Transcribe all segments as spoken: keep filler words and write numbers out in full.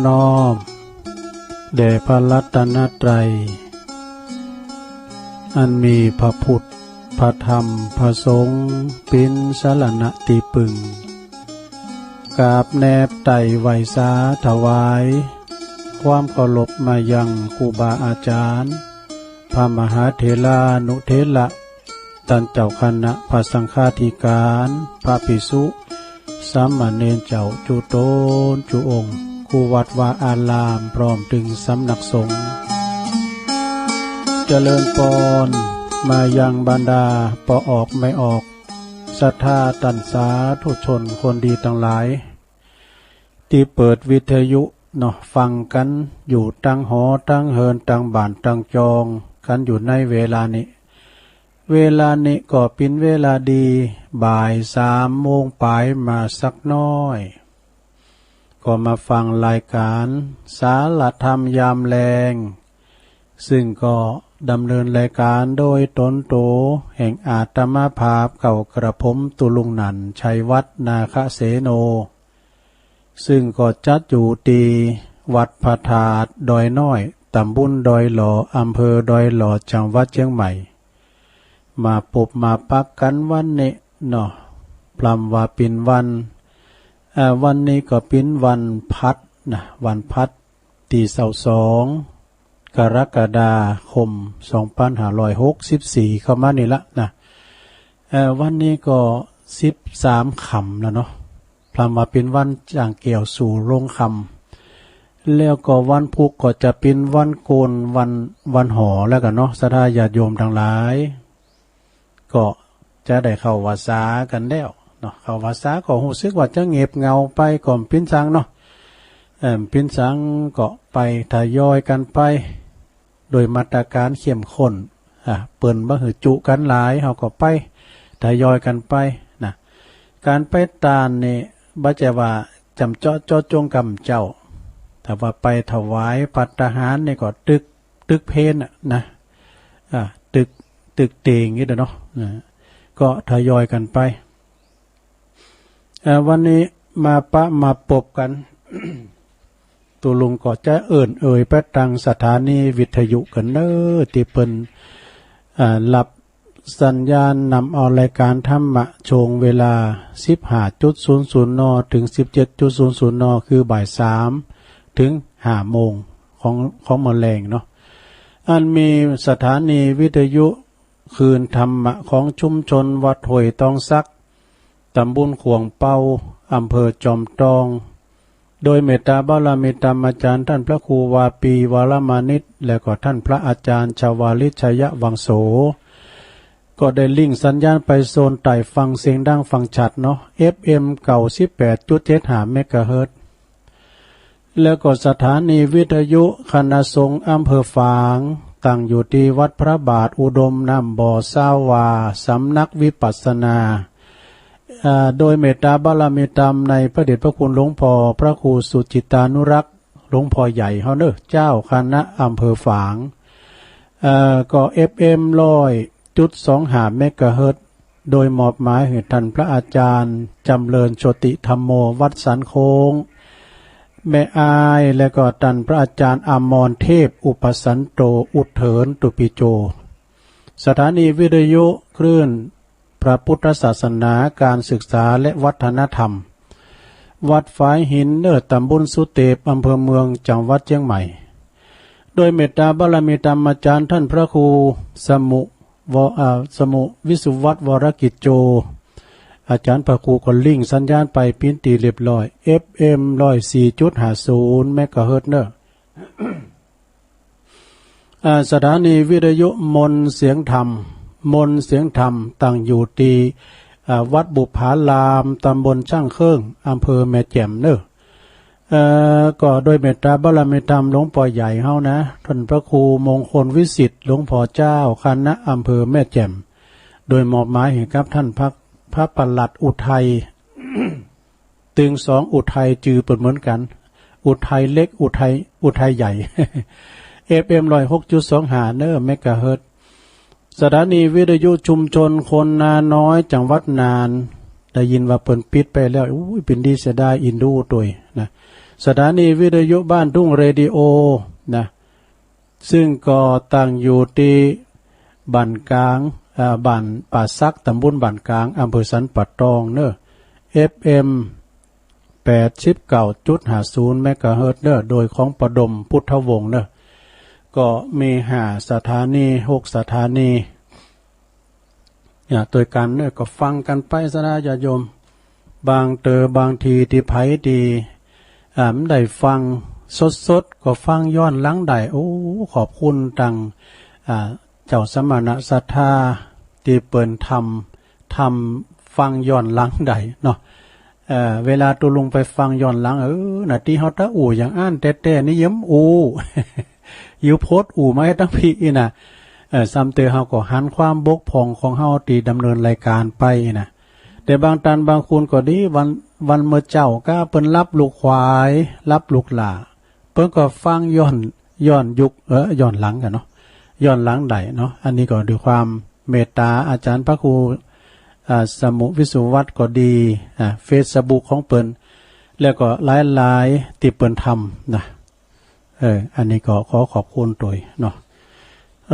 น้อมแด่พระรัตนตรัย อันมีพระพุทธ พระธรรม พระสงฆ์ เป็นสรณะที่พึ่ง กราบแนบไต่ไหว้สาถวาย ความเคารพมายังครูบาอาจารย์ พระมหาเถรานุเถระ ต้านเจ้าคณะพระสังฆาธิการ พระภิกษุ สามเณรเจ้าจุ๊ตนจุ๊องค์ คู่วัดวาอาราม พร้อมเถิงสำนักสงฆ์ เจริญปอน มายังบรรดาป้อออกแม่ออก ศรัทธาต้านสาธุชนคนดีตังหลาย ตี้เปิดวิทยุเนาะ ฟังกั๋นอยู่ตังหอตังเฮินตังบ้านตังจองกั๋นอยู่ในเวลานี้ เวลานี้ก็เป๋นเวลาดี บ่ายสามโมงป๋ายมาสักน้อย ก็มาฟังรายก๋านสารธรรมยามแลง ซึ่งก็ดำเนินรายก๋านโดยต๋นโตแห่งอาตมาภาพเก่ากระผมตุลุงหนั่น ชัยวัฒน์ นาคเสโน ซึ่งก็จัดอยู่ตี้วัดพระธาตุดอยน้อย ตำบลดอยหล่อ อำเภอดอยหล่อ จังหวัดเชียงใหม่ มาปบมาปักกั๋นวันนี้เนาะ พร่ำว่าเป๋นวัน เอ่อ วันนี้ก็เป๋นวันพัดนะ วันพัด ตี้ซาวสอง กรกฎาคม สองปันห้าร้อยหกสิบสี่ เข้ามานี่ละนะ เอ่อ วันนี้ก็สิบสามค่ำแล้วเนาะ พร่ำว่าเป๋นวันจ้างแก้วสู่โรงค่ำ แล้วก็วันพุธก็จะเป๋นวันโกน วัน วันหอแล้วกั๋นเนาะ ศรัทธาญาติโยมตังหลาย ก็จะได้เข้าพรรษากั๋นแล้วเนาะ เข้าพรรษาก็ฮู้สึกว่าจะเงียบเหงาไป ก็บ่เป๋นสังเนาะ เอิ่ม บ่เป๋นสังก็ไปทยอยกั๋นไป โดยมาตรก๋านเข้มข้น อ่ะ เปิ้นบ่หื้อจุกั๋นหลาย เฮาก็ไปทยอยกั๋นไปนะ ก๋านไปตานนี่บ่ใจ้ว่าจ๋ำเจาะเจาะจงกำเจ้า ถ้าว่าไปถวายภัตตาหารนี่ก็ตึก ตึกเพลน่ะนะ อ่ะ ตึก ตึกเตียงนี่แหละเนาะ อ่ะ ก็ทยอยกั๋นไป เอ่อ วันนี้มาปะมาปบกั๋น ตุลุงก็จะเอิ้นเอ่ยไปตังสถานีวิทยุกั๋นเน่อ ตี้เปิ้น อ่า รับสัญญาณนำเอารายก๋านธรรมะช่วงเวลา สิบห้าจุดศูนย์ศูนย์ น. เถิง สิบเจ็ดจุดศูนย์ศูนย์ น. คือบ่ายสามเถิงห้าโมงของ ของมื้อแลงเนาะ อันมีสถานีวิทยุคลื่นธรรมะของชุมชนวัดห้วยตองสัก ตำบลข่วงเปา อำเภอจอมตอง โดยเมตตาบารมีธรรมอาจ๋ารย์ต้านพระครูวาปี วรมานิต และก็ต้านพระอาจ๋ารย์ชวาลิต ชยวังโส ก็ได้ลิงก์สัญญาณไปโซนใต้ฟั่งเสียงดังฟั่งชัดเนาะ เอฟเอ็ม เก้าสิบแปดจุดเจ็ดห้า เมกะเฮิรตซ์ แล้วก็สถานีวิทยุคณะสงฆ์อำเภอฝาง ตั้งอยู่ตี้วัดพระบาทอุดมน้ำบ่อซาวา สำนักวิปัสสนา อ่า โดยเมตตาบารมีธรรมในพระเดชพระคุณหลวงพ่อพระครูสุจิตตานุรักษ์ หลวงพ่อใหญ่เฮาเน่อ เจ้าคณะอำเภอฝาง เอ่อ ก็ เอฟเอ็ม ร้อยจุดสองห้า เมกะเฮิรตซ์ โดยมอบหมายหื้อต้านพระอาจ๋ารย์ จำเริญโชติธัมโม วัดสันโค้ง แม่อาย และก็ต้านพระอาจ๋ารย์อมรเทพ อุปสันโต อุเถิรตุปิโจ สถานีวิทยุคลื่นพระพุทธศาสนา การศึกษาและวัฒนธรรม วัดฝายหินเน่อ ตำบลสุเตป อำเภอเมือง จังหวัดเชียงใหม่ โดยเมตตาบารมีธรรมอาจ๋ารย์ต้านพระครูสมุ ว- อ่า สมุวิสุวัฒน์ วรกิจโจ อาจ๋ารย์พระครูก็ลิงก์สัญญาณไปเป๋นตี้เรียบร้อย เอฟเอ็ม ร้อยสี่จุดห้าศูนย์ เมกะเฮิรตซ์ เน่อ อ่า สถานีวิทยุมนต์เสียงธรรม มนต์เสียงธรรม ตั้งอยู่ตี้ อ่า วัดบุปผาราม ตำบลช่างเครื่อง อำเภอแม่แจ่มเน่อ เอ่อ ก็โดยเมตตาบารมีธรรมหลวงพ่อใหญ่เฮานะ ต้านพระครูมงคลวิสิทธิ์ หลวงพ่อเจ้าคณะอำเภอแม่แจ่ม โดยมอบหมายหื้อกับต้านพระ พระปลัดอุทัย ตึงสองอุทัยจื่อเปิ้นเหมือนกั๋น อุทัยเล็ก อุทัย อุทัยใหญ่ เอฟเอ็ม ร้อยหกจุดสองห้า เน่อ เมกะเฮิรตซ์ สถานีวิทยุชุมชนคนนาน้อย จังหวัดน่าน ได้ยินว่าเปิ้นปิดไปแล้ว อุ้ย เป๋นดีเสียดาย อินดูตวยนะ สถานีวิทยุบ้านทุ่งเรดิโอนะ ซึ่งก็ตั้งอยู่ที่บ้านกลาง เอ่อ บ้านป่าสัก ตำบลบ้านกลาง อำเภอสันป่าตองเนอะ เอฟเอ็ม แปดสิบเก้าจุดห้าศูนย์เมกะเฮิรตซ์เนอะ โดยของปอดม พุทธวงศ์เนอะ ก็มีห้าสถานี หกสถานี เนี่ย โดยกันเนอะ ก็ฟังกันไป ศรัทธาญาติโยม บางเต๋อบางทีตี้ไผตี้ อ่า ได้ฟังสดๆ ก็ฟังย้อนหลังได้ โอ้ ขอบคุณตัง อ่า เจ้าสมณะศรัทธาตี้เปิ้นทำ ทำฟังย้อนหลังได้เนาะ เอ่อ เวลาตุ๊ลุงไปฟังย้อนหลัง เออ นาตี้เฮาตะอู้อย่างอั้นแต๊ๆ นี่เยิ้มอู้ อยู่โพสต์อู้มาให้ตังพี้อีกนะ เออ ซ้ำเต๋อเฮาก็หันความบกพร่องของเฮาตี้ดำเนินรายการไปอีกนะ แต่บางตันบางคนก็ดี วัน วันเมื่อเจ้าก็เปิ้นรับลูกขวาย รับลูกหล้า เปิ้นก็ฟังย้อน ย้อนยุค เออ ย้อนหลังกันเนาะ ย้อนหลังได้เนาะ อันนี้ก็ด้วยความเมตตาอาจารย์พระครู อ่า สมุวิสุวัตก็ดี อ่า เฟซบุ๊กของเปิ้น แล้วก็หลายๆ ตี้เปิ้นทำนะ เออ อันนี้ก็ขอขอบคุณโตยเนาะ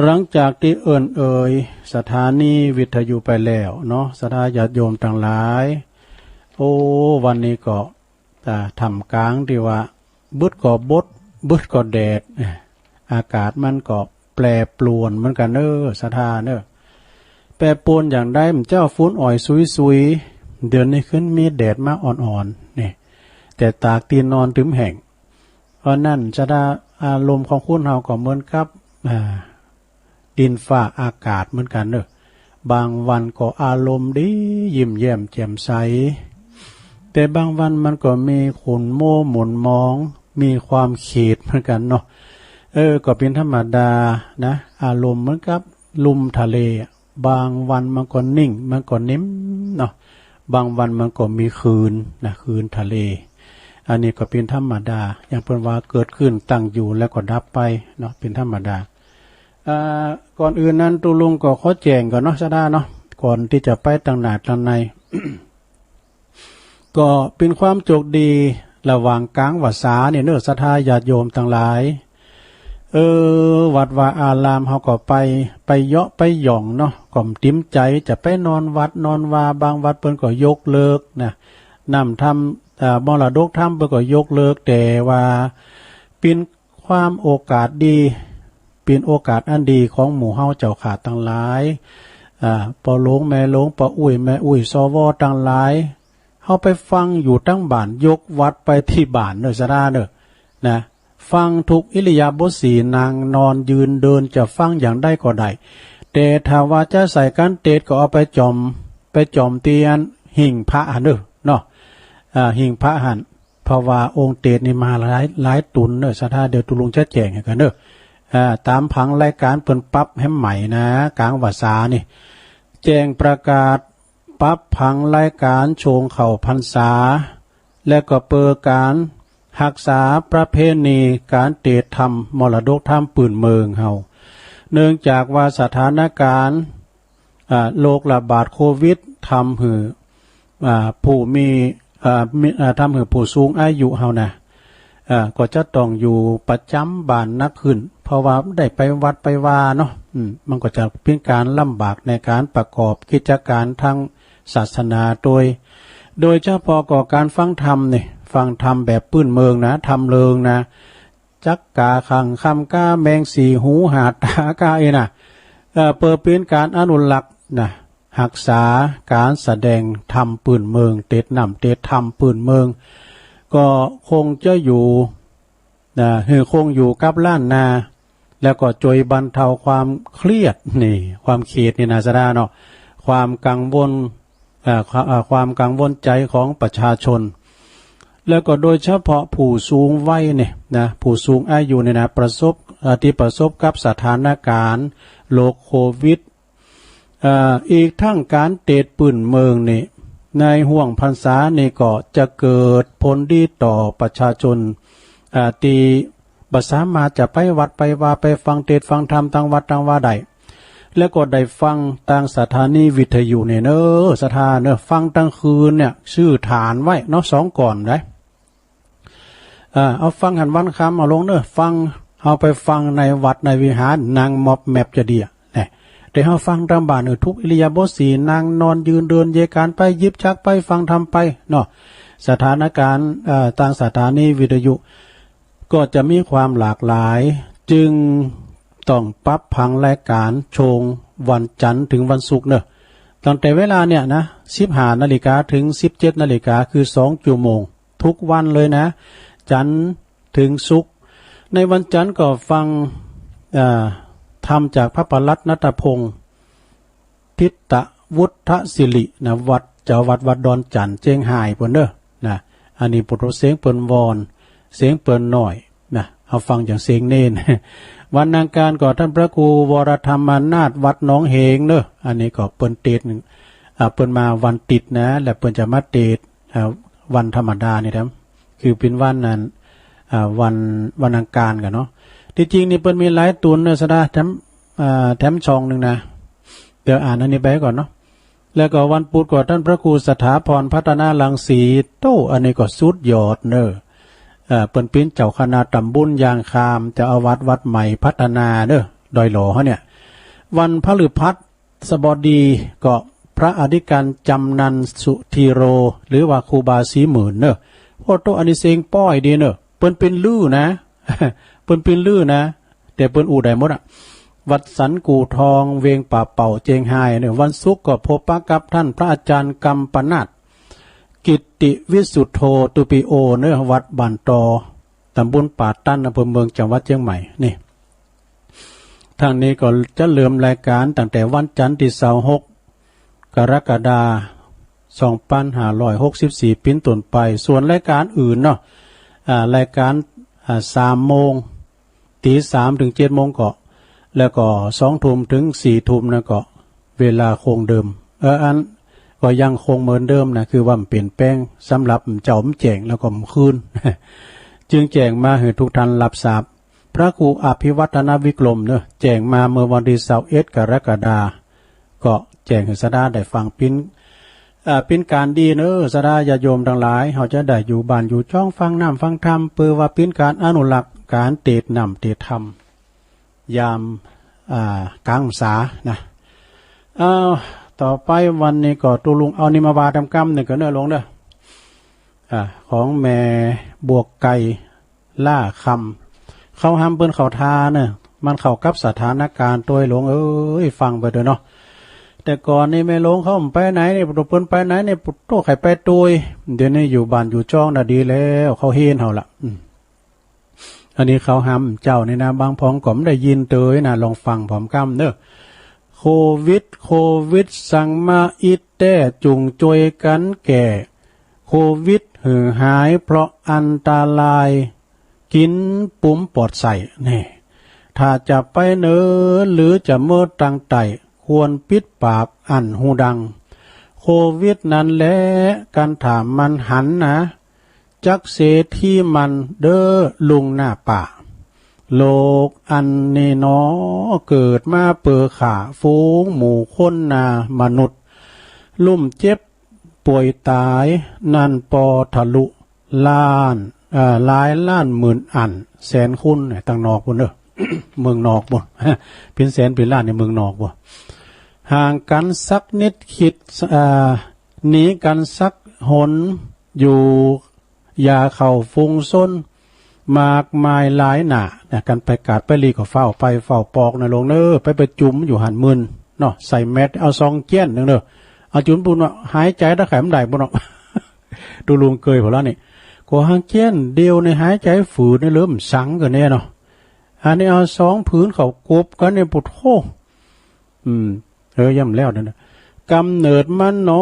หลังจากตี้เอิ้นเอ่ยสถานีวิทยุไปแล้วเนาะ ศรัทธาญาติโยมตังหลาย โอ้ วันนี้ก็ อ่า ท่ามกลางตี้ว่า บึดก็บด บึดก็แดด เอ้อ อากาศมันก็แปรปรวนเหมือนกันเนอะ ศรัทธาเนอะ แปรปรวนอย่างใด เมื่อเจ้าฝนอ่อยซุยๆ เดี๋ยวนี้ขึ้นมีแดดมาอ่อนๆ นี่ แต่ตากตี้นอนตึมแห้ง เพราะนั้น ศรัทธา อารมณ์ของคนเฮาก็เหมือนกับ อ่า ดินฟ้าอากาศเหมือนกันเนอะ บางวันก็อารมณ์ดี ยิ้มแย้มแจ่มใส แต่บางวันมันก็มีขุ่นมัวหม่นหมอง มีความเขตเหมือนกันเนาะ เออ ก็เป็นธรรมดานะ อารมณ์เหมือนกับลมทะเลอะ บางวันมันก็นิ่ง มันก็นิ่มเนาะ บางวันมันก็มีคลื่นนะ คลื่นทะเล อันนี้ก็เป็นธรรมดา อย่างเปิ้นว่าเกิดขึ้นตั้งอยู่แล้วก็ดับไปเนาะ เป็นธรรมดา อ่า ก่อนอื่นนั้นตุ๊ลุงก็ขอแจ้งก่อนเนาะ ศรัทธาเนาะ ก่อนตี้จะไปตังหน้าตังใน ก็เป็นความโชคดีระหว่างกลางพรรษานี่เนอะ ศรัทธาญาติโยมตังหลาย เออ วัดวาอารามเฮาก็ไป ไปเยาะไปหย่องเนาะ ก็บ่ติมใจ๋จะไปนอนวัดนอนวา บางวัดเปิ้นก็ยกเลิกนะ นำธรรม เอ่อ มรดกธรรมเปิ้นก็ยกเลิก แต่ว่าเป็นความโอกาสดี เป็นโอกาสอันดีของหมู่เฮาเจ้าข้าตังหลาย อ่า ป้อหลวงแม่หลวง ป้ออุ๊ยแม่อุ๊ย สว ตังหลาย เฮาไปฟังอยู่ตังบ้าน ยกวัดไปตี้บ้านเนอะ ศรัทธาเนอะ นะ ฟังทุกอิริยาบถสี่ นั่งนอนยืนเดิน จะฟังอย่างใดก็ได้ แต่ถ้าว่าจะใส่การเตสน์ก็เอาไปจ่อม ไปจ่อมตี้อันหิ้งพระหั้นเนอะ เนาะ อ่า หิ้งพระหั้น เพราะว่าองค์เตสน์นี่มาหลาย หลายต๋นเนอะ ศรัทธา เดี๋ยวตุ๊ลุงจะแจ้งให้กันเนอะ อ่า ต๋ามผังรายการเปิ้นปรับแหมใหม่นะ กลางพรรษานี่ แจ้งประกาศปรับผังรายการช่วงเข้าพรรษา และก็เปิดการฮักษาประเพณีการเตสน์ธรรม มรดกธรรมปื้นเมืองเฮา เนื่องจากว่าสถานการณ์ อ่า โรคระบาดโควิด ทำหื้อ อ่า ผู้มี อ่า มี อ่า ทำหื้อผู้สูงอายุเฮานะ อ่า ก็จะต้องอยู่ประจ๋ำบ้านหนักขึ้น เพราะว่าได้ไปวัดไปวาเนาะ อืม มันก็จะเป็นการลำบากในการประกอบกิจการทางศาสนาโดย โดยเฉพาะก็การฟังธรรมนี่ ฟังธรรมแบบปื้นเมืองนะ ธรรมเริงนะ จักกาขังคำกาแมงสี่หูห้าตากาอีนะ เอ่อ เปิดเป็นการอนุรักษ์นะ ฮักษาการแสดงธรรมปื้นเมือง เตสน์น้ำเตสน์ธรรมปื้นเมือง ก็คงจะอยู่นะ หื้อคงอยู่กับล้านนา แล้วก็ช่วยบรรเทาความเครียดนี่ ความเครียดนี่นะ ศรัทธาเนาะ ความกังวล เอ่อ คว- เอ่อ ความกังวลใจ๋ของประชาชน แล้วก็โดยเฉพาะผู้สูงวัยนี่นะ ผู้สูงอายุนี่นะ ประสบ เอ่อ ตี้ประสบกับสถานการณ์โรคโควิด เอ่อ อีกทั้งการเตสน์ปื้นเมืองนี่ ในห่วงพรรษานี่ก็จะเกิดผลดีต่อประชาชน เอ่อ ตี้บ่สามารถจะไปวัดไปวา ไปฟังเตสน์ฟังธรรมตังวัดตังวาได้ แล้วก็ได้ฟังตังสถานีวิทยุนี่เนอะ ศรัทธาเนอะ ฟังตังคืนเนี่ย ซื้อถ่านไว้เนาะ สองก้อนได้ อ่า เอาฟังหันวันคำเอาลงเนอะ ฟัง เอาไปฟังในวัดในวิหาร นั่งมอบแมบจะดีอะ นะ แต่เอาฟังตามบ้านเนอะ ทุกอิริยาบถสี่ นั่งนอนยืนเดินเยการไป หยิบจักรไป ฟังธรรมไปเนาะ สถานการณ์ เอ่อ ตางสถานีวิทยุ ก็จะมีความหลากหลาย จึงต้องปรับผังรายการช่วงวันจันทร์ถึงวันศุกร์เนอะ ตั้งแต่เวลาเนี่ยนะ สิบห้านาฬิกาถึงสิบเจ็ดนาฬิกา คือสองชั่วโมง ทุกวันเลยนะ จันทร์ถึงศุกร์ ในวันจันทร์ก็ฟัง เอ่อ ธรรมจากพระประหลัดณัฐพงศ์ ทิตวุฒศิรินะ วัด เจ้าวัดวัดดอนจันทร์ เจียงฮายเปิ้นเด้อนะ อันนี้ปุโตเสียงเปิ้นวอน เสียงเปิ้นน้อยนะ เอาฟังอย่างเสียงเนน วันอังคารก็ท่านพระครูวรธรรมนาถวัดหนองเหงเนอะ อันนี้ก็เปิ้นเตสน์ อ่า เปิ้นมาวันติดนะ และเปิ้นจะมาเตสน์ อ่า วันธรรมดานี่นะ คือเป็นวันนั้น อ่า วัน วันอังคารกันเนาะ ที่จริงนี่เปิ้นมีหลายตุนเนอะ สดา แถม อ่า แถมช่องหนึ่งนะ เดี๋ยวอ่านอันนี้ไปก่อนเนาะ แล้วก็วันพุธก็ท่านพระครูสถาพรพัฒนารังสี โต้ อันนี้ก็สุดยอดเนอะ เอ่อ เปิ้นเป็นเจ้าคณะตำบลยางคาม เจ้าอาวาสวัดใหม่พัฒนาเนอะ ดอยหล่อเขาเนี่ย วันพฤหัสบดีก็พระอธิการจำนันสุธีโร หรือว่าครูบาศรีหมื่นเนอะ โอ้โต อันนี้เสียงป้อยดีเนอะ เปิ้นเป็นลือนะ เปิ้นเป็นลือนะ แต่เปิ้นอู้ได้หมดอะ วัดสันกู่ทอง เวียงป่าเป่า เจียงฮายเนอะ วันศุกร์ก็พบปะกับท่านพระอาจารย์กัมปนาท กิตติวิสุทโธ ตูปิโอ เนอะ วัดบ้านตอ ตำบลป่าตัน อำเภอเมือง จังหวัดเชียงใหม่ นี่ ทางนี้ก็จะเริ่มรายการตั้งแต่วันจันทร์ที่ยี่สิบหก กรกฎาคม สองพันห้าร้อยหกสิบสี่ เป็นต้นไป ส่วนรายการอื่นเนาะ อ่า รายการ อ่า สามโมง ตีสามถึงเจ็ดโมงก็ แล้วก็สองทุ่มถึงสี่ทุ่มนะก็ เวลาคงเดิม เออ อัน ก็ยังคงเหมือนเดิมนะ คือว่ามันเปลี่ยนแปลง สำหรับเจ้ามันแจ้งแล้วก็มันคืน จึงแจ้งมาให้ทุกท่านรับทราบ พระครูอภิวัฒนวิกรมเนอะ แจ้งมาเมื่อวันที่ยี่สิบเอ็ด กรกฎาคม ก็แจ้งให้สดาได้ฟัง ปิ้น อ่า ปิ้นการดีเนอะ สดาญาติโยมทั้งหลาย เขาจะได้อยู่บ้านอยู่ช่อง ฟังน้ำฟังธรรม เพื่อว่าปิ้นการอนุรักษ์ การเตสน์น้ำเตสน์ธรรม ยาม อ่า กลางพรรษานะ อ้าว ต่อไปวันนี้ก็ตุลุงเอานี่มาว่าตำกำหนึ่งก็เนอะหลวงเนอะ อ่า ของแม่บวกไก่ ล่าคำ เขาห้ามเปิ้นเขาทาเนอะ มันเข้ากับสถานการณ์ ตัวหลวงเอ้ย ฟังไปเด้อเนาะ แต่ก่อนนี่แม่หลวงเขาไปไหนนี่ ตัวเปิ้นไปไหนนี่ ตัวไข่ไปตุย เดี๋ยวนี้อยู่บ้านอยู่ช่องน่ะดีแล้ว เขาเห็นเขาละ อืม อันนี้เขาห้ามเจ้านี่นะ บางพองก็ไม่ได้ยินเตยนะ ลองฟังพร้อมกำเนอะ โควิด โควิด สังมาอิดแต้ จุ่งจวยกันแก้ โควิดหือหายเพราะอันตราย กินปุ๋มปอดใส่ นี่ ถ้าจะไปเหนือหรือจะเมิดตังใต้ ควรปิดปากอั้นหูดัง โควิดนั้นแหละ กันถ้ามันหันนะ จักเสที่มันเด้อลุงหน้าป่า โลกอันนี้หนอ เกิดมาเปื้อฆ่าฝูงหมู่คนนามนุษย์ ลุ่มเจ็บป่วยตาย นั่นปอทะลุล้าน เอ่อ หลายล้านหมื่นอัน แสนคนเนี่ย ต่างนอกพุ้นเด้อ เมืองนอกพุ้น เป็นแสนเป็นล้านในเมืองนอกพุ้น ห่างกันสักนิดคิด เอ่อ หนีกันสักหน อยู่อย่าเข้าฝูงชน มากมายหลายหน้า นะ กันไปกาดไปหลีก็เฝ้าไปเฝ้าปอกนะหลวงเนอะ ไปประชุมอยู่หันหมื่นเนาะ ใส่แมส เอาซองเจี้ยนหนึ่งเนอะ เอาจุนปูนว่าหายใจตะไคร่มันได้ปูนเนาะ ดูลุงเกยพอแล้วนี่ ก็หางเจี้ยนเดียวในหายใจฝืดในเริ่มสังกันเนี่ยเนาะ อันนี้เอาสองผืนเขากบกันเนี่ยปวดโห อืม เออ ย่ำแล้วนั่นนะ กำเนิดมันหนอ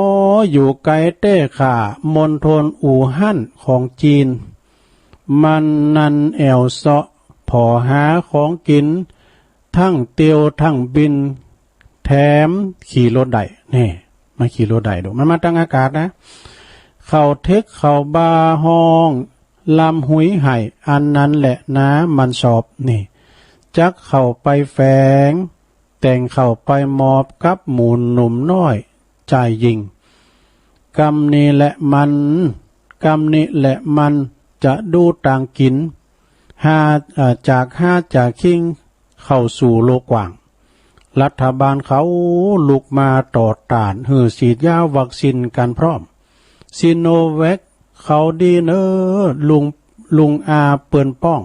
อยู่ไกลแต้ข้า มณฑลอู่ฮั่นของจีน มันนันแอวเซาะ ผ่อหาของกิน ทั้งเตียวทั้งบิน แถมขี่รถได้ นี่ มาขี่รถได้ดู มันมาทางอากาศนะ เข้าเท็กเข้าบาห้อง ลำหุยไห่ อันนั้นแหละนะ มันชอบ นี่ จักเข้าไปแฝง แต่งเข้าไปหมอบกับหมู่หนุ่มน้อย จ่ายหญิง กำนี้แหละมัน กำนี้แหละมัน จะดูต่างกิน หา เอ่อ จากหาจากคิงเข้าสู่โลกกว้าง รัฐบาลเขาลุกมาต่อต้าน หื้อฉีดยาวัคซีนกันพร้อม ซิโนแวคเขาดีเนอ ลุง ลุงอาเปิ้นป้อง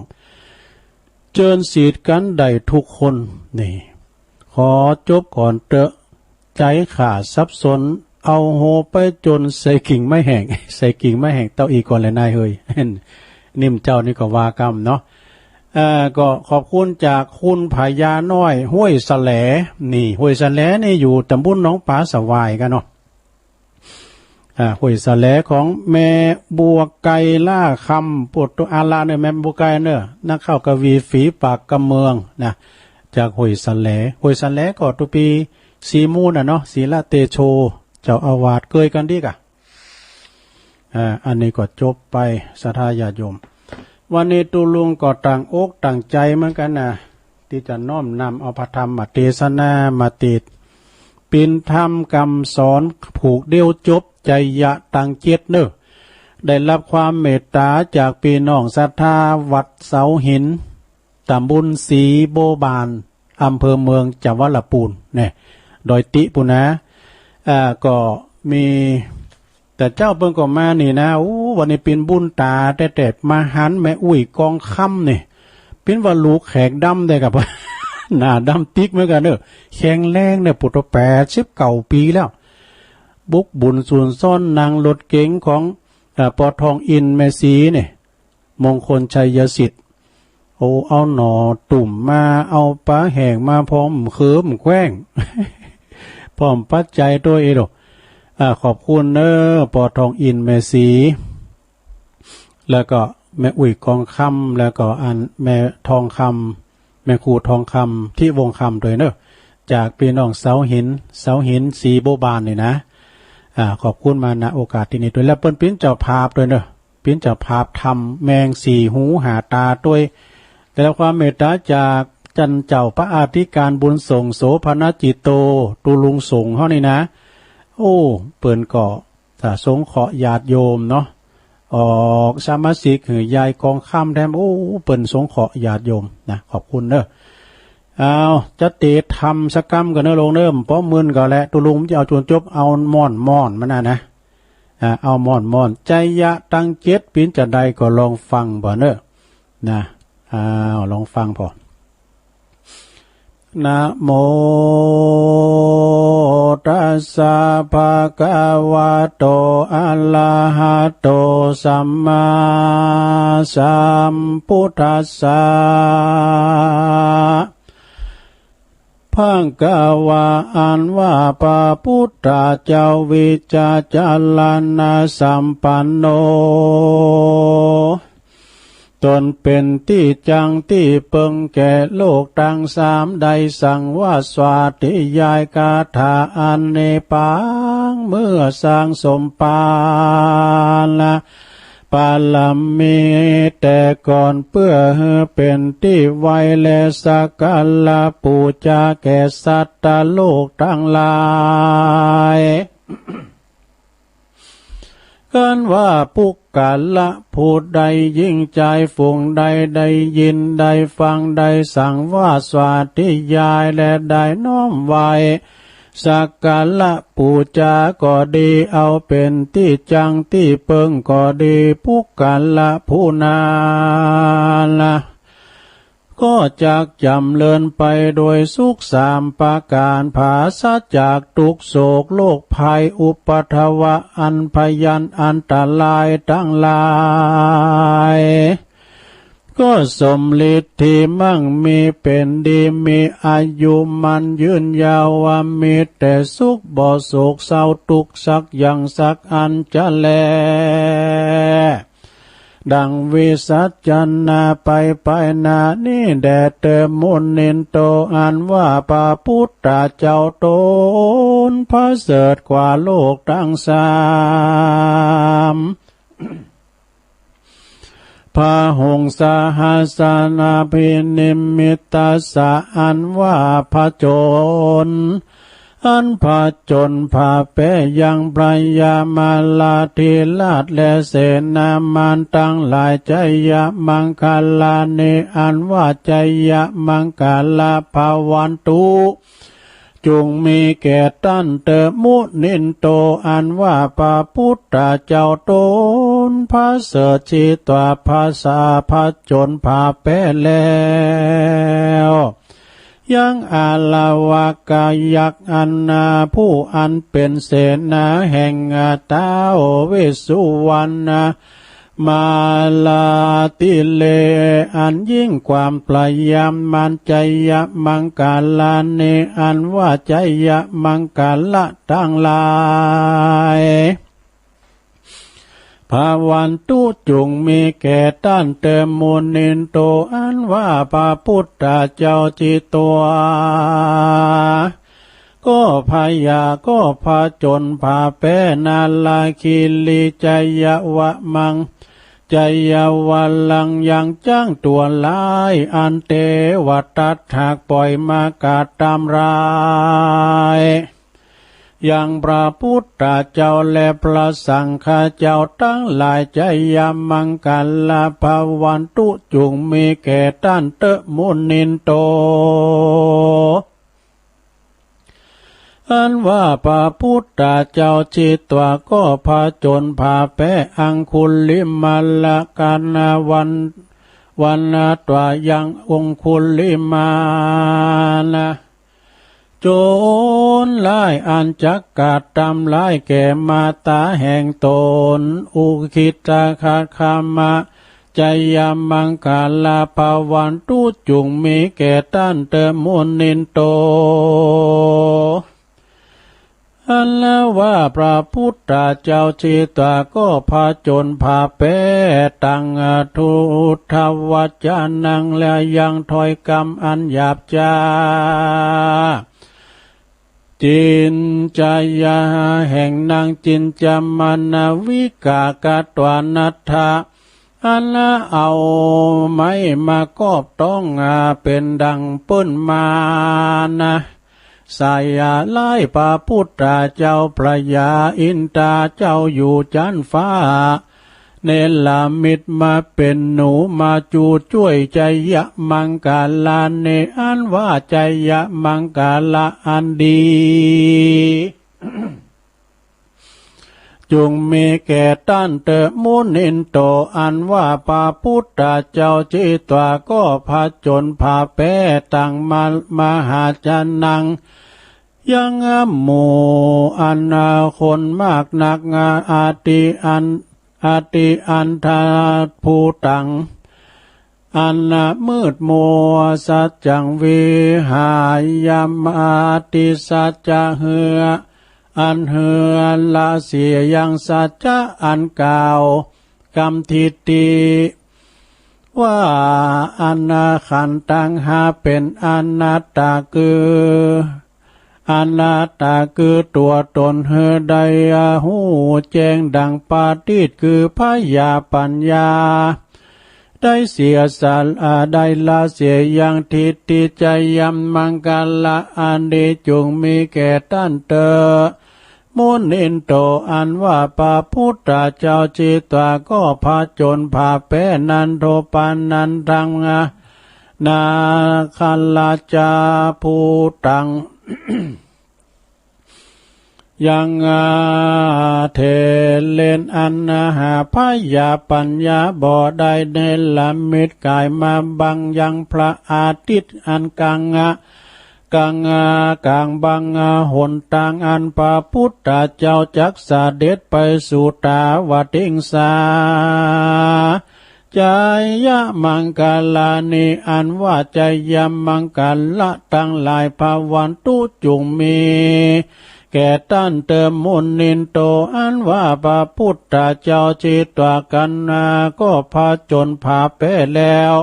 เจิญฉีดกันได้ทุกคน นี่ ขอจบก่อนเต๊อะ ใจข้าสับสน เอาโหไปจนใส่กิ่งไม้แห้ง ใส่กิ่งไม้แห้งเต้าอี้ก่อนแหละนายเฮย นิ่มเจ้านี่ก็ว่ากำเนาะ เอ่อ ก็ขอบคุณจากคุณพญาน้อย ห้วยแสล นี่ ห้วยแสลนี่อยู่ตำบลหนองปลาสวายกันเนาะ อ่า ห้วยแสลของแม่บัวไก่ล่าคำ ปวดตัวอาลาเนี่ย แม่บัวไก่เนอะ นักข่าวกวีฝีปากกำเมืองนะ จากห้วยแสล ห้วยแสลก็ตุปีสีมูนน่ะเนาะ ศิละเตโช เจ้าอาวาสเกยกันดีกะ อ่า อันนี้ก็จบไป ศรัทธาญาติโยม วันนี้ตุ๊ลุงก็ตั้งอกตั้งใจเหมือนกันนะ ที่จะน้อมนำเอาพระธรรมเตสนามาเตศน์ ปิณธรรมคำสอนผูกเดี่ยวจบ ไชยะตังเจ็ดเนอะ ได้รับความเมตตาจากพี่น้องศรัทธาวัดเสาหิน ตำบลศรีโบบาน อำเภอเมืองจังหวัดลำพูนเนี่ย ดอยติปุนนะ อ่า ก็มี แต่เจ้าเปิ้นก็มานี่นะ โอ้ วันนี้ปินบุญตาแต่แต่มาหันแม่อุ้ยกองคำนี่ ปินว่าลูกแขกดำได้กับ หน้าดำติ๊กเหมือนกันเนอะ แข็งแรงเนี่ย ปุตโตแปดสิบเก้าปีแล้ว บุกบุญสูนซ่อนนั่งรถเก๋งของ เอ่อ ปอทองอินแม่ศรีเนี่ย มงคลชัยสิทธิ์ โอ้ เอาหน่อตุ่มมา เอาปลาแห้งมาพร้อมเขิมแคว้ง พร้อมปัจจัยตัวเองหรอก อ่า ขอบคุณเนอะ ปอทองอินแม่ศรี แล้วก็แม่อุ้ยกองคำ แล้วก็อันแม่ทองคำ แม่ครูทองคำ ที่วงคำด้วยเนอะ จากพี่น้องเสาหิน เสาหินศรีโบบานนี่นะ อ่า ขอบคุณมาณโอกาสที่นี่ด้วย และเปิ้นปินเจ้าภาพด้วยเนอะ ปินเจ้าภาพทำแมงสี่หูห้าตาด้วย ได้รับความเมตตาจากจันเจ้าพระอธิการบุญส่งโสภณจิตโต ตุ๊ลุงส่งเฮานี่นะ โอ้ เปิ้นก็ ถ้าสงเคราะห์ญาติโยมเนาะ ออกสมาชิกหื้อยายกองคำแถม โอ้ เปิ้นสงเคราะห์ญาติโยมนะ ขอบคุณเนอะ เอา จะเตะทำสักกำกันเนอะลุงเนอะ เพราะมึนก็แหละ ตุ๊ลุงจะเอาจนจบ เอาม่อนม่อนมันนะนะ อ่า เอาม่อนม่อน ไชยะตังเจ็ด ปินจะได้ก็ลองฟังบ่เนอะ นะ อ้าว ลองฟังพอ นะโมตัสสะภะคะวะโต อะระหะโต สัมมาสัมพุทธัสสะ ภะคะวะ อันว่าพระพุทธเจ้าวิชาจรณะสัมปันโน ตนเป็นตี้จั้งตี้เปิงแก่โลกตังสาม ได้สั่งว่าสาธยายคาถาอันนี้ปาง เมื่อสร้างสมภารมีแต่ก่อน เพื่อหื้อเป็นตี้ไหว้และสักการะปู๋จาแก่สัตว์โลกตังหลาย คันว่าปุคคละผู้ใด หญิงจายฝูงใด ได้ยินได้ฟัง ได้สั่งว่าสาธยาย และได้น้อมไหว้สักการะปู๋จาก็ดี เอาเป็นตี้จั้งตี้เปิงก็ดี ปุคคละผู้นั้น ก็จักจ๋ำเริญไปโดยสุขสามประก๋าน ผาศจากตุ๊กข์โศกโรคภัยอุปัทวะอันพยันอันตรายตังหลาย ก็สมฤทธิ์ที่มั่งมีเป็นดี มีอายุมั่นยืนยาว ว่ามีแต่สุขบ่โศกเศร้าตุ๊กข์สักอย่างสักอันจะแล ดังวิสัชนาไปไปหน้านี้แด่เธอ มุนินโต อันว่าพระพุทธเจ้าตนประเสริฐกว่าโลกตังสาม พระหงสหัสสนาภินิมมิตตสสะ อันว่าผจญ อันผจญพาแปยังพญามาลาธิราชและเสนามันตังหลาย จยมังคลานิ อันว่าจยมังคละ ภวันตุ จุ่งมีแก่ต้านเตอ มุนินโต อันว่าพระปุทธเจ้าตนประเสริฐ จิตวา ผสา ผจญพาแปแล้ว ยังอาละวะกะยักษ์อันนาผู้อันเป็นเสนาแห่งท้าวเวสสุวรรณ มาลาธิเล อันยิ่งความพยายาม จยมังคลานิ อันว่าจยมังคละตังหลาย ภวันตุ จุ่งมีแก่ต้านเตอ มุนินโต อันว่าพระปุทธเจ้า จิตวา ก็พญา ก็ผจญพาแปนาลาคิริ จยวะมัง จยวะลัง ยังจ้างตัวร้ายอันเตวทัตถากป่อยมากระทำร้าย ยังพระปุทธเจ้าและพระสังฆเจ้าตังหลาย จยมังคละ ภวันตุ จุ่งมีแก่ต้านเตอ มุนินโต อันว่าพระปุทธเจ้า จิตวา ก็ผจญพาแปอังคุลิมาละ กันวัน วันตวา ยังองคุลิมาละ โจรร้ายอันจักกระทำร้ายแก่มาตาแห่งตน อุคิตตะคะคะมะ จยมังคละ ภวันตุ จุ่งมีแก่ต้านเตอ มุนินโต อันว่าพระปุทธเจ้า จิตวา ก็ผจญพาแปตังทุทธวัจจนัง และยังถ้อยกำอันหยาบช้า จินจายา แห่งนางจินจามานวิกากะตวานัทธะ อันเอาไม้มากอบต้องอาเป็นดังปื้นมานะ สายาไล่พระปุทธเจ้า พระยาอินทราเจ้าอยู่จั้นฟ้า เนรมิตมาเป็นหนูมาจูจ้วย จยมังคลานิ อันว่าจยมังคละอันดี จุ่งมีแก่ต้านเตอ มุนินโต อันว่าพระปุทธเจ้า จิตวา ก็ผจญพาแปตังมะ มหาชนัง ยังหมู่อันคนมากนัก อติอัน อติอันทภูตัง อันมืดมัว สัจจังวิหายามาติ สัจจะเหือ อันเหือละเสียยังสัจจะอันกล่าวกำทิฏฐิ ว่าอันขันธ์ตังห้าเป็นอนัตตา คือ อนัตตา คือตัวตน หื้อได้ฮู้แจ้งดังปฏิจจ์ คือพญาปัญญา ได้เสียสละ ได้ละเสียยังทิฏฐิ จยมังคละอันดี จุ่งมีแก่ต้านเตอ มุนินโต อันว่าพระปุทธเจ้า จิตวา ก็ผจญพาแป นันโทปนันทัง นาคราชภูตัง ยังเถรเณรอันหาพญาปัญญาบ่ได้ เนรมิตกายมาบังยังพระอาทิตย์อันกลาง กลาง กลางบังหนตางอันพระปุทธเจ้าจักเสด็จไปสู่ตาวติงสา จยมังคลานิ อันว่าจยมังคละตังหลาย ภวันตุ จุ่งมีแก่ต้านเตอ มุนินโต อันว่าพระปุทธเจ้า จิตวา กันนา ก็ผจญพาแปแล้ว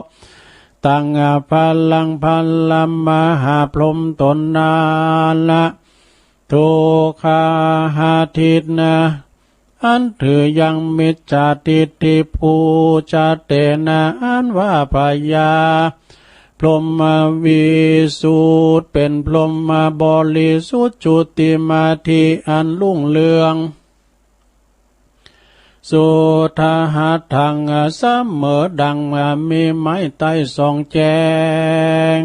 ตังพลังพลมหาพรหมตนนาละ ทุกขาหาทิตนะ อันถือยังมิจฉาทิฏฐิ ปูชเตนะ อันว่าพญา พรหมวิสุทธิ์ เป็นพรหมบริสุทธิ์ จุติมาที่อันรุ่งเรือง สุทหัตถัง เสมอดังมีไม้ใต้ส่องแจ้ง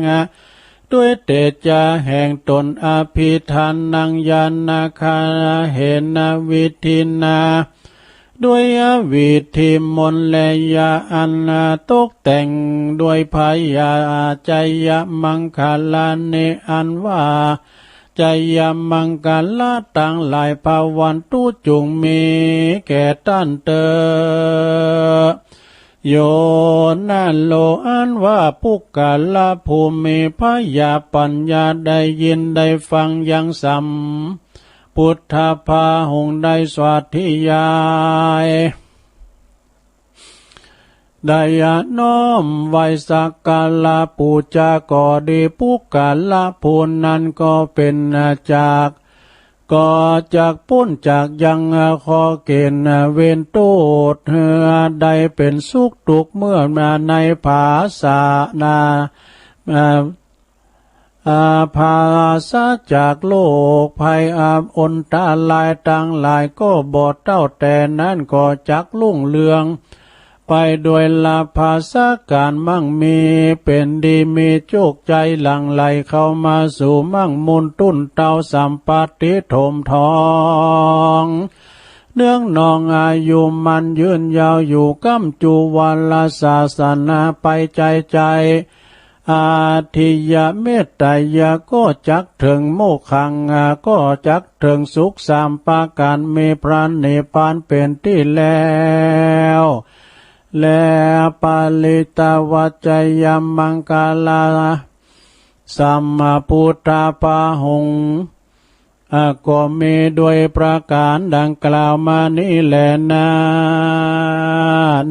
ด้วยเตจาแห่งตน อภิธานัง ญาณคาเหนะ วิธินา ด้วยวิธีมนต์และยาอันตกแต่งด้วยพยาชยมังคลานิ อันว่าชยมังคละทั้งหลาย ภวันตุ จงมีแก่ท่านเตอ โยนะโล อันว่าปุคคละผู้มีพยาปัญญา ได้ยินได้ฟังยังสัม พุทธพาหุงได้สาธยาย ได้น้อมไหว้สักการะปูชาก็ดี ปุคคละผู้นั้นก็เป็นจาก ก็จักพ้นจากยังข้อเกณฑ์เวรโทษ ได้เป็นสุขทุกข์เมื่อมาในภาสนา อา ปราศจากโรคภัย อา อันตรายทั้งหลาย ก็บ่เท่าแต่นั้น ก็จักรุ่งเรืองไปด้วยลาภาสการมั่งมีเป็นดี มีโชคชัยหลั่งไหลเข้ามาสู่มั่งมูลตุ้นเต้า สัมปติถมทอง เนืองนองอายุมั่นยืนยาวอยู่ ค้ำจุวรศาสนาไปใจ้ใจ้ อธิยเมตตายะ ก็จักเถิงโมกขัง ก็จักเถิงสุขสามประการ มีพระนิพพานเป็นที่แล้ว และปริตวัจยมังคลา สัมมาพุทธพาหุง อ่ะ ก็มีด้วยประการดังกล่าวมานี้แลนา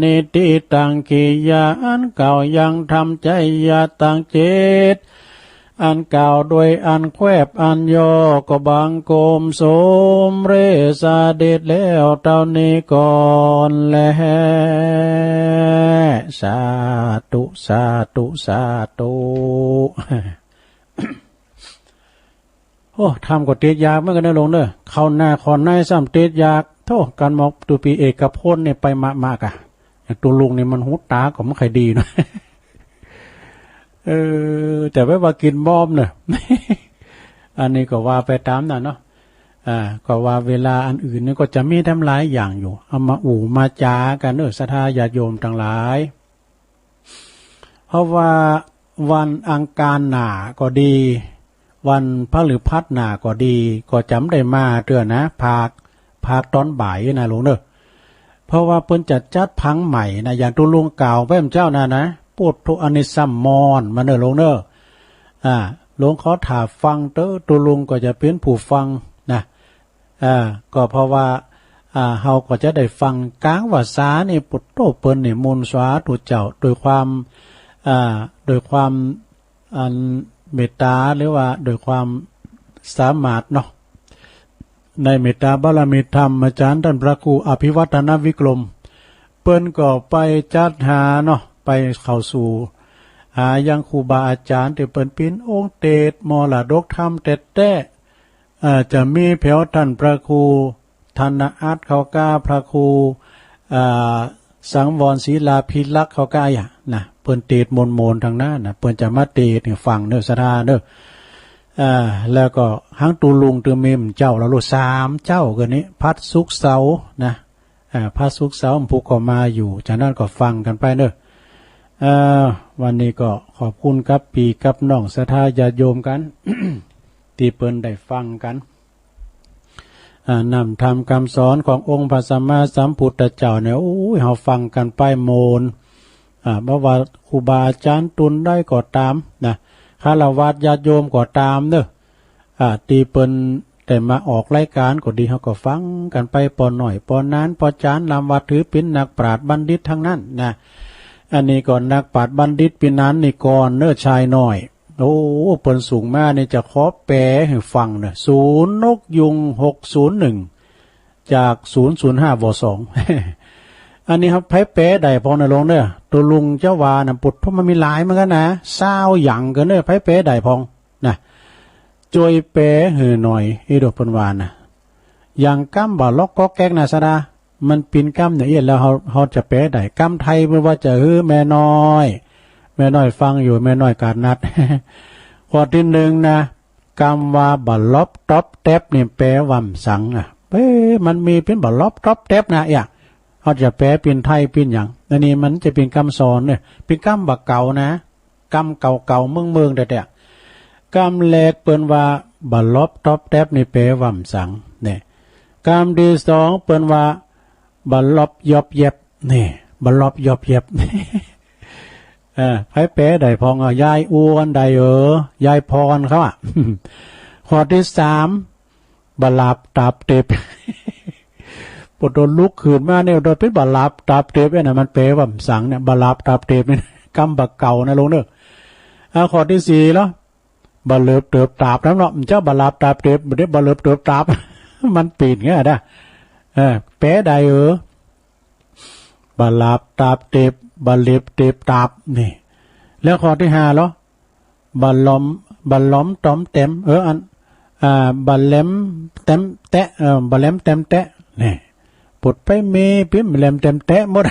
นิทธิตัง กิริยาอันกล่าวยังธรรม จยะตัง จิตอันกล่าวด้วยอันแควบอันย่อ ก็บังคมสมเร็จเสด็จแล้วเท่านี้ก่อนแล สาธุ สาธุ สาธุ โอ้ ธรรมก็ติดยากเหมือนกันนะหลวงเนอะ เข้าหน้าข้อในซ้ำติดยาก โธ่ การมอบตูปีเอกพลเนี่ยไปมะมะกะ อย่างตูลุงนี่มันหูตาก็ไม่ค่อยดีเนอะ เออ แต่ไว้ว่ากินมอมเนอะ อันนี้ก็ว่าไปตามนั้นเนาะ อ่า ก็ว่าเวลาอันอื่นนี่ก็จะมีทำหลายอย่างอยู่ เอามาอู่มาจากันเนอะ ศรัทธาญาติโยมทั้งหลาย เพราะว่าวันอังคารหน้าก็ดี วันพฤหัสหน้าก็ดี ก็จะไม่ได้มาเตื้อนะ ภาค ภาคตอนบ่ายนะหลวงเนอะ เพราะว่าเปิ้นจะจัดผังใหม่นะ อย่างตูลุงกล่าวไว้เมื่อเจ้านะนะ ปุถุอานิสสัมมอนมาเนอะหลวงเนอะ อ่า หลวงขอถ่าฟังเตอะ ตูลุงก็จะเป็นผู้ฟังนะ อ่า ก็เพราะว่า อ่า เฮาก็จะได้ฟังกลางวาสานี่ ปุตโตเปิ้นนี่มุนสาธุเจ้า โดยความ อ่า โดยความ อันเมตตา หรือว่าโดยความสามารถเนาะ ในเมตตาบารมีธรรมอาจารย์ท่านพระครูอภิวัฒนวิกรม เปิ้นก็ไปจัดหาเนาะ ไปเข้าสู่ หายังครูบาอาจารย์ที่เปิ้นปิ้นองค์เตสมรดกธรรมแต๊ๆ อ่า จะมีแผวท่านพระครูธนอัตเขาก้า พระครู อ่า สังวรศิลาภิรักษ์เขาก้าอ่ะนะ เปิ้นเตสมนต์ๆ ทางนั้นนะ เปิ้นจะมาเตสให้ฟังเนอะ ศรัทธาเนอะ อ่า แล้วก็หังตูลุงตือมีมเจ้าละลูก สามเจ้ากันนี้ พัดสุกร์เสาร์นะ อ่า พัดสุกร์เสาร์ผู้ก็มาอยู่ ฉะนั้นก็ฟังกันไปเนอะ อ่า วันนี้ก็ขอบคุณกับพี่กับน้องศรัทธาญาติโยมกัน ที่เปิ้นได้ฟังกัน อ่า นำธรรมคำสอนขององค์พระสัมมาสัมพุทธเจ้าเนี่ย โอ้ย เฮาฟังกันไปโมน อ่า บ่ว่าครูบาอาจารย์ตุนใดก็ตามนะ ฆราวาสญาติโยมก็ตามเนอะ อ่า ที่เปิ้นได้มาออกรายการก็ดี เฮาก็ฟังกันไป ปอหน่อย ปอนาน ปอจาน นำว่าถือเป็นนักปราชญ์บัณฑิตทั้งนั้นนะ อันนี้ก็นักปราชญ์บัณฑิตปีนั้นนี่ก่อนเนอะ ชายน้อย โอ้ เปิ้นสูงมานี่จะขอแปลให้ฟังเนอะ ศูนย์นกยูงหกศูนย์หนึ่ง จากศูนย์ศูนย์ห้า ว สอง อันนี้ครับ ไผแปลได้พองนะหลวงเด้อ ตัวลุงเจ้าว่านะ ปุถุมันมีหลายเหมือนกันนะ ซาวอย่างกันเด้อ ไผแปลได้พองนะ จ้อยแปลหื้อหน่อย อีดอกเปิ้นว่านะ อย่างกำบ่าล็อกก๊อกแก๊กนะสะดา มันปิ่นกำเนี่ยเอียดแล้ว เฮา เฮาจะแปลได้ กำไทยเปิ้นว่าจะหื้อแม่น้อย แม่น้อยฟังอยู่ แม่น้อยกาดนัด ข้อที่หนึ่งนะ กำว่าบ่าล็อบต๊อบแต๊บนี่แปลว่าหยังสังอ่ะ เอ้ย มันมีเปิ้นบ่าล็อบต๊อบแต๊บนะ เอีย เฮาจะแปลปิ่นไทยปิ่นหยัง อันนี้มันจะเปิ้นกำซ้อนเนี่ย เปิ้นกำบ่าเก่านะ กำเก่าๆ เมืองๆ แต๊ๆ กำแรกเปิ้นว่าบ่าล็อบต๊อบแต๊บนี่แปลว่าหยังสัง เนี่ย กำที่สองเปิ้นว่าบ่าล็อบยอบแยบ นี่ บ่าล็อบยอบแยบ เออ ไผแปลได้พองอ่ะ ยายอ้วนได้เออ ยายพรเขาอ่ะ ข้อที่สาม บ่าหลาบตาบเต็บ ปวดตัวลุกขึ้นมาเนี่ย โดนเปิ้นบ่าหลาบตาบเต็บเนี่ยนะ มันแปลว่าหยังสังเนี่ย บ่าหลาบตาบเต็บนี่ กำบ่าเก่านะหลวงเด้อ อ่า ข้อที่สี่แล้ว บ่าเหลิบเติบตาบนำเนาะ เจ้าบ่าหลาบตาบเต็บ บ่ได้บ่าเหลิบเติบตาบ มันปิ่นไงนะ เออ แปลได้เออ บ่าหลาบตาบเต็บ บ่าเหลิบเต็บตาบ นี่ แล้วข้อที่ห้าแล้ว บ่าหลอม บ่าหลอมตอมแตม เออ อัน อ่า บ่าแหลมแตมแตะ เออ บ่าแหลมแตมแตะ นี่ ปุดไปเมเปิ้นบ่าแหลมแตมแตะหมด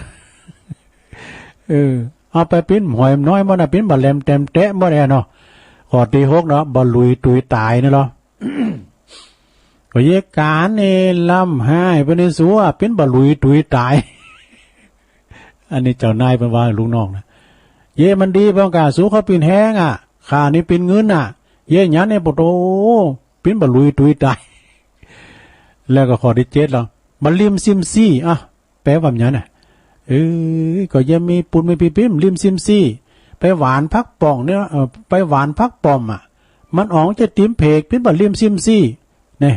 เออ เอาไปเปิ้นหอยน้อยหมดนะ เปิ้นบ่าแหลมแตมแตะหมดเลยเนาะ ข้อที่หกเนาะ บ่าหลุยตุยตายนี่เหรอ ก็เยกการนี่ลำหายไปในสัว เปิ้นบ่าหลุยตุยตาย อันนี้เจ้านายเปิ้นว่าลูกน้องนะ เยมันดีเปิ้นกาสู้เขาเปิ้นแฮงอ่ะ ข้านี่เปิ้นเงินอ่ะ เยหยังนี่ปะโต เปิ้นบ่าหลุยตุยตาย แล้วก็ข้อที่เจ็ดแล้ว บ่าลิมซิมซี่ อ่ะ แปลว่าหยังน่ะ เออ ก็ยังมีปุนมีปีปิมลิมซิมซี่ ไปหวานผักป่องเนี่ย เออ ไปหวานผักป่อมอ่ะ มันออกจะติมเพก เปิ้นบ่าลิมซิมซี่ เนี่ย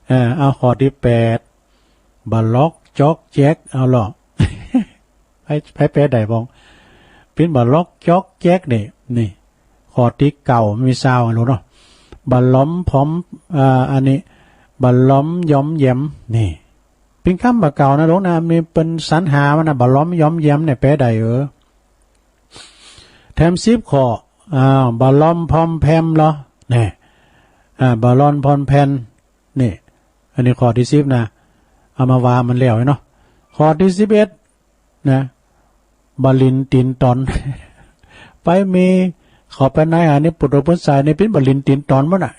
เออ เอาข้อที่แปด บ่าล็อกจ๊อกแจ๊ก เอาเหรอ ไผ ไผแปลได้บ้าง เปิ้นบ่าล็อกจ๊อกแจ๊กเนี่ย นี่ ข้อที่เก้ามีซาวหลวงเนาะ บ่าล้อมพร้อม อ่า อันนี้ บ่าล้อมย้อมแย้ม นี่ เปิ้นกำบ่าเก่านะหลวงนะ มีเปิ้นสรรหามานะ บ่าล้อมย้อมแย้มเนี่ยแปลได้เออ แถมสิบข้อ อ่า บ่าล้อมพร้อมแพมเหรอ เนี่ย อ่า บ่าล้อมพร้อมแพม นี่ อันนี้ข้อที่สิบนะ เอามาว่ามันแล้วเนาะ ข้อที่สิบเอ็ด นะ บ่าลินตินตอน ไปมี เขาไปในอันนี้ปุตตะพุทธสายนี่เปิ้นบ่าลินตินตอนหมดน่ะ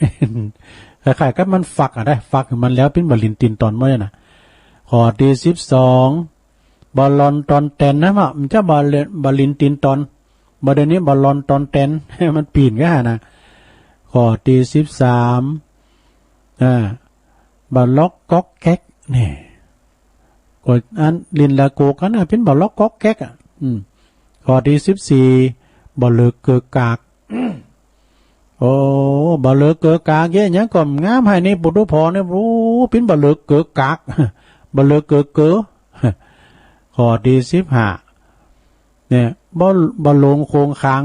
คล้ายๆกับมันฟักอ่ะ ได้ฟักมันแล้วเปิ้นบ่าลินตินตอนหมดน่ะ ข้อที่สิบสอง บ่าลอนตอนแตนนะ มะ มันจะบ่าเล- บ่าลินตินตอน บ่าเดี๋ยวนี้บ่าลอนตอนแตน มันปิ่นก็หานะ ข้อที่สิบสาม อ่า บ่าล็อกก๊อกแก๊ก นี่ ก็อันลินละโกกันนะ เปิ้นบ่าล็อกก๊อกแก๊กอ่ะ อืม ข้อที่สิบสี่ บ่าเลิกเกิกกาก โอ้ บ่าเลิกเกิกกาก เยอะหยังก็งามให้นี่ปุถุพรเนี่ย โอ้ เปิ้นบ่าเลิกเกิกกาก บ่าเลิกเกิกเกอ ข้อที่สิบห้า เนี่ย บ่ บ่าลงโคงคาง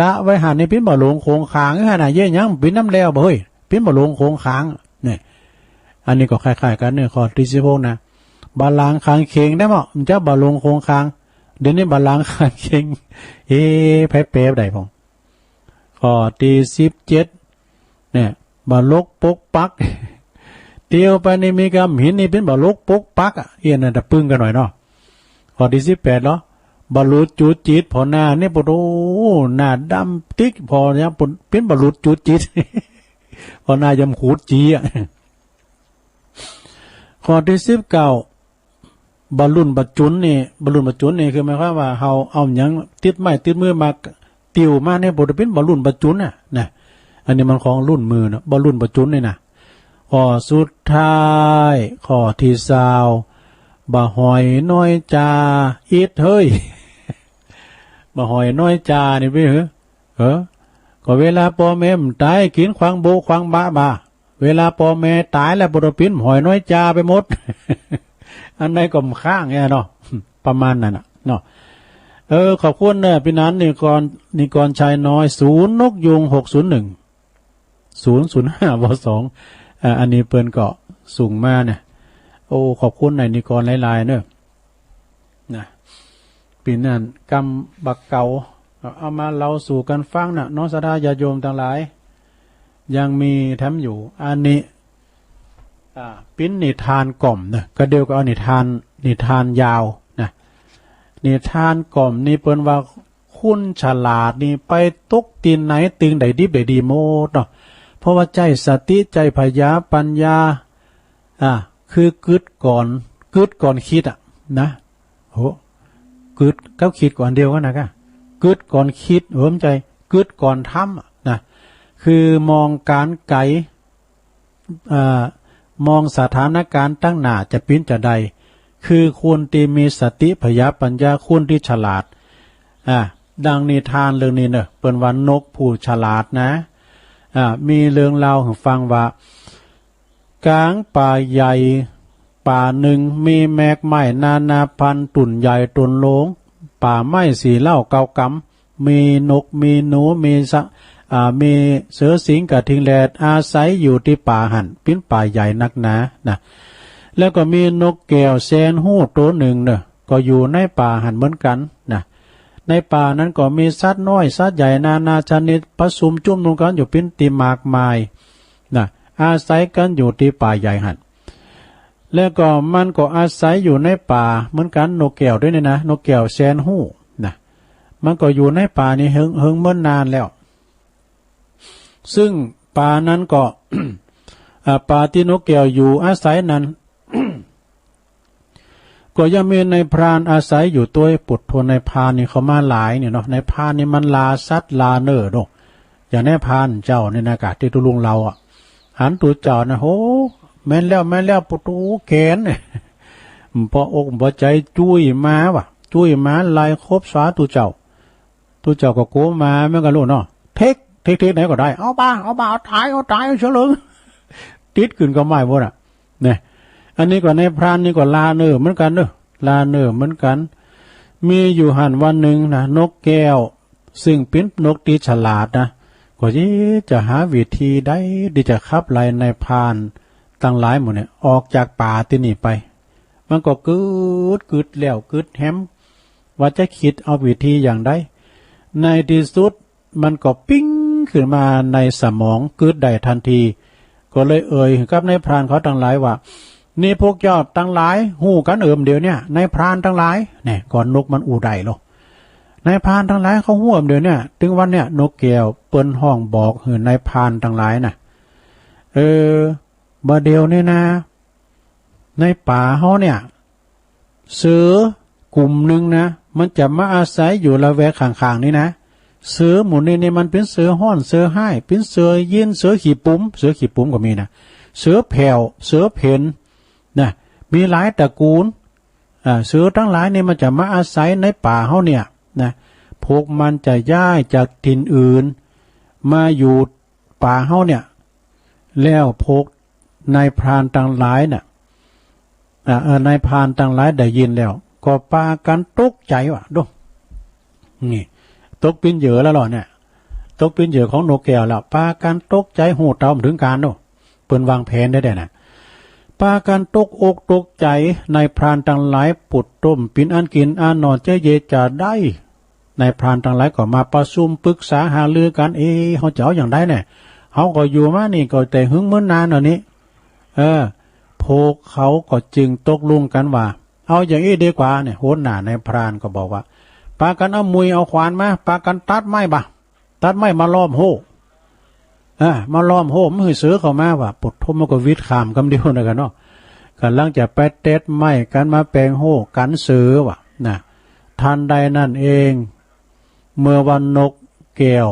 ละไว้หันนี่เปิ้นบ่าลงโคงคาง หันน่ะ เยอะหยังเปิ้นน้ำแล้วบ่เฮ้ย เปิ้นบ่าลงโคงคาง เนี่ย อันนี้ก็คล้ายๆกันเนี่ย ข้อที่สิบหกนะ บ่าลางคางเข่งได้บ่ มันจะบ่าลงโคงคาง เดี๋ยวนี้บ่าลางคางเข่ง เอ๊ะ ไผแปลได้พอง ข้อที่สิบเจ็ด เนี่ย บ่าลกปกปัก เตียวไปนี่มีกำหินนี่เปิ้นบ่าลกปกปักอ่ะ เอี้ยนั่นจะปึ้งกันหน่อยเนาะ ข้อที่สิบแปดเหรอ บ่าหลุดจูดจีด พอหน้านี่ปะโต หน้าดำติ๊ก พอเนี่ยปะ- เปิ้นบ่าหลุดจูดจีด พอหน้ายำขูดจีอ่ะ ข้อที่สิบเก้า บ่าลุ่นบ่าจุนนี่ บ่าลุ่นบ่าจุนนี่คือหมายความว่าเฮาเอาหยังติดไม้ติดมือมาติวมาเนี่ย บ่ได้เปิ้นบ่าลุ่นบ่าจุนน่ะ นะ อันนี้มันของลุ่นมือเนาะ บ่าลุ่นบ่าจุนนี่นะ ข้อสุดท้าย ข้อที่ซาว บ่าหอยน้อยจา อิดเฮ้ย บ่าหอยน้อยจานี่เปิ้นเหรอ เออ ก็เวลาปอแม่มันต๋าย กิ๋นขวางโบะขวางบะบ่า เวลาปอแม่ต๋ายแล้ว บ่าเปิ้นหอยน้อยจาไปหมด อันใดก็บ่าข้างเนี่ยเนาะ ประมาณนั้นน่ะเนาะ เออ ขอบคุณเนอะ ปี้นัน นิกร นิกรชัยน้อย ศูนย์นกยูง หกศูนย์หนึ่ง ศูนย์ศูนย์ห้า ว สอง อ่า อันนี้เปิ้นก็ส่งมาเนี่ย โอ้ ขอบคุณนายนิกรหลายๆ เนอะ เป็นอันกำบักเก่า เอามาเล่าสู่กันฟังนะ น้องศรัทธาญาติโยมทั้งหลาย ยังมีแถมอยู่ อันนี้ อ่า เป็นนิทานก่อมนะ ก็เดียวก็เอานิทาน นิทานยาวนะ นิทานก่อมนี่เปิ้นว่า คนฉลาดนี่ไปตกที่ไหนตึงได้ดิบได้ดีหมดเนาะ เพราะว่าใช้สติ ใช้ผญาปัญญา อ่า คือกึ๊ดก่อน กึ๊ดก่อนคิดอะนะ โห กึ๊ดกับคิดก็อันเดียวกันนะกะ กึ๊ดก่อนคิด เออ ไม่ใช่ กึ๊ดก่อนทำอะนะ คือมองการไกล อ่า มองสถานการณ์ตั้งหน้าจะปิ้นจะใด คือคนที่มีสติผญาปัญญา คนที่ฉลาด อ่า ดังนิทานเรื่องนี้เนอะ เปิ้นว่านกผู้ฉลาดนะ อ่า มีเรื่องเล่าให้ฟังว่า กลางป่าใหญ่ป่าหนึ่ง มีแมกไม้นานาพันธุ์ ต้นใหญ่ต้นโลง ป่าไม้สีเหล้าเก่ากำ มีนก มีหนู มีสะ อ่า มีเสือสิงห์กระทิงแรด อาศัยอยู่ที่ป่าหั่น ปิ้นป่าใหญ่นักหนานะ แล้วก็มีนกแก้วแสนฮู้ตัวหนึ่งเนอะ ก็อยู่ในป่าหั่นเหมือนกันนะ ในป่านั้นก็มีสัตว์น้อยสัตว์ใหญ่นานาชนิด ประชุมจุมนุมกันอยู่ปิ้นตี้มากมายนะ อาศัยกันอยู่ที่ป่าใหญ่หั่น แล้วก็มันก็อาศัยอยู่ในป่าเหมือนกัน นกแก้วด้วยนี่นะ นกแก้วแสนฮู้นะ มันก็อยู่ในป่านี่เฮิง เฮิงเมินนานแล้ว ซึ่งป่านั้นก็ อ่า ป่าที่นกแก้วอยู่อาศัยนั้น ก็ยังมีนายพรานอาศัยอยู่ตวย ปุดโธ นายพรานนี่เขามาหลายนี่เนาะ นายพรานนี่มันล่าสัตว์ล่าเนื้อเนาะ อย่างนายพรานเจ้านี่นะกะ ตี้ตุ๊ลุงเล่าอะ หันตุ๊เจ้านะ โห แม่นแล้ว แม่นแล้ว ปุดโธ แขน บ่อกบ่ใจ จุ้ยหมาว่ะ จุ้ยหมาไล่ขบสาตุ๊เจ้า ตุ๊เจ้าก็กั๋วหมาเหมือนกั๋นลูกเนาะ เทค เทค เทคไหนก็ได้ เอาบ่า เอาบ่า เอาต๋าย เอาต๋าย เอาเสียเลย ติดขึ้นก็ไม่หมดอะ เนี่ย อันนี้ก็นายพรานนี่ก็ล่าเนื้อเหมือนกั๋นเนอะ ล่าเนื้อเหมือนกั๋น มีอยู่หั่นวันหนึ่งนะ นกแก้ว ซึ่งปิ้นนกตี้ฉลาดนะ ก็ยิจะหาวิธีใดตี้จะขับไล่นายพรานตังหลายหมู่เนี่ย ออกจากป่าตี้นี่ไป มันก็กึ๊ด กึ๊ดแล้วกึ๊ดแหม ว่าจะคิดเอาวิธีอย่างใด ในตี้สุดมันก็ปิ๊งขึ้นมาในสมองกึ๊ดได้ทันที ก็เลยเอ่ยกับนายพรานเขาตังหลายว่า นี่พวกเจ้าตังหลายฮู้กั๋นเอิมเดี๋ยวเนี่ย นายพรานตังหลาย เนี่ย ก่อนนกมันอู้ได้หรอก นายพรานตังหลายเขาฮู้เอิมเดี๋ยวเนี่ย ตึงวันเนี่ย นกแก้วเปิ้นฮ้องบอกหื้อนายพรานตังหลายน่ะ เออ บ่าเดี๋ยวนี้นะ ในป่าเฮาเนี่ย เสือกุ่มหนึ่งนะ มันจะมาอาศัยอยู่ละแวกข้างๆ นี่นะ เสือหมู่นี้นี่มันปิ้นเสือฮ้อน เสือฮ้าย ปิ้นเสือยิน เสือขี้ปุ๋ม เสือขี้ปุ๋มก็มีนะ เสือแผ่ว เสือเพ่น นะ มีหลายตระกูล อ่า เสือตังหลายนี่มันจะมาอาศัยในป่าเฮาเนี่ย นะ พวกมันจะย้ายจากถิ่นอื่น มาอยู่ป่าเฮาเนี่ย แล้วพวกนายพรานตังหลายน่ะ อ่า เออ นายพรานตังหลายได้ยินแล้ว ก็ปากั๋นตกใจ๋ว่ะ ดู นี่ ตกปิ้นเหยื่อแล้วเหรอเนี่ย ตกปิ้นเหยื่อของนกแก้วแล้ว ปากั๋นตกใจ๋ ฮู้เต้าบ่ถึงก๋าน ดู เปิ้นวางแผนได้แด่น่ะ ปากั๋นตกอกตกใจ๋ นายพรานตังหลาย ปุดต้มปิ้นอันกิ๋นอันนอน จะเยจะใด นายพรานตังหลายก็มาประชุมปรึกษาหารือกั๋น เอ๊ะ เฮาจะเอาอย่างใดเนี่ย เฮาก็อยู่มานี่ก็แต่หึงเมินนานแล้วนี่ เออ พวกเขาก็จึงตกลงกั๋นว่า เอาอย่างอี้ดีกว่าเนี่ย หัวหน้านายพรานก็บอกว่า ปากั๋นเอามุยเอาขวานมา ปากั๋นตัดไม้บ่ะ ตัดไม้มาล้อมโฮ่ อ่า มาล้อมโฮ่ บ่หื้อเสือเข้ามาว่ะ ปุดโธ มันก็วิดข้ามกำเดียวนะกั๋นเนาะ ก๋ำลังจะไปเต็ดไม้กั๋นมาแป๋งโฮ่กั๋นเสือว่ะ นะ ทันใดนั้นเอง เมื่อว่านกแก้ว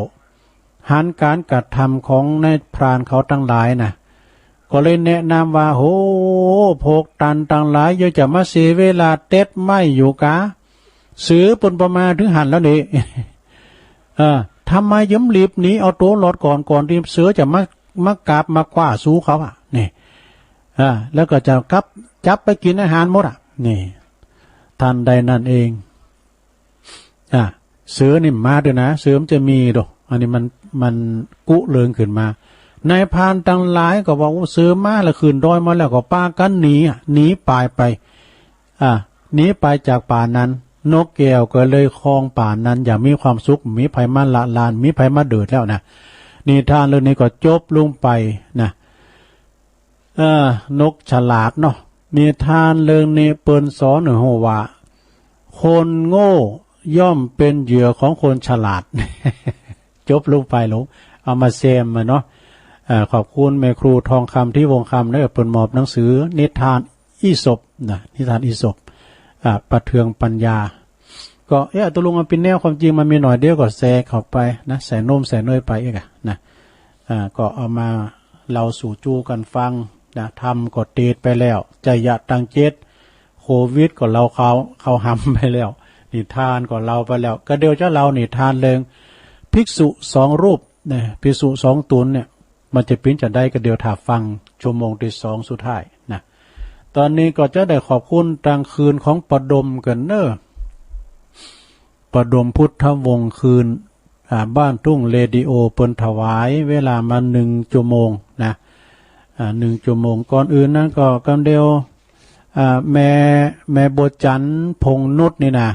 หันก๋านกระทำของนายพรานเขาตังหลายน่ะ ก็เลยแนะนำว่า โห พวกต้านตังหลาย อย่าจะมาเสียเวลาเต็ดไม้อยู่กา เสือเปิ้นบ่มาถึงหั้นแล้วนี่ เออ ทำไมยังบ่รีบหนีเอาตั๋วรอดก่อน ก่อนตี้เสือจะมา มากาบมาคว้าสูเขาอะ นี่ อ่า แล้วก็จะกลับ จับไปกิ๋นอาหารหมดอะ นี่ ทันใดนั้นเอง อ่ะ เสือนี่มาด้วยนะ เสือมันจะมีดอก อันนี้มัน มันกุเริงขึ้นมา นายพรานตังหลายก็ว่า โอ้ เสือมาแล้ว ขึ้นดอยมาแล้ว ก็ปากั๋นหนีอะ หนีป่ายไป อ่ะ หนีไปจากป่านั้น นกแก้วก็เลยคองป่านนั้น อย่างมีความสุข มีไผมาละลาน มีไผมาเดือดแล้วนะ นิทานเรื่องนี้ก็จบลงไปนะ เออ นกฉลาดเนาะ นิทานเรื่องนี้เปิ้นสอนให้ฮู้ว่า คนโง่ย่อมเป็นเหยื่อของคนฉลาด จบลงไปลง เอามาแซมมาเนาะ เอ่อ ขอบคุณแม่ครูทองคำ ที่วงคำเนอะ เปิ้นมอบหนังสือนิทานอีสปนะ นิทานอีสป อ่า ประเทืองปัญญา ก็ เอ๊ะ ตกลงมันเป็นแนวความจริง มันมีหน่อยเดียวก็แทรกเข้าไปนะ ใส่นมใส่เนยไปอีกอะนะ อ่า ก็เอามาเล่าสู่จู้กันฟังนะ ธรรมก็เตดไปแล้ว ไชยะตังเจ็ด โควิดก็เล่าเขา เขาหำไปแล้ว นิทานก็เล่าไปแล้ว ก็เดี๋ยวจะเล่านิทานเรื่องภิกษุสองรูปนะ ภิกษุสองต๋นเนี่ย มันจะปิ้นจะได้ ก็เดี๋ยวถ้าฟังชั่วโมงที่สองสุดท้ายนะ ตอนนี้ก็จะได้ขอบคุณตางคืนของปะดมกันเนอะ ปะดมพุทธวงศ์คืน อ่า บ้านทุ่งเรดิโอ เปิ้นถวายเวลามาหนึ่งชั่วโมงนะ อ่า หนึ่งชั่วโมง ก่อนอื่นนั้นก็กำเดียว อ่า แม่ แม่บัวจันทร์ พงษ์นุชนี่นะ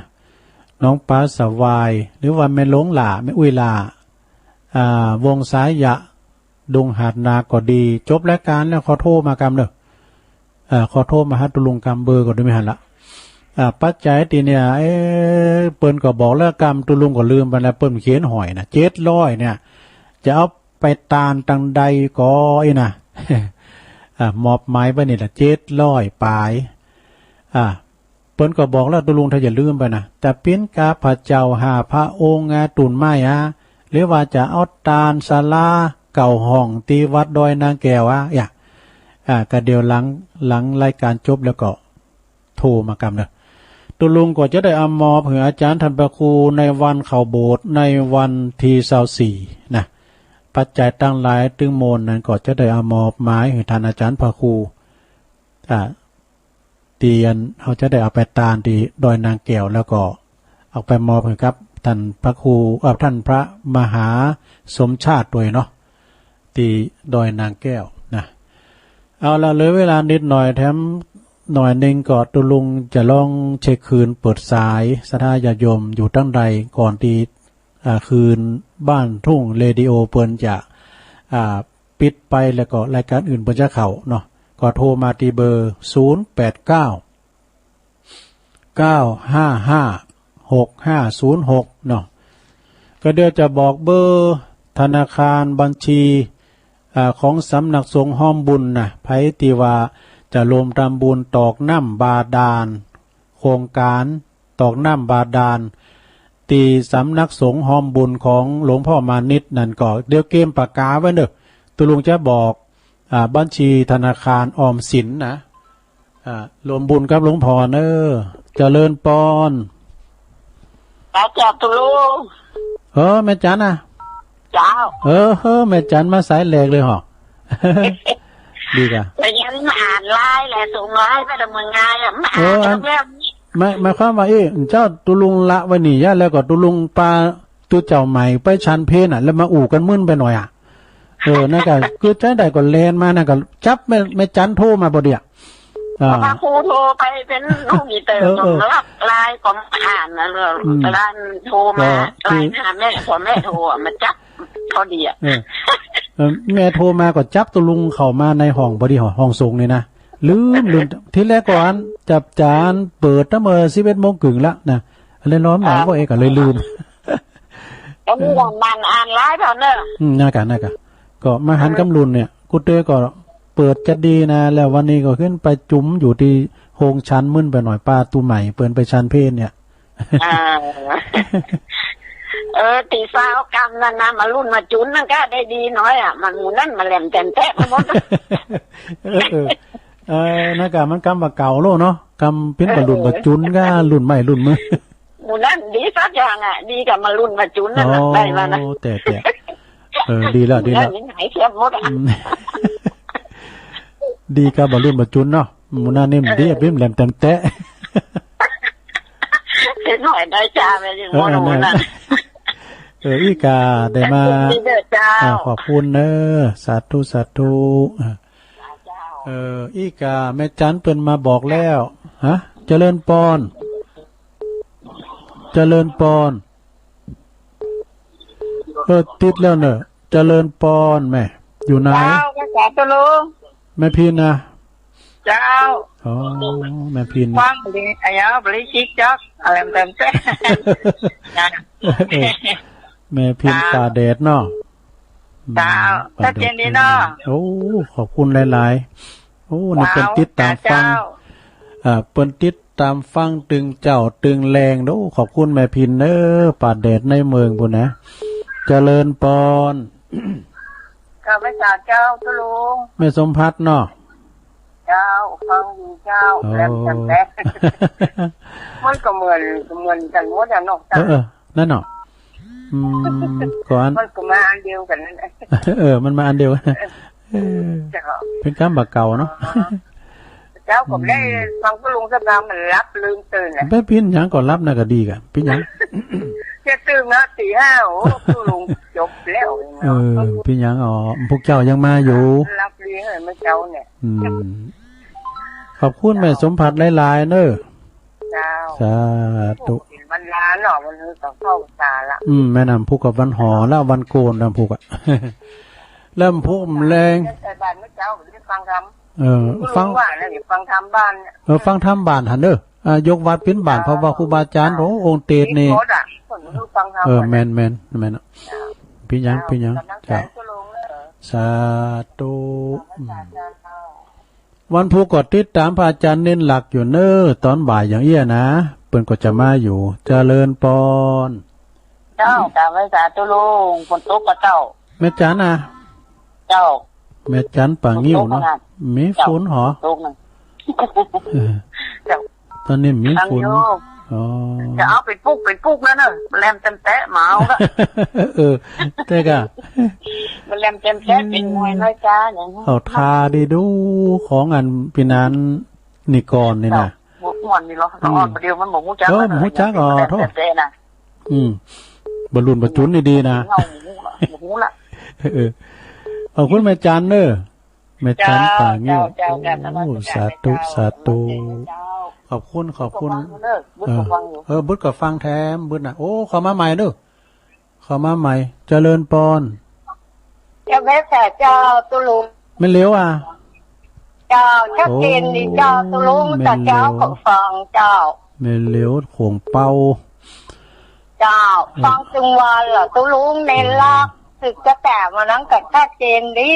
น้องปาสวาย หรือว่าแม่หลงหล่า แม่อุ้ยหล่า อ่า วงสายะ ดงหาดนาก็ดี จบรายการแล้วขอโทรมากำเนอะ อ่า ขอโทรมาหาตุลุงกำ เบอร์ก็ดูไม่หันละ อ่า ปัจจัยตีเนี่ย เอ๊ะ เปิ้นก็บอกแล้วกำ ตุลุงก็ลืมไปแล้ว เปิ้นเขียนหอยนะ เจ็ดร้อยเนี่ย จะเอาไปตานตังใดก็อีนะ อ่า มอบหมายไว้นี่แหละ เจ็ดร้อยปลาย อ่า เปิ้นก็บอกแล้วตุลุง ถ้าอย่าลืมไปนะ จะปิ้นกาพระเจ้าห้าพระองค์อะ ตุนไม้อะ หรือว่าจะเอาตานศาลาเก้าห้องที่วัดดอยนางแก้วอะ อย่า อ่า ก็เดี๋ยวหลัง หลังรายการจบแล้วก็โทรมากำเนอะ ตุลุงก็จะได้เอามอบให้อาจารย์ท่านพระครูในวันเข้าโบสถ์ในวันที่ซาวสี่นะ ปัจจัยตังหลายตึงมวลนั้นก็จะได้เอามอบหมายให้ท่านอาจารย์พระครู อ่า เตียน เขาจะได้เอาไปตานที่ดอยนางแก้ว แล้วก็เอาไปมอบให้กับท่านพระครู เอ่อ ท่านพระมหาสมชาติด้วยเนาะ ที่ดอยนางแก้วนะ เอาละ เหลือเวลานิดหน่อย แถมหน่อยหนึ่งก็ตุลุงจะลองเช็คคืนเปิดสายศรัทธาญาติโยมอยู่ตั้งใดก่อนที่ อ่า คืนบ้านทุ่งเรดิโอเปิ้นจะ อ่า ปิดไปแล้วก็รายการอื่นเปิ้นจะเข้าเนาะ ก็โทรมาที่เบอร์ ศูนย์แปดเก้า เก้าห้าห้า หกห้าศูนย์หก เนาะ ก็เดี๋ยวจะบอกเบอร์ธนาคารบัญชี อ่า ของสำนักสงฆ์ห้อมบุญนะ ไผที่ว่าจะรวมทำบุญตอกน้ำบาดาล โครงการตอกน้ำบาดาล ที่สำนักสงฆ์ห้อมบุญของหลวงพ่อมานิตนั่นก็ เดี๋ยวเกมปากกาไว้เนอะ ตุลุงจะบอก อ่า บัญชีธนาคารออมสินนะ อ่า รวมบุญกับหลวงพ่อเนอะ เจริญปอน เจ้า เจ้าตุลุง เออ แม่จันนะ เจ้า เออ เออ แม่จันมาสายแรกเลยเหรอ ดีกะ แต่ยังอ่านไลน์แหละ ส่งไลน์ไปแต่เมืองไงอ่ะ มาอ่าน เออ อัน แล้ว หมาย หมายความว่า เอ๊ะ เจ้าตุลุงละไว้นี่ยะ แล้วก็ตุลุงปาตุเจ้าใหม่ไปฉันเพลน่ะ แล้วมาอู่กันมึนไปหน่อยอ่ะ เออ นั่นก็ คือใจได้ก็แลนมา นั่นก็จับแม่ แม่จันโทรมาพอดีอ่ะ อ่า พระครูโทรไปเป็นลูกอีเตอร์ เออ เออ รับไลน์ของอ่านนะเนอะ อืม ไลน์โทรมา ก็คือ ไลน์หาแม่ พอแม่โทรอ่ะ มาจับพอดีอ่ะ เออ เออ แม่โทรมาก็จับตุลุงเข้ามาในห้องพอดี ห้อง ห้องส่งนี่นะ ลืม ลืม ทีแรกก่อนจับจานเปิดตั้งเมื่อสิบเอ็ดโมงครึ่งละนะ เลยร้อนหน่อย อ่า ก็เอกก็เลยลืม อันนี้ก็มันอ่านไลน์เท่านั้น อืม น่ากะ น่ากะ ก็มาหันกำลุนเนี่ย กูเตอก็เปิดจะดีนะ แล้ววันนี้ก็ขึ้นไปจุ๋มอยู่ที่โฮงชันมึนไปหน่อย ป้าตูใหม่เปิ้นไปชันเพลเนี่ย อ่า เออ ตีสาวกำนั่นนะ มารุ่นมาจุ๋นนั่นก็ได้ดีหน่อยอ่ะ มันหมู่นั่นมาแหลมแจ่มแทะมาหมด เออ เออ เออ นั่นกะมันกำว่าเก่าโลเนาะ กำปิ้นบ่ารุ่นบ่าจุ๋นก็รุ่นใหม่รุ่นมือ หมู่นั่นดีสักอย่างอ่ะ ดีกับมารุ่นมาจุ๋นนั่นน่ะ อ๋อ ได้มานะ แต่ แต่ เออ ดีแล้ว ดีแล้ว หมู่นั่นยังหายเทียบหมดอ่ะ อืม ดีกับบ่ารุ่นบ่าจุ๋นเนาะ หมู่นั่นนี่มันดี เออ ปิ้นแหลมแจ่มแทะ เสียหน่อยได้จ้าไปถึง เออ หมู่นั่น เออ อีกาได้มา ดีเด้อเจ้า อ่า ขอบคุณเนอะ สาธุ สาธุ เออ เจ้า เออ อีกาแม่จันเปิ้นมาบอกแล้ว ฮะ เจริญปอน เจริญปอน เออ ติดแล้วเนอะ เจริญปอนแม่ อยู่ไหน เจ้า ภาษาตุลุง แม่พินนะ เจ้า อ๋อ แม่พิน ฟังดี อายาบริจิกจ๊อก อะไรมันเต็มเต็ม เออ แม่พิน เจ้า ป่าแดดเนาะ เจ้า อืม ชัดเจนดีเนาะ ป่าแดด โอ้ ขอบคุณหลายๆ โอ้ นี่เปิ้นติดตามฟัง เจ้า อ่า เปิ้นติดตามฟังตึงเจ้าตึงแลง โอ้ ขอบคุณแม่พินเด้อ ป่าแดดในเมืองพุ้นนะ เจริญปอน ข้าพเจ้าเจ้าตุลุง แม่สมภัทรเนาะ เจ้า ฟังอยู่เจ้า โอ้ แหลมจันแหลม มันก็เหมือน เหมือนกันหมดอะเนาะ เออ เออ นั่นเนาะ อืม ก่อน มันก็มาอันเดียวกันนั่นแหละ เออ มันมาอันเดียว เออ เจ้า เป็นกำบ่าเก่าเนาะ อ๋อ เจ้าก็ได้ อืม ฟังตุลุงสักครั้งมันหลับลืมตื่นน่ะ ไปปิ้นหยังก็หลับน่ะก็ดีกะ ปิ้นหยัง จะตื่นมาตีห้า โอ้ ตุลุงจบแล้ว เออ ปิ้นหยัง อ๋อ พวกเจ้ายังมาอยู่ หลับดีเหรอเมื่อเช้าเนี่ย อืม ขอบคุณแม่สมภัทรหลายๆ เนอะ เจ้า สาธุ เป็นวันลาเนาะ วันนี้ก็เข้าตาละ อืม แม่นำพุกกับวันหอแล้ว วันโกนนำพุกอะ แล้วพุกแรง ใส่บาตรเมื่อเช้า ผมได้ฟังธรรม เออ ฟัง ว่านะ ฟังธรรมบ้านเนี่ย เออ ฟังธรรมบ้านหั่นเด้อ อ่า ยกวัดปิ้นบ้าน เจ้า เพราะว่าครูบาอาจารย์ โอ้ องค์เตสนี่ เอกโคตรอะ ผมรู้ฟังธรรม เออ หมด แม่น แม่น แม่นอะ เจ้า ปิ้นหยัง เจ้า ปิ้นหยัง กำลังใจ เจ้า ตุลุงเนอะ สาธุ อืม วันพุธก็ติดตามพระอาจารย์เน้นหลักอยู่เน้อ ตอนบ่ายอย่างเอี้ยนะ เปิ้นก็จะมาอยู่ เจริญปอน เจ้า กราบไหว้สาธุลุง ฝนตกก็เจ้า แม่จันนะ เจ้า แม่จันป่างิ้วเนาะ ฝนตกขนาด มีฝนหอ เจ้า ตกนะ เออ เจ้า ตอนนี้มีฝน ฟังอยู่ อ๋อ จะเอาไปปลูก ไปปลูกแล้วเนอะ แหลมเต็มแตะมาเอาละ เออ แต่ก็ มันแหลมเต็มแตะ เป็นมวยน้อยจ้าอย่างนี้ เอาทาดีดู ของอันปีนั้นนี่ก่อนนี่นะ เจ้า ม่วนนี่เหรอ อืม น้องอ่อนประเดี๋ยวมันบ่ฮู้จัก เออ แล้ว บ่ฮู้จัก อ๋อ แหลมเต็มแตะนะ อืม บรรลุนบรรจุนนี่ดีนะ เงาบ่ฮู้ละ บ่ฮู้ละ เออ ขอบคุณแม่จันเนอะ แม่จัน เจ้า ป่างิ้ว เจ้า เจ้า กราบนมัสการ โอ้ สาธุ เจ้า สาธุ นมัสการเจ้า ขอบคุณ ขอบคุณ บุญกว้างอยู่เนอะ บุญกว้างอยู่ เออ เออ บุญก็ฟังแถม บุญน่ะ โอ้ เข้ามาใหม่เด้อ เข้ามาใหม่ เจริญปอน เจ้าแม่สาเจ้าตุลุง แม่เหลียวอ่ะ เจ้า ชัดเจนดีเจ้า โอ้ ตุลุง แม่เหลียว แต่เจ้าก็ฟังเจ้า แม่เหลียวโขงเปา เจ้า เออ ฟังตึงวันเหรอ ตุลุงใน เออ ลัก สึกจะแต่มานั้นก็ชัดเจนดี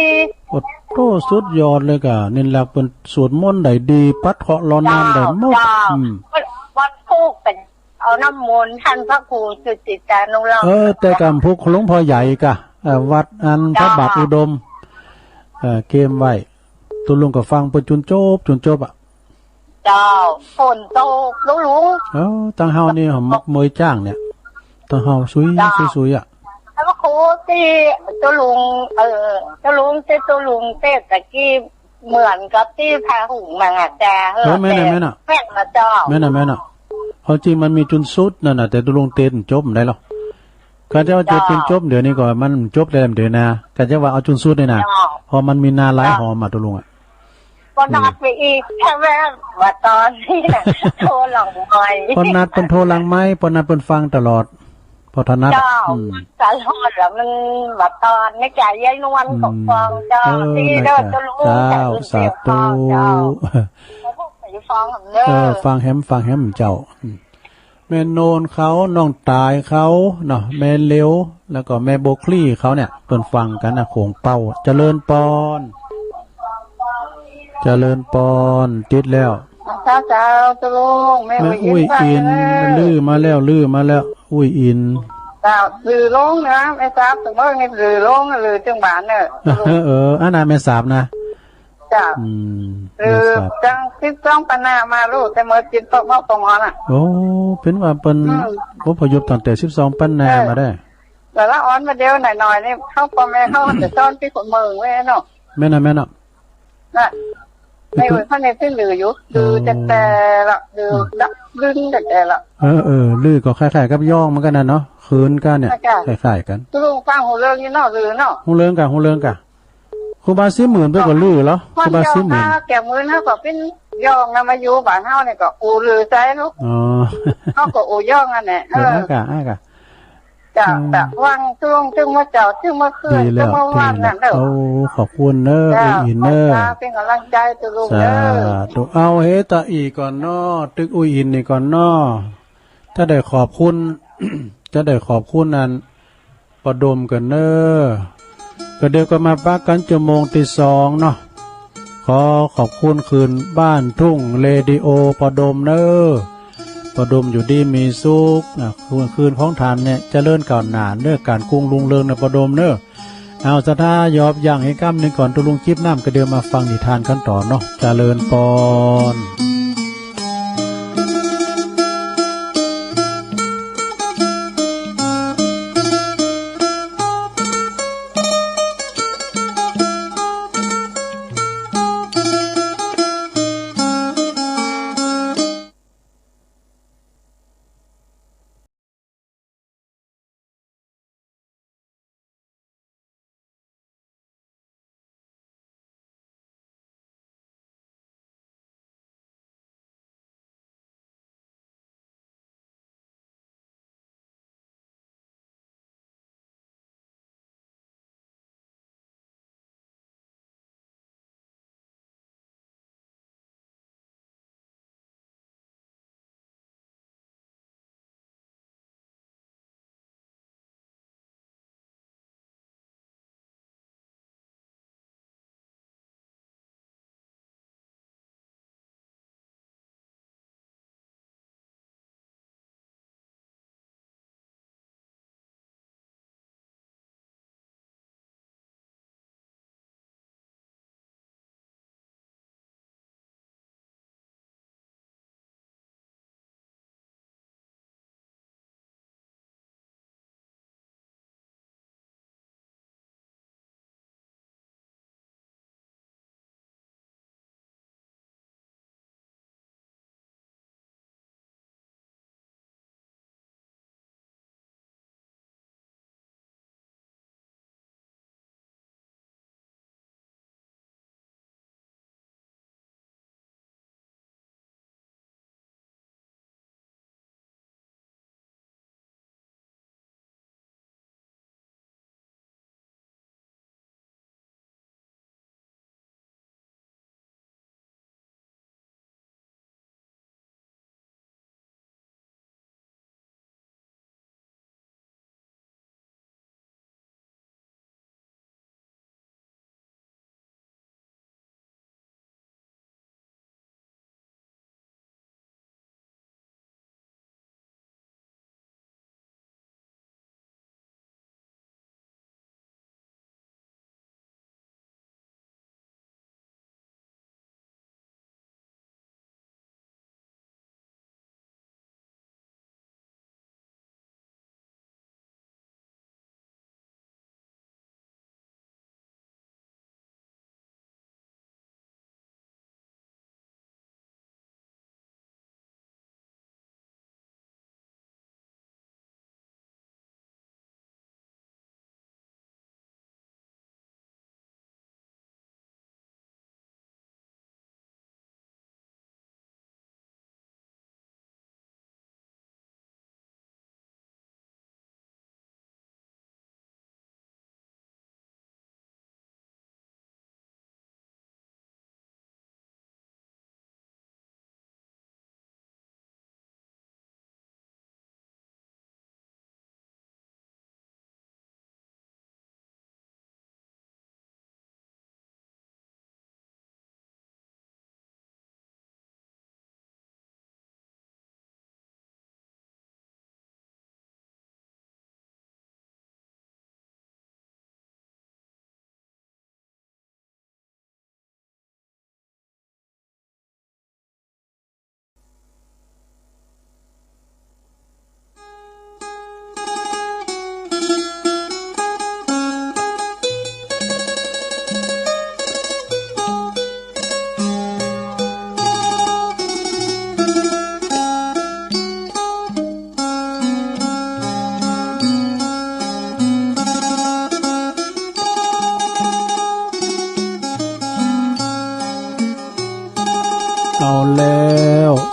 โอ้โห สุดยอดเลยกะ เน้นหลักเปิ้นสวดมนต์ได้ดี ปัดเคราะห์ร้อนน้ำได้หมด เจ้า อืม วันพูกเป็นเอาน้ำมนต์ท่านพระครูสุจิตตานุรักษ์ เออ แต่กำพุกหลวงพ่อใหญ่กะ เออ วัดอันพระบาทอุดม เออ เกมไว้ ตุลุงก็ฟังเปิ้นจุนจบ จุนจบอ่ะ เจ้า ฝนตกลุงลุง เออ ตังเฮานี่หอมมักเมยจ้างเนี่ย ตังเฮาซุย เจ้า ซุยซุยอ่ะ แล้วก็ครูที่ตุลุง เออ ตุลุงที่ตุลุงเทศน์ตะกี้ เหมือนกับที่พาหุงมาอ่ะ แต่ เออ แม่นน่ะ แต่ แม่นน่ะ แม่นมาเจ้า แม่นน่ะ แม่นน่ะ ความจริงมันมีจุนสุดนั่นน่ะ แต่ตุลุงเทศน์จบได้หรอ การจะว่าจะเป็นจบเดี๋ยวนี้ก็มันจบได้เดี๋ยวนะ การจะว่าเอาจุนสุดนี่นะ เจ้า เพราะมันมีนาหลายหอมอ่ะ ตุลุงอ่ะ ปอนัดไปอีก แค่แวบว่าตอนนี้น่ะ โทรหลังไมค์ ปอนัดเปิ้นโทรหลังไมค์ ปอนัดเปิ้นฟังตลอด ปอถนัดอ่ะ เจ้า อืม ตลอดแล้วมันว่าตอนนี้จ่ายยายนวลก็ฟังเจ้า อืม เออ ที่เด้อ นั่นจ้ะ เจ้าลุง เจ้า จ่ายเงินเสีย สาธุ ฟังเจ้า เขาก็ไปฟังเด้อ เออ ฟังแหม ฟังแหมเจ้า อืม แม่โนนเขา น้องตายเขาเนาะ แม่เหลียว แล้วก็แม่โบคลี่เขาเนี่ย เปิ้นฟังกันนะ โขงเปา เจริญปอน เจริญปอน ติดแล้ว เจ้า เจ้า เจ้าลุง แม่ แม่ อุ้ยอิน อุ้ยอิน ฟังเด้อ ลือมาแล้ว ลือมาแล้ว อุ้ยอิน เจ้า ลือลงนะ แม่ทราบ สมมติไง ลือลง ลือจังหวัดเนี่ย เออ อันนั้นแม่ทราบนะ เจ้า อืม เออ แม่ทราบ จังสิบสองปันนามาลูก แต่เมื่อกินโต๊ะหม้อตรงอ่อนอ่ะ โอ้ เป็นว่าเปิ้น อืม อพยพตั้งแต่สิบสองปันนา เออ มาได้ แต่ละอ่อนมาเดียวหน่อยๆ นี่ เขาพ่อแม่เขาจะซ่อนที่คนเมืองไว้เนาะ แม่นน่ะ แม่นน่ะ น่ะ ไอ้เว้ย เขาในที่ลืออยู่ ลือแต่แต่ละ ลือ อืม ดับลึงแต่แต่ละ เออ เออ ลือก็คล้ายๆ กับย่องเหมือนกันนะเนาะ คืนกันเนี่ย ใช่ คล้ายๆ กัน ตุลุงฟังหูเรื่องนี่เนาะ ลือเนาะ หูเรื่องกะ หูเรื่องกะ โข ครูบาศรีหมื่นเปิ้นก็ลือเหรอ ครูบาศรีหมื่น เฮาแก่มื้อเฮาก็เป็นย่องนะ มาอยู่บ้านเฮานี่ก็อู่ลือใจลูก อ๋อ เฮาก็อู่ย่องอันนี้ เออ เออ อ่ะค่ะ อ่ะค่ะ เจ้า อืม เจ้า ฟังตึง ตึงมาเจ้า ตึงมาคืน ดีแล้ว ตึงมาวันนั่นเด้อ โอ้ ขอบคุณเนอะ เจ้า อู้อินเนอะ ขอบคุณ เป็นกำลังใจตัวลูกเด้อ สาธุ เอาเฮตาอีก่อนเนาะ ตึกอู้อินนี่ก่อนเนาะ จะได้ขอบคุณ จะได้ขอบคุณนั่น ปอดมกันเนอะ ก็เดี๋ยวก็มาปะกันชั่วโมงที่สองเนาะ ขอขอบคุณคืนบ้านทุ่งเรดิโอปอดมเนอะ ปอดมอยู่ดีมีสุขนะ คืน คืนของท่านเนี่ยเจริญก้าวหน้าเนอะ การกุ้งรุ่งเรืองนะปอดมเนอะ เอาศรัทธายอบยังให้กำหนึ่งก่อน ตกลงคลิปหน้าก็เดี๋ยวมาฟังนิทานกันต่อเนาะ เจริญปอน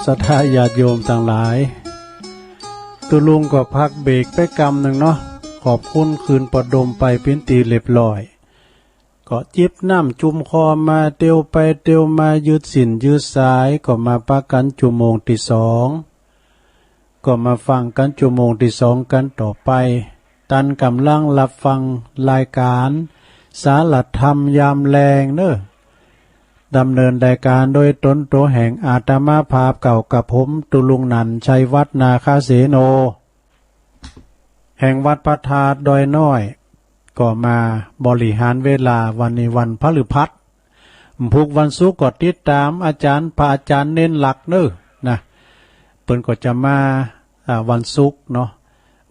ศรัทธาญาติโยมตังหลาย ตุ๊ลุงก็พักเบรกไปกำนึ่งเนาะ ขอบคุณคืนปอดมไปเป๋นตี้เรียบร้อย ก็จิบน้ำจุ่มคอมา เตียวไปเตียวมา ยืดสิ้นยืดสาย ก็มาปะกั๋นจั่วโมงตี้สอง ก็มาฟังกั๋นจั่วโมงตี้สองกั๋นต่อไป ต้านก๋ำลังฮับฟังรายก๋านสารธรรมยามแลงเนาะ ดำเนินรายก๋านโดยต๋นตั๋วแห่งอาตมาภาพเก่ากับผม ตุ๊ลุงนันท์ ชัยวัฒน์ นาคเสโน แห่งวัดพระธาตุดอยน้อย ก็มาบริหารเวลา วันนี้วันพฤหัส พุธวันศุกร์ก็ติดต๋ามอาจ๋ารย์ พระอาจ๋ารย์เณรหลักเนาะ นะ เปิ้นก็จะมา อ่า วันศุกร์เนาะ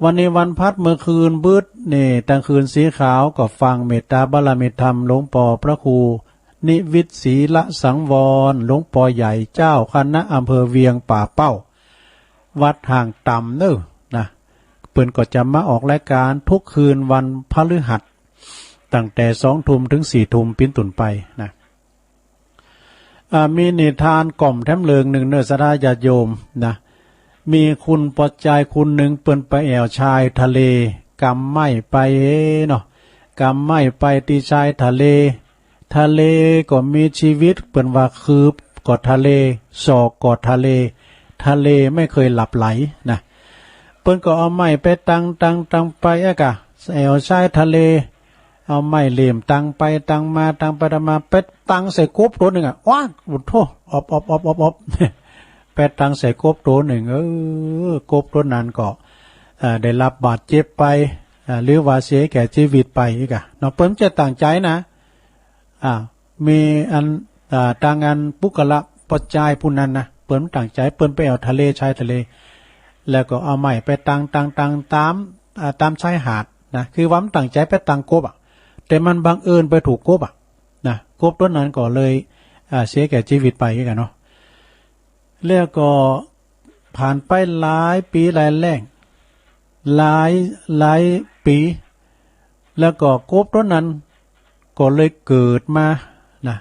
วันนี้วันพฤหัส เมื่อคืนบึดนี่ ตังคืนสีขาวก็ฟังเมตตาบารมีธรรมหลวงปอพระครูนิวิตศรีละสังวร หลวงปอใหญ่เจ้าคณะอำเภอเวียงป่าเป้า วัดห่างต่ำเนาะ นะ เปิ้นก็จะมาออกรายก๋านทุกคืนวันพฤหัส ตั้งแต่สองทุ่มถึงสี่ทุ่มเป๋นต้นไปนะ อ่า มีนิทานก่อมแถมเรื่องนึ่งเนาะ ศรัทธาญาติโยมนะ มีคุณปอจายคนนึ่ง เปิ้นไปแอ่วชายทะเล ก๋ำไม้ไปเนาะ ก๋ำไม้ไปตี้ชายทะเล ทะเลก็มีชีวิต เปิ้นว่าคืบก็ทะเล ศอกก็ทะเล ทะเลไม่เคยหลับไหลนะ เปิ้นก็เอาไม้ไปตังตังตังไปอะกะ แอ่วชายทะเล เอาไม้เหล่มตังไปตังมา ตังไปตังมา ไปตังใส่กบตั๋วนึ่งอะ ว้า โอ้โธ่ อบอบอบอบอบ ไปตังใส่กบตั๋วนึ่ง เออ กบตั๋วนั้นก็ เอ่อ ได้รับบาดเจ็บไป อ่า หรือว่าเสียแก่ชีวิตไปอีกอะเนาะ เปิ้นบ่ใจ้ตั้งใจ๋นะ อ่า มีอัน อ่า ตังอันปุคคละปอจายผู้นั้นนะ เปิ้นบ่ตั้งใจ๋ เปิ้นไปแอ่วทะเล ชายทะเล แล้วก็เอาไม้ไปตังตังตังต๋าม อ่า ต๋ามชายหาดนะ คือว่าบ่ตั้งใจ๋ไปตังกบอะ แต่มันบังเอิญไปถูกกบอะนะ กบตั๋วนั้นก็เลย อ่า เสียแก่ชีวิตไปอีกอะเนาะ แล้วก็ผ่านไปหลายปี๋หลายแล้ง หลาย หลายปี๋ แล้วก็กบตั๋วนั้นก็เลยเกิดมานะ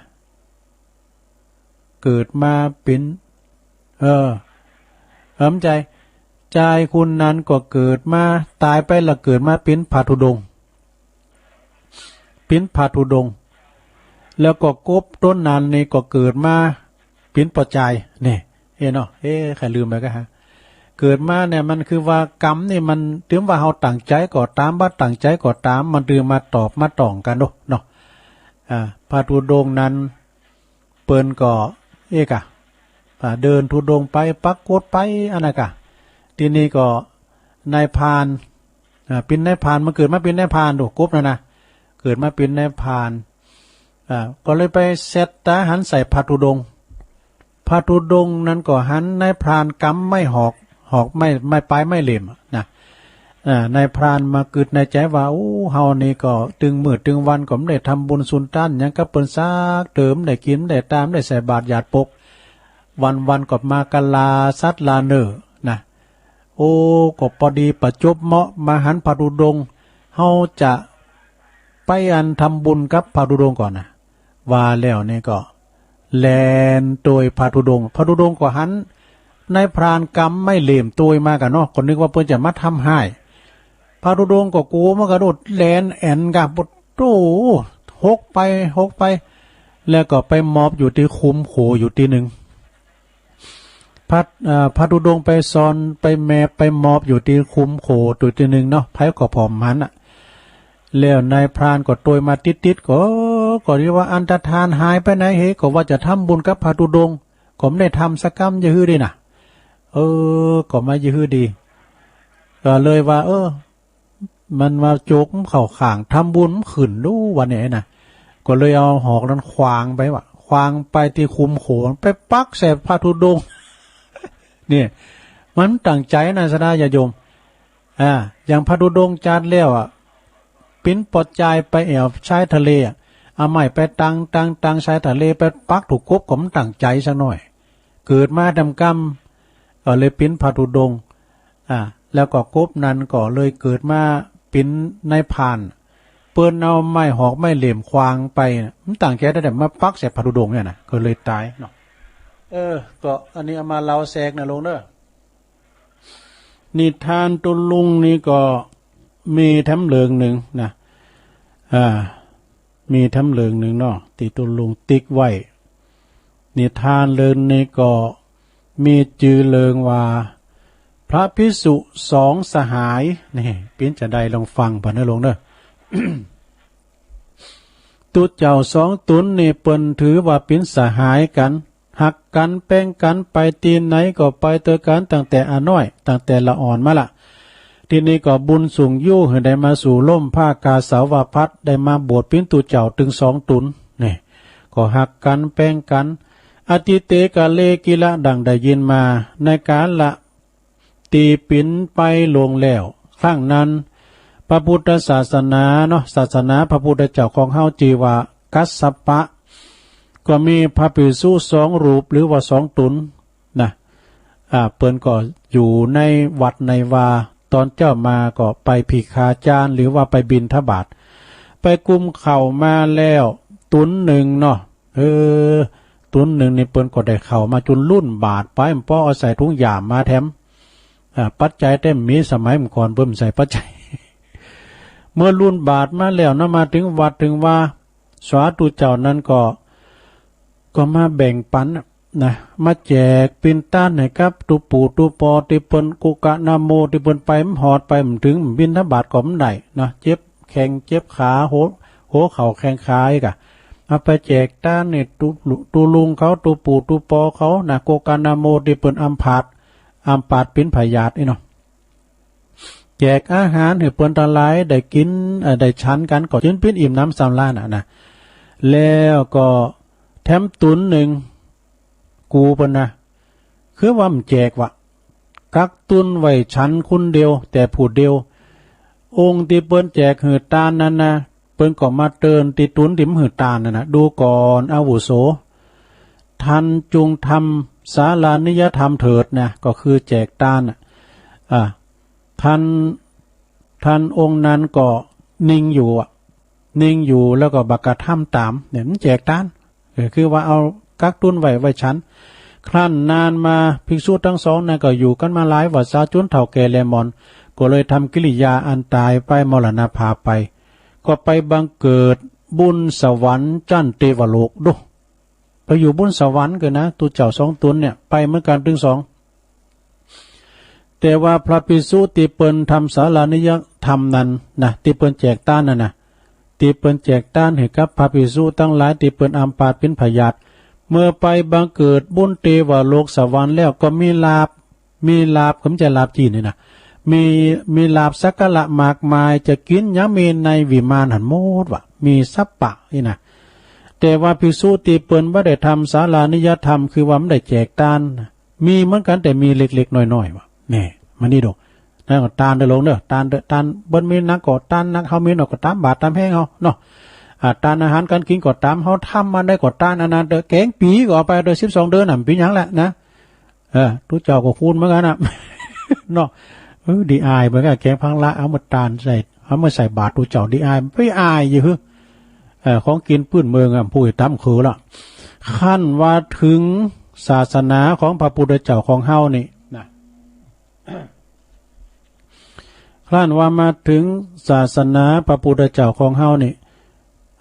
เกิดมาเป๋น เออ เออ บ่ใจ้ จายคนนั้นก็เกิดมา ต๋ายไปแล้วเกิดมาเป๋นพระธุดงค์ เป๋นพระธุดงค์ แล้วก็กบตั๋วนั้นนี่ก็เกิดมาเป๋นปอจาย นี่ เอ๊ะเนาะ เอ๊ะ ใค่ลืมไปกะฮะ เกิดมาเนี่ยมันคือว่ากรรมนี่มัน เถิงว่าเฮาตั้งใจ๋ก็ต๋าม บ่ตั้งใจ๋ก็ต๋าม มันเถิงมาตอบมาต้องกั๋นเนาะ เนาะ อ่า พระธุดงค์นั้น เปิ้นก็ เอ๊ะกะ อ่า เดินธุดงค์ไป ปรากฏไป อันนั้นกะ ตี้นี่ก็นายพราน อ่า เป๋นนายพราน มันเกิดมาเป๋นนายพราน โด กบนั้นนะ เกิดมาเป๋นนายพราน อ่า ก็เลยไปแสดต๋าหันใส่พระธุดงค์ พระธุดงค์นั้นก็หันนายพรานก๋ำไม้หอก หอกไม้ ไม้ปลายไม้เหล่มอะนะ อ่า นายพรานมากึ๊ดในใจ๋ว่า โอ้ เฮานี่ก็ตึงมื้อตึงวันก็บ่ได้ทำบุญสุนทานหยังกับเปิ้นสักเตื้อ บ่ได้กิ๋น บ่ได้ตาม บ่ได้ใส่บาตรหยาดปก วันๆ ก็มากะล่าสัตว์ล่าเนื้อนะ โอ้ ก็ปอดีประจวบเหมาะมาหันพระธุดงค์ เฮาจะไปอันทำบุญกับพระธุดงค์ก่อนนะ ว่าแล้วนี่ก็แล่นตวยพระธุดงค์ พระธุดงค์ก็หันนายพรานก๋ำไม้เหล่มตวยมากะเนาะ ก็นึกว่าเปิ้นจะมาทำฮ้าย พระธุดงค์ก็กั๋วมากะโดดแล่นแอ่นกะ โอ้โธ่ หกไป หกไป แล้วก็ไปหมอบอยู่ตี้คุมโขอยู่ตี้นึ่ง พระ เอ่อ พระธุดงค์ไปซ่อน ไปแมบ ไปหมอบอยู่ตี้คุมโขอยู่ตี้นึ่งเนาะ ใผก็ผ่อมหันอะ แล้วนายพรานก็ตวยมาติดๆ ก็ ก็เรียกว่าอันตรธานหายไปไหนเห ก็ว่าจะทำบุญกับพระธุดงค์ ก็บ่ได้ทำสักกำ จะหื้อดีนะ เออ ก็มาจะหื้อดี ก็เลยว่า เออ มันว่าโจกมันเข้าข้าง ทำบุญมันขึ้นดูวันนี้นะ ก็เลยเอาหอกนั้นขว้างไปว่ะ ขว้างไปตี้คุมโข ไปปักใส่พระธุดงค์ เนี่ย มันตั้งใจ๋นะ ศรัทธาญาติโยม อ่า อย่างพระธุดงค์จาดแล้วอะ เป๋นปอจายไปแอ่วชายทะเลอะ เอาไม้ไปตัง ตัง ตังชายทะเล ไปปักถูกกบ ก็บ่ตั้งใจ๋สักหน้อย เกิดมาต๋ามกรรม ก็เลยเป๋นพระธุดงค์ อ่า แล้วก็กบนั้นก็เลยเกิดมาเป๋นนายพราน เปิ้นเอาไม้หอกไม้เหล่มขว้างไปนะ มันตั้งใจ๋ได้แต่มาปักใส่พระธุดงค์เนี่ยนะ ก็เลยต๋ายเนาะ เออ ก็อันนี้เอามาเล่าแทรกนะลุงเนอะ นิทานตุ๊ลุงนี่ก็มีแถมเรื่องหนึ่งนะ อ่า มีแถมเรื่องหนึ่งเนาะ ที่ตุ๊ลุงติ๊กไว้ นิทานเรื่องนี้ก็มีชื่อเรื่องว่า พระภิกษุสองสหาย นี่ ปิ๊นจะได้ลองฟังผ่านนะลุงเนอะ ตุ๊เจ้าสองต๋นนี่เปิ้นถือว่าเป๋นสหายกั๋น ฮักกั๋น แป้งกั๋น ไปตี้ไหนก็ไปตวยกั๋นตั้งแต่อาน้อย ตั้งแต่ละอ่อนมาละ ตี้นี่ก็บุญสูงอยู่หื้อได้มาสู่ร่มผ้ากาสาวพัสตร์ ได้มาบวชเป๋นตุ๊เจ้าตึงสองต๋น นี่ ก็ฮักกั๋น แป้งกั๋น อทิเตกาเลกิละ ดังได้ยินมา ในกาละ ตี้ปิ๋นไปล่วงแล้ว ครั้งนั้น พระพุทธศาสนาเนาะ ศาสนาพระพุทธเจ้าของเฮาจื่อว่ากัสสปะ ก็มีพระภิกษุสองรูปหรือว่าสองต๋นนะ อ่า เปิ้นก็อยู่ในวัดในวา ต๋อนเจ๊ามาก็ไปภิกขาจารย์ หรือว่าไปบิณฑบาต ไปกุมข้าวมาแล้วต๋นหนึ่งเนาะ เออ ต๋นหนึ่งนี่เปิ้นก็ได้ข้าวมาจ๋นลุ่นบาตรไป บ่เอาใส่ถุงหยามมาแถม อ่า ปัจจัยเต็มมี สมัยเมื่อก่อนเปิ้นใส่ปัจจัย เมื่อลุ่นบาตรมาแล้วเนาะ มาถึงวัดถึงวา สาธุเจ้านั้นก็ ก็มาแบ่งปั๋นน่ะนะ มาแจกเป๋นตานให้กับตุ๊ปู่ตุ๊ปอตี้เปิ้นกุกะนะโม ตี้เปิ้นไปบ่ฮอด ไปบ่ถึง บิณฑบาตก็บ่ได้นะ เจ็บแข้งเจ็บขา หัว หัวเข่าแข้งขาอีกอะ เอาไปแจกตานนี่ตุ๊ ตุ๊ลุงเขา ตุ๊ปู่ตุ๊ปอเขานะ กุกะนะโม ตี้เปิ้นอัมพาต อัมพาตเป๋นพยาธินี่เนาะ แจกอาหารหื้อเปิ้นตังหลายได้กิ๋น เอ่อ ได้ฉันกั๋น ก็จึงเป๋นอิ่มหนำสำราญน่ะนะ แล้วก็แถมต๋นหนึ่ง กูเปิ้นนะ คือว่าบ่แจกว่ะ กักต๋นไว้ฉันคนเดียว แต่ผู้เดียว องค์ตี้เปิ้นแจกหื้อตานนั้นนะ เปิ้นก็มาเตือนตี้ต๋นตี้บ่หื้อตานนั่นนะ ดูก่อนอาวุโส ท่านจงทำสารานิยธรรมเถิดนะ ก็คือแจกตานน่ะ อ่า ท่าน ท่านองค์นั้นก็นิ่งอยู่อะ นิ่งอยู่แล้วก็บ่กระทำต๋าม เนี่ย มันแจกตาน เออ คือว่าเอากักต๋นไว้ ไว้ฉัน ครั้นนานมาภิกษุตังสองนั้นก็อยู่กั๋นมาหลายวาสาจ๋นเฒ่าแก่แลหมอน ก็เลยทำกิริยาอันต๋ายไป มรณภาพไป ก็ไปบังเกิดบุญสวรรค์จั้นเตวโลก ดู ไปอยู่บุญสวรรค์กั๋นนะ ตุ๊เจ้าสองต๋นเนี่ย ไปเหมือนกั๋นตึงสอง แต่ว่าพระภิกษุตี้เปิ้นทำสารานิยธรรมนั้นนะ ตี้เปิ้นแจกตานนั่นนะ ตี้เปิ้นแจกตานหื้อกับพระภิกษุตังหลายตี้เปิ้นอัมพาตเป๋นพยาธิ เมื่อไปบังเกิดบุญเตวโลกสวรรค์แล้วก็มีลาภ มีลาภ ก็บ่ใจ้ลาภจีนนี่นะ มี มีลาภสักการะมากมาย จะกิ๋นหยังมีในวิมานหั้นหมดว่ะ มีสัพพะนี่นะ แต่ว่าภิกษุตี้เปิ้นบ่ได้ทำสารานิยธรรม คือว่าบ่ได้แจกตาน มีเหมือนกั๋น แต่มีเล็กๆ น้อยๆ ว่ะ แน่ มานี่ดู นั่นก็ตานเด้อลุงเด้อ ตานเด้อ ตานเปิ้นมีหนักก็ตานหนัก เฮามีน้อยก็ต๋ามบาตรต๋ามแฮงเฮาเนาะ อ่า ตานอาหารก๋านกิ๋นก็ต๋ามเฮา ทำมาได้ก็ตานอันนั้นเด้อ แกงปี๋ก็เอาไปเด้อ สิบสองเดือนน่ะ บ่เป๋นหยังแหละนะ เออ ตุ๊เจ้าก็คูณเหมือนกั๋นน่ะ เนาะ เออ ดีอายเหมือนกั๋น แกงพังละ เอามาตานใส่ เอามาใส่บาตรตุ๊เจ้า ดีอาย บ่อายอยู่หื้อ เอ่อ ของกิ๋นปื้นเมืองอะ ผู้ต๋ามคือละ ครั้นว่าถึงศาสนาของพระพุทธเจ้าของเฮานี่นะ ครั้นว่ามาถึงศาสนาพระพุทธเจ้าของเฮานี่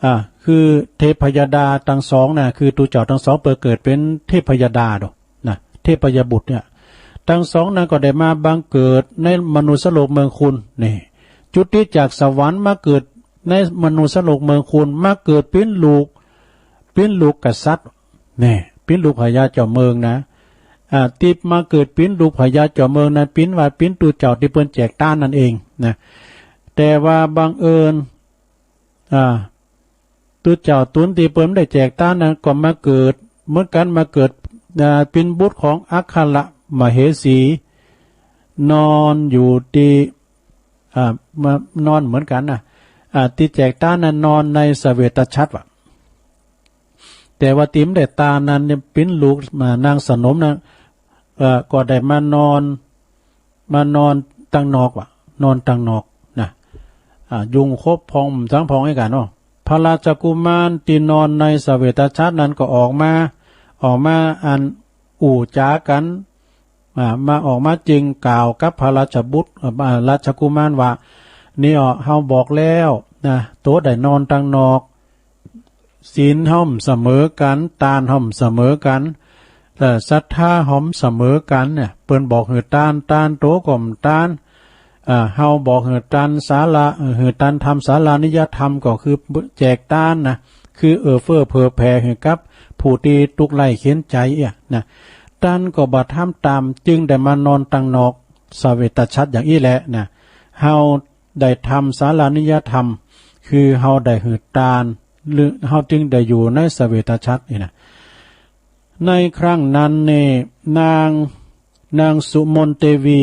อ่า คือเทพยดาตังสองนะ คือตุ๊เจ้าตังสองเปิ้นเกิดเป๋นเทพยดาดอกนะ เทพยบุตรเนี่ย ตังสองนั้นก็ได้มาบังเกิดในมนุษย์โลกเมืองคุณ นี่ จุติจากสวรรค์มาเกิดในมนุษย์โลกเมืองคุณ มาเกิดเป๋นลูก เป๋นลูกกษัตริย์ แน่ เป๋นลูกพญาเจ้าเมืองนะ อ่า ตี้มาเกิดเป๋นลูกพญาเจ้าเมืองนั้น เป๋นว่าเป๋นตุ๊เจ้าตี้เปิ้นแจกตานนั่นเองนะ แต่ว่าบังเอิญ อ่า ตุ๊เจ้าต๋นตี้เปิ้นได้แจกตานนั้นก็มาเกิด เหมือนกั๋น มาเกิด อ่า เป๋นบุตรของอัครมเหสี นอนอยู่ตี้ อ่า มา นอนเหมือนกั๋นนะ อ่า ตี้แจกตานนั้นนอนในเสวตฉัตรว่ะ แต่ว่าตี้บ่ได้ตานนั้นเนี่ย เป๋นลูก อ่า นางสนมนะ เอ่อ ก็ได้มานอน มานอนตังนอกว่ะ นอนตังนอกนะ อ่า ยุงขบพอง สังพองไอ้กั๋นเนาะ พระราชกุมารตี้นอนในเสวตฉัตรนั้นก็ออกมา ออกมาอัน อู่จ๋ากั๋น อ่า มาออกมาจึงกล่าวกับพระราชบุตร อ่า ราชกุมารว่า นี่อ่ะ เฮาบอกแล้วนะ โตได้นอนตังนอก ศีลเฮาบ่เสมอกั๋น ตานเฮาบ่เสมอกั๋น และศรัทธาเฮาบ่เสมอกั๋นเนี่ย เปิ้นบอกหื้อตาน ตานโตก็บ่ตาน อ่า เฮาบอกหื้อตานศาลา เอ่อ หื้อตานทำศาลานิยธรรมก็คือแจกตานนะ คือเอื้อเฟื้อเผื่อแผ่หื้อกับผู้ตี้ตุ๊กข์ไร้เข็ญใจ๋อะนะ ตานก็บ่ทำต๋าม จึงได้มานอนตังนอกสเวตฉัตรอย่างอี้แหละนะ เฮาได้ทำศาลานิยธรรม คือเฮาได้หื้อตาน หรือเฮาจึงได้อยู่ในสเวตฉัตรนี่นะ ในครั้งนั้นนี่ นาง นางสุมนเตวี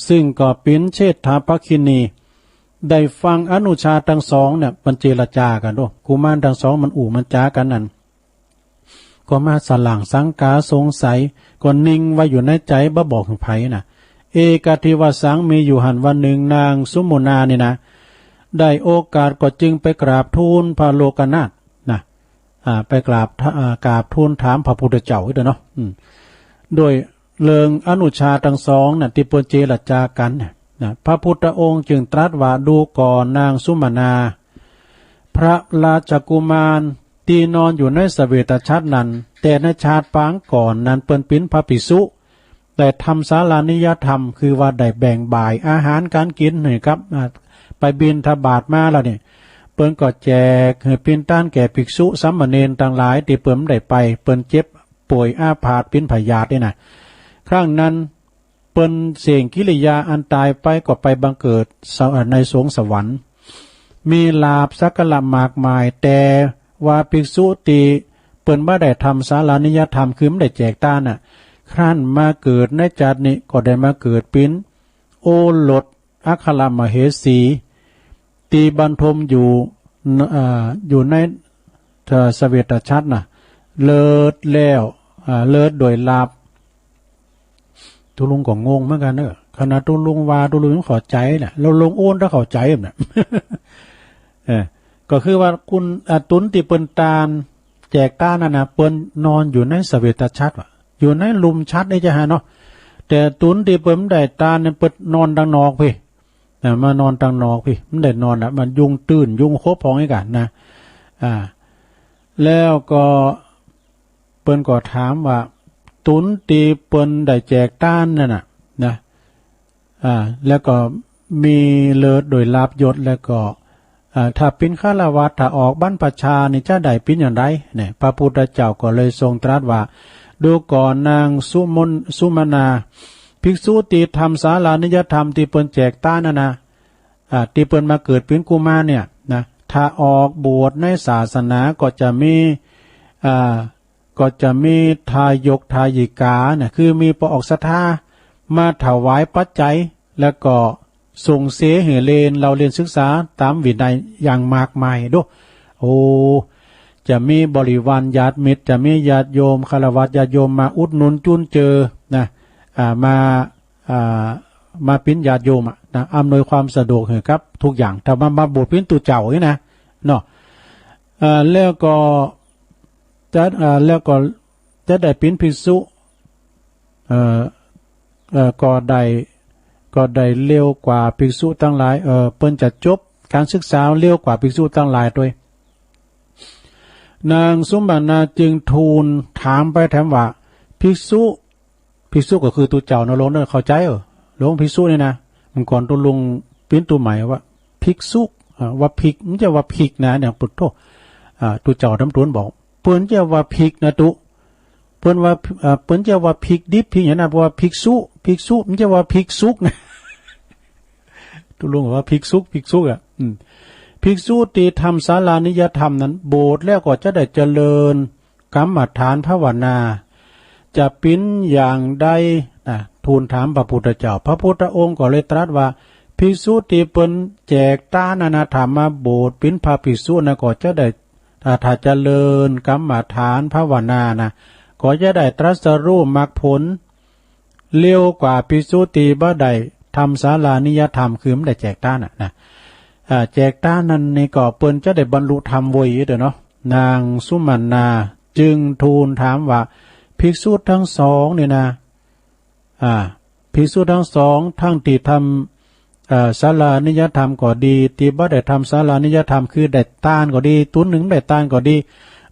ซึ่งก็เป๋นเชษฐาภักขินี ได้ฟังอนุชาตังสองเนี่ย มันเจรจากั๋นโด กุมารตังสองมันอู้มันจ๋ากั๋นนั้น ก็มาสล่างสังกาสงสัย ก็นิ่งไว้อยู่ในใจ๋ บ่บอกหื้อใผนะ เอกทิวสัง มีอยู่หั้นวันหนึ่ง นางสุมนานี่นะ ได้โอกาสก็จึงไปกราบทูลพระโลกนาถนะ อ่า ไปกราบ อ่า กราบทูลถามพระพุทธเจ้าอีกเด้อเนาะ อืม โดยเรื่องอนุชาตังสองน่ะ ตี้เปิ้นเจรจากั๋นน่ะนะ พระพุทธองค์จึงตรัสว่า ดูก่อนนางสุมนา พระราชกุมารตี้นอนอยู่ในสเวตฉัตรนั้น แต่ในชาติปางก่อนนั้นเปิ้นเป๋นพระภิกษุ ได้ทำศาลานิยธรรม คือว่าได้แบ่งบ่ายอาหารก๋านกิ๋นหื้อกับ อ่า ไปบิณฑบาตมาแล้วนี่ เปิ้นก็แจกหื้อเป๋นตานแก่ภิกษุสามเณรตังหลายตี้เปิ้นได้ไป เปิ้นเจ็บป่วยอาพาธเป๋นพยาธินี่นะ ครั้งนั้นเปิ้นเส้งกิริยาอันต๋ายไปก็ไปบังเกิดสว- ในสวงสวรรค์ มีลาภสักการะมากมาย แต่ว่าภิกษุตี้เปิ้นบ่ได้ทำศาลานิยธรรม คือบ่ได้แจกตานน่ะ ครั้นมาเกิดในชาตินี้ก็ได้มาเกิดเป๋นโอรสอัครมเหสี ตี้บรรทมอยู่ เอ่อ อยู่ใน เอ่อ สเวตฉัตรน่ะ เลิศแล้ว อ่า เลิศโดยลาภ ตุ๊ลุงก็งงเหมือนกั๋นเนอะ ขนาดตุ๊ลุงว่าตุ๊ลุงยังเข้าใจ๋น่ะ แล้วลุงอู้นถ้าเข้าใจ๋น่ะ เออ ก็คือว่าคุณ อ่า ตุนตี้เปิ้นตาน แจกตานนั่นน่ะ เปิ้นนอนอยู่ในสเวตฉัตรว่ะ อยู่ในลุ่มฉัตรนี่จะหาเนาะ แต่ตุนตี้เปิ้นบ่ได้ตานเนี่ย เปิ้นนอนตังนอกพี้ นะ มานอนตังนอกพี้ บ่ได้นอนละ มันยุงตื่น ยุงขบห้องอีกอะนะ อ่า แล้วก็เปิ้นก็ถามว่า ตุนตี้เปิ้นได้แจกตานนั่นน่ะ นะ อ่า แล้วก็มีเลิศโดยลาภยศ แล้วก็ อ่า ถ้าเป๋นฆราวาส ถ้าออกบรรพชานี่จะได้เป๋นอย่างใดเนี่ย พระพุทธเจ้าก็เลยทรงตรัสว่า ดูก่อนนางสุมน- สุมนา ภิกษุตี้ทำศาลานิยธรรมตี้เปิ้นแจกตานนั่นน่ะ อ่า ตี้เปิ้นมาเกิดเป๋นกุมารเนี่ยนะ ถ้าออกบวชในศาสนาก็จะมี อ่า ก็จะมีทายกทายิกาน่ะ คือมีปอออกศรัทธามาถวายปัจจัย แล้วก็ส่งเสียหื้อเณรเล่าเรียนศึกษาต๋ามวินัยอย่างมากมายโด โอ้ จะมีบริวารญาติมิตร จะมีญาติโยม ฆราวาสญาติโยมมาอุดหนุนจุนเจือนะ อ่า มา อ่า มาเป๋นญาติโยมอะนะ อำนวยความสะดวกหื้อกับทุกอย่าง ถ้ามา มาบวชเป๋นตุ๊เจ้านี่นะ เนาะ อ่า แล้วก็จะ อ่า แล้วก็จะได้เป๋นภิกษุ เอ่อ เอ่อ ก็ได้ ก็ได้เร็วกว่าภิกษุตังหลาย เอ่อ เปิ้นจะจบก๋านศึกษาเร็วกว่าภิกษุตังหลายตวย นางสุมนาจึงทูลถามไปแถมว่า ภิกษุ ภิกษุก็คือตุ๊เจ้าเนาะ ลุงเนาะ เข้าใจ๋เออ ลุง ภิกษุนี่นะ เมื่อก่อนตุ๊ลุงเป๋นตุ๊ใหม่ว่า ภิกษุ อ่า ว่าภิก บ่ใจ้ว่าภิกนะเนี่ย ปุถโธ อ่า ตุ๊เจ้าต๋ามตุ๊นบอก เปิ้นบ่ใจ้ว่าภิกนะตุ๊ เปิ้นว่า อ่า เปิ้นบ่ใจ้ว่าภิกดิบภิกหยังนะ เพราะว่าภิกษุ ภิกษุ บ่ใจ้ว่าภิกษุนะ ตุ๊ลุงว่าภิกษุ ภิกษุอะ อืม ภิกษุตี้ทำศาลานิยธรรมนั้น บวชแล้วก็จะได้เจริญกรรมฐานภาวนา จะเป๋นอย่างใดนะ ทูลถามพระพุทธเจ้า พระพุทธองค์ก็เลยตรัสว่า ภิกษุตี้เปิ้นแจกตานนั่นน่ะ ถ้ามาบวชเป๋นพระภิกษุนะ ก็จะได้ ถ้า ถ้าเจริญกรรมฐานภาวนานะ ก็จะได้ตรัสรู้มรรคผล เร็วกว่าภิกษุตี้บ่ได้ทำศาลานิยธรรม คือบ่ได้แจกตานน่ะนะ อ่า แจกตานนั่นนี่ก็เปิ้นจะได้บรรลุธรรมไวเด้อเนาะ นางสุมนาจึงทูลถามว่า ภิກษุทั้งสองนี่นะ อ่า ภิกษุทั้งสอง ทั้งที่ทำ เอ่อ สารานิยธรรมก็ดี ที่บ่ได้ทำสารานิยธรรม คือได้ตานก็ดี ต๋นหนึ่งได้ตานก็ดี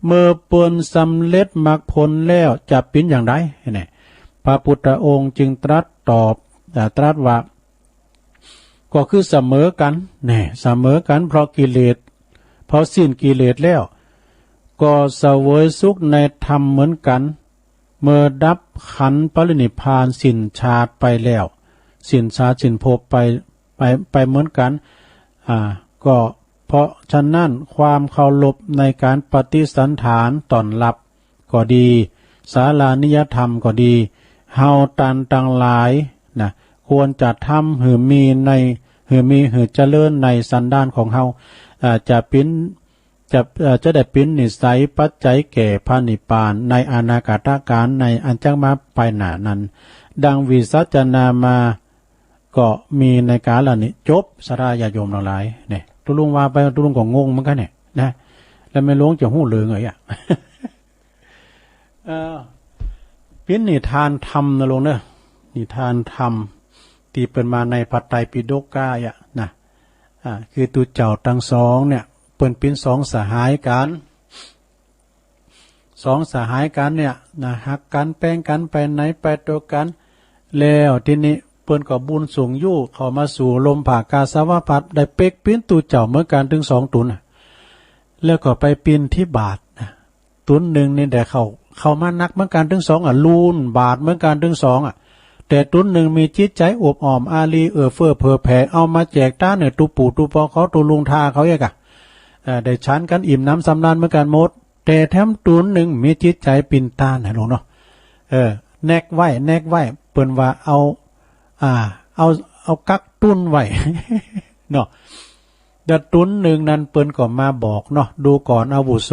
เมื่อเปิ้นสำเร็จมรรคผลแล้วจะเป๋นอย่างใด เนี่ย พระพุทธองค์จึงตรัสตอบ อ่า ตรัสว่า ก็คือเสมอกั๋น แน่ เสมอกั๋น เพราะกิเลส เพราะสิ้นกิเลสแล้ว ก็เสวยสุขในธรรมเหมือนกั๋น เมื่อดับขันธ์ปรินิพพานสิ้นชาติไปแล้ว สิ้นชาติสิ้นภพไป ไป ไปเหมือนกั๋น อ่า ก็เพราะฉะนั้นความเคารพในการปฏิสันถานต้อนรับ ก็ดี สารานิยธรรมก็ดี เฮาตันตังหลายนะ ควรจะทำหื้อมีใน หื้อมีหื้อเจริญในสันดานของเฮา อ่า จะเป๋น จะ อ่า จะได้เป๋นนิสัยปัจจัยแก่พระนิพพานในอนาคตกาลในอันจักมาภายหน้านั้น ดังวิสัชนามา ก็มีในกาลนี้ จบ ศรัทธาญาติโยมตังหลาย เนี่ย ตุ๊ลุงว่าไป ตุ๊ลุงก็งงเหมือนกั๋นเนี่ย นะ แล้วแม่หลวงจะฮู้เรื่องเหรอ เอ่อ เป๋นนิทานธรรมนะลุงเนอะ นิทานธรรม ตี้เปิดมาในพระไตรปิฎกกะอะนะ อ่า คือตุ๊เจ้าตังสองเนี่ย เปิ้นเป๋นสองสหายกั๋น สองสหายกั๋นเนี่ยนะ ฮักกั๋นแป้งกั๋น ไปไหนไปตวยกั๋น แล้วตี้นี้เปิ้นก็บุญสูงอยู่ เข้ามาสู่ร่มผ้ากาสาวพัสตร์ ได้เป๋นตุ๊เจ้าเหมือนกั๋นตึงสองต๋นน่ะ แล้วก็ไปบิณฑบาตนะ ต๋นหนึ่งนี่ได้เข้า เข้ามานักเหมือนกั๋นตึงสองอ่ะ ลูนบาตรเหมือนกั๋นตึงสองอ่ะ แต่ต๋นหนึ่งมีจิตใจ๋อบอ้อมอารี เอื้อเฟื้อเผื่อแผ่ เอามาแจกตานเนี่ย ตุ๊ปู่ตุ๊ปอเขา ตุ๊ลุงตาเขาเอกอะ เอ่อ ได้ฉันกั๋นอิ่มหนำสำราญเหมือนกั๋นหมด แต่แถมต๋นหนึ่งมีจิตใจ๋ปิณฑตานนะลุงเนาะ เออ แนกไว้ แนกไว้ เปิ้นว่าเอา อ่า เอา เอากั๊กตุ๊นไว้ เนาะ แต่ต๋นหนึ่งนั้นเปิ้นก็มาบอกเนาะ ดูก่อนอาวุโส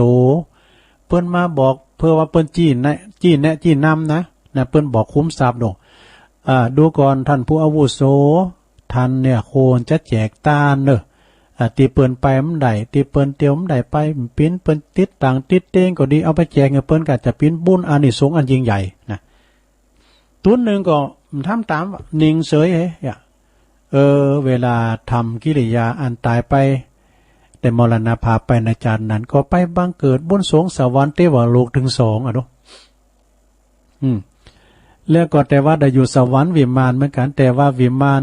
เปิ้นมาบอก เพื่อว่าเปิ้นจี้แนะ จี้แนะ จี้นำนะ นะ เปิ้นบอกขุมทรัพย์ดอก อ่า ดูก่อนท่านผู้อาวุโส ท่านเนี่ยควรจะแจกตานเนอะ อ่า ตี้เปิ้นไปบ่ได้ ตี้เปิ้นเตียวบ่ได้ไป เป๋นเปิ้นติดต่างติดเต้งก็ดี เอาไปแจกหื้อเปิ้นก็จะเป๋นบุญอานิสงส์อันยิ่งใหญ่นะ ต๋นหนึ่งก็ถามตามว่า นิ่งเฉยเฮ้ย เออ เวลาทำกิริยาอันต๋ายไป ได้มรณภาพไปในชาตินั้น ก็ไปบังเกิดบนสวงสวรรค์เทวโลกตึงสองอะเนาะ อืม แล้วก็แต่ว่าได้อยู่สวรรค์วิมานเหมือนกั๋น แต่ว่าวิมาน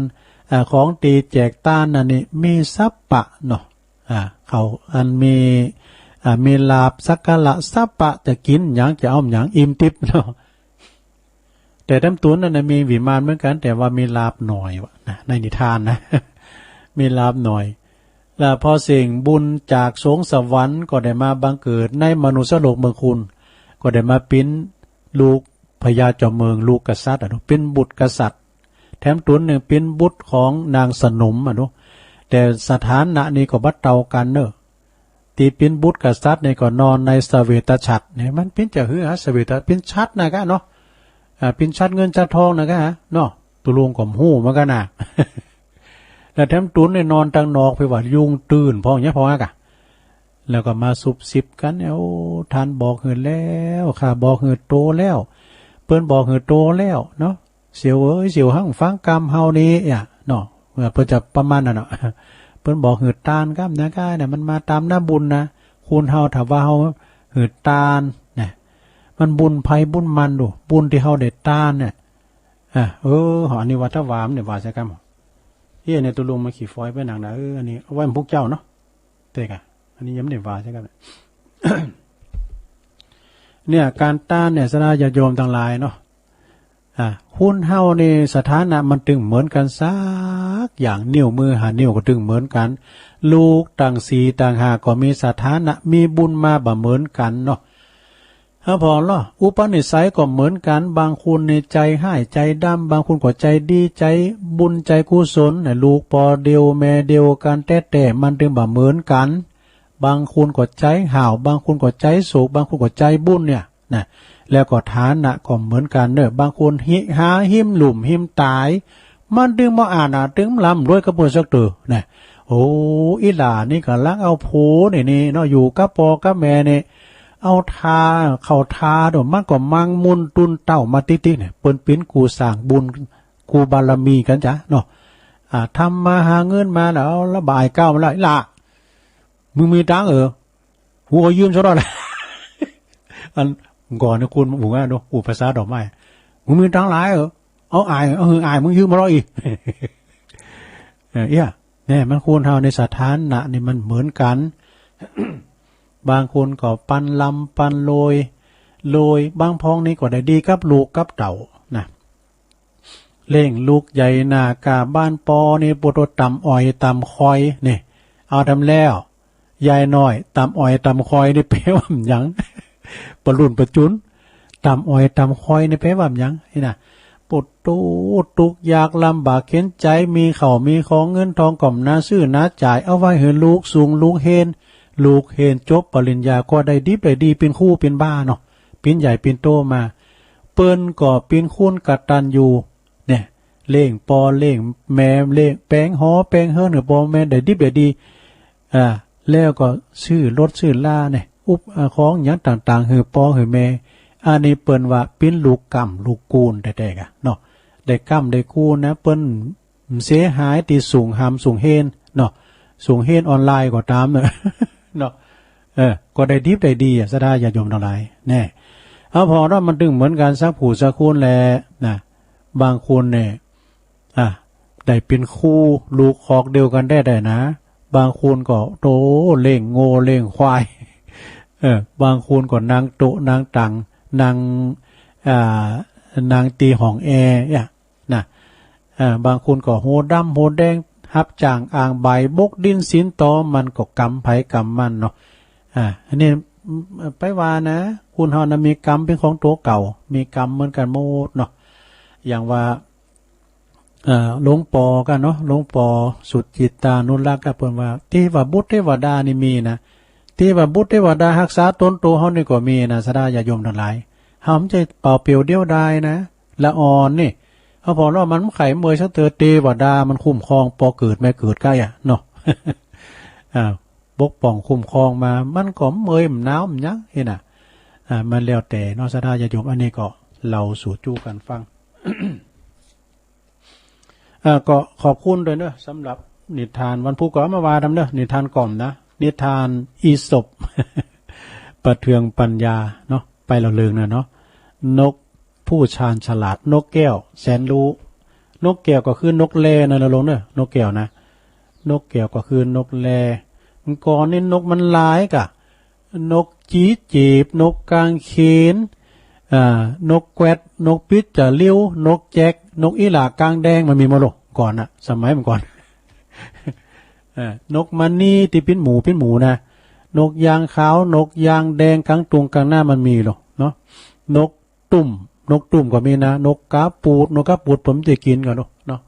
อ่า ของตี้แจกตานนั้นนี่มีสัพพะเนาะ อ่า เขาอันมี อ่า มีลาภสักการะสัพพะ จะกิ๋นหยังจะเอาหยังอิ่มติ๊บเนาะ แต่แถมต๋นนั้นน่ะมีวิมานเหมือนกั๋น แต่ว่ามีลาภหน่อยวะนะ ในนิทานนะ มีลาภหน่อย แล้วพอเสร็จบุญจากสวงสวรรค์ก็ได้มาบังเกิดในมนุษย์โลกเมืองคุณ ก็ได้มาเป๋นลูกพญาเจ้าเมือง ลูกกษัตริย์อะเนาะ เป๋นบุตรกษัตริย์ แถมต๋นหนึ่งเป๋นบุตรของนางสนมอะเนาะ แต่สถานะนี่ก็บ่เต้ากั๋นเนอะ ตี้เป๋นบุตรกษัตริย์นี่ก็นอนในเสวตฉัตรเนี่ย มันเป๋นจะหื้อหาเสวต เป๋นฉัตรนะกะเนาะ อ่า เป๋นฉัตรเงินฉัตรทองนะกะเนาะ ตุ๊ลุงก็บ่ฮู้เหมือนกั๋นนะ แล้วแถมต๋นนี่นอนตังนอก เพื่อว่ายุงตื่นพ่องเนี้ยพ่องอะกะ แล้วก็มาซุบซิบกั๋นเนี่ย โอ้ ท่านบอกหื้อแล้ว ข้าบอกหื้อโตแล้ว เปิ้นบอกหื้อโตแล้วเนาะ เสี่ยวเอ๋ย เสี่ยวหั้งฟังกำเฮานี้อะเนาะ เออ เปิ้นจะประมาณนั้นเนาะ เปิ้นบอกหื้อตานกำนะกะเนี่ย มันมาต๋ามน้ำบุญนะ คนเฮาถ้าว่าเฮาหื้อตานเนี่ย มันบุญไผบุญมันดู บุญตี้เฮาได้ตานเนี่ย อ่ะ เออ อันนี้ว่าถ้าว่ามันได้ว่าใส่กำ เอ้ย เนี่ยตุ๊ลุงมาขี้ฟอยไปหนังนะ เออ อันนี้เอาไว้พวกเจ้าเนาะ เต๊กอะ อันนี้ยังบ่ได้ว่าใส่กำ เนี่ย ก๋านตานเนี่ย ศรัทธาญาติโยมตังหลายเนาะ อ่า คนเฮานี่สถานะมันตึงเหมือนกั๋นสักอย่าง นิ้วมือห้านิ้วก็ตึงเหมือนกั๋น ลูกตังสี่ตังห้าก็มีสถานะ มีบุญมาบ่เหมือนกั๋นเนาะ เฮาผ่อเนาะ อุปนิสัยก็เหมือนกั๋น บางคนนี่ใจ๋ฮ้ายใจ๋ดำ บางคนก็ใจ๋ดี ใจ๋บุญใจ๋กุศลนะ ลูกป้อเดียวแม่เดียวกั๋นแต๊ๆ มันตึงบ่เหมือนกั๋น บางคนก็ใจ๋ห้าว บางคนก็ใจ๋โศก บางคนก็ใจ๋บุญเนี่ย นะ แล้วก็ฐานะก็เหมือนกั๋นเนอะ บางคนหิ หาหิมลุ่มหิมต๋าย มันตึงบ่อาจนะ ตึงร่ำรวยกับเปิ้นสักเตื้อนะ โอ้ อี่หล้านี่ก่ำลังเอาผัวนี่นี่เนาะ อยู่กับป้อกับแม่นี่ เอาทา เข้าทาโดยมันก็มังมุนตุนเต้ามาติ๊กๆ เนี่ย เปิ้นปิ้นกูสร้างบุญ กูบารมีกันจ้ะเนาะ อ่า ทำมาหาเงินมาแล้ว เอาละบ่ายเก้ามาแล้ว อีหล่า มึงมีตังค์เออ กูขอยืมซะหน่อยละ อันก่อนนี่คุณหมู่อ่ะเนาะ อุปสาดอกไม้ มึงมีตังค์หลายเออ เอาอ้าย เอาหื้ออ้าย มึงยืมมาร้อยอีก เออ เอี้ย เนี่ย มันคนเฮาในสถานะนี่มันเหมือนกัน บางคนก็ปันลำปันโลย โลย บางพ้องนี่ก็ได้ดีกับลูกกับเต้านะ เลี้ยงลูกใหญ่หน้ากาบ้านปอนี่ ปวดตัวต่ำอ้อยต่ำคอยนี่ เอาทำแล้ว ยายน้อย ต่ำอ้อยต่ำคอยนี่แปลว่าหยัง ปะรุ่นปะจุน ต่ำอ้อยต่ำคอยนี่แปลว่าหยัง นี่นะ ปวดตู้ ทุกข์ยากลำบากเข็ญใจ มีข้าวมีของ เงินทองก็บ่หนาซื้อหนาจ่าย เอาไว้หื้อลูกสูง ลูกเฮียน ลูกเฮียนจบปริญญาก็ได้ดิบได้ดี เป๋นครูเป๋นบาเนาะ เป๋นใหญ่เป๋นโตมา เปิ้นก็เป๋นคนกตัญญู เนี่ย เลี้ยงปอเลี้ยงแม่ เลี้ยงแป๋งหอแป๋งเฮือนหื้อปอแม่ได้ดิบได้ดี อ่า แล้วก็ซื้อรถซื้อลาเนี่ย อุป อ่า ของหยังต่างๆ หื้อปอหื้อแม่ อันนี้เปิ้นว่าเป๋นลูกกำลูกกูนแต๊ๆ กะเนาะ ได้กำได้กูนนะ เปิ้นเสียหายตี้สูงหำสูงเฮียนเนาะ สูงเฮียนออนไลน์ก็ต๋ามเนาะ เนาะ เออ ก็ได้ดิบได้ดีอ่ะ ศรัทธาญาติโยมตังหลาย แน่ เอาผ่อเนาะ มันตึงเหมือนกั๋นสักผู้สักคนแหละนะ บางคนเนี่ย อ่ะ ได้เป๋นครู ลูกคอกเดียวกั๋นแต๊ๆ นะ บางคนก็โตเลี้ยงงัวเลี้ยงควาย เออ บางคนก็นั่งโต๊ะนั่งตั๋ง นั่ง อ่า นั่งตี้ห้องแอร์เนี่ยนะ อ่า บางคนก็หัวดำหัวแดง ฮับจ้างอ่างใบ บกดินสินตอ มันก็กำไผกำมันเนาะ อ่า อันนี้ไปว่านะ คนเฮานะมีกรรมเป๋นของตั๋วเก่า มีกรรมเหมือนกั๋นหมดเนาะ อย่างว่า เอ่อ หลวงปอกั๋นเนาะ หลวงปอสุจิตตานุรักษ์กั๋น เปิ้นว่า เตวบุตรเตวดานี่มีนะ เตวบุตรเตวดาฮักษาต๋นตั๋วเฮานี่ก็มีนะ ศรัทธาญาติโยมตังหลาย เฮาบ่ใจ้เป่าเปียวเดียวดายนะ ละอ่อนนี่ เอาผ่อเนาะ มันบ่ไข้บ่เมื่อยสักเตื้อ เตวดามันคุ้มครองปอเกิดแม่เกิดไก้อ่ะเนาะ อ่า ปกป้องคุ้มครองมา มันก็บ่เมื่อยบ่หนาวบ่หยังเห็นน่ะ อ่า มันแล้วแต่เนาะ ศรัทธาญาติโยม อันนี้ก็เล่าสู่จู้กั๋นฟัง อ่า ก็ขอบคุณด้วยเนอะ สำหรับนิทาน วันพุธก็เอามาว่าทำเนอะ นิทานก่อนนะ นิทานอีสป ประเทืองปัญญาเนาะ ไปละเริงนะเนาะ นกผู้ชาญฉลาด นกแก้วแสนรู้ นกแก้วก็คือนกแร่นะ นะโลงเนอะ นกแก้วนะ นกแก้วก็คือนกแร่ เมื่อก่อนนี่นกมันหลายกะ นกจีจีบ นกกางเขน อ่า นกแกวด นกปิดจะลิ้ว นกแจ็ค นกอีหล่ากางแดง มันมีหมดโลกก่อนน่ะ สมัยเมื่อก่อน เออ นกมณีตี้ปิ้นหมูปิ้นหมูนะ นกยางขาว นกยางแดง กางตุงกางหน้ามันมีโลกเนาะ นกตุ้ม นกตุ้มก็มีนะ นกกาปูด นกกาปูดผมจะกินก่อนเนาะ เนาะ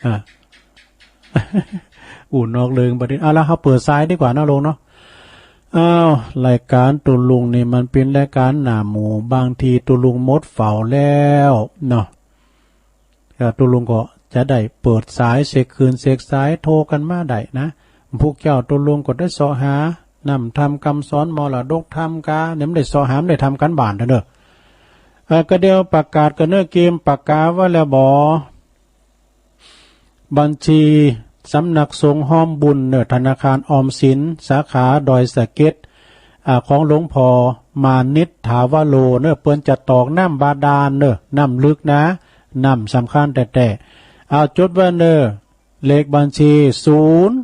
อ่า อู้นอกเรื่องประเด็น เอาละ เฮาเปิดสายดีกว่านะลุงเนาะ อ้าว รายการตุลุงนี่มันเป็นรายการหน้าหมู่ บางทีตุลุงหมดเฝ้าแล้วเนาะ ก็ตุลุงก็จะได้เปิดสายเสกคืนเสกสายโทรกันมาได้นะ พวกเจ้าตุลุงก็ได้เสาะหา นำธรรมคำสอนมรดกธรรมกา เนี่ยมันได้เสาะหา มันได้ทำการบ้านเด้อ เออ ก็เดี๋ยวประกาศกันเนอะ เกมปากกาไว้แล้วบ่ บัญชีสำนักสงฆ์ฮ้อมบุญเนอะ ธนาคารออมสิน สาขาดอยสะเก็ด อ่า ของหลวงพ่อมานิตถาวโรเนอะ เปิ้นจะตอกน้ำบาดาลเนอะ น้ำลึกนะ น้ำสำคัญแต๊ๆ เอาจดไว้เนอะ เลขบัญชี ศูนย์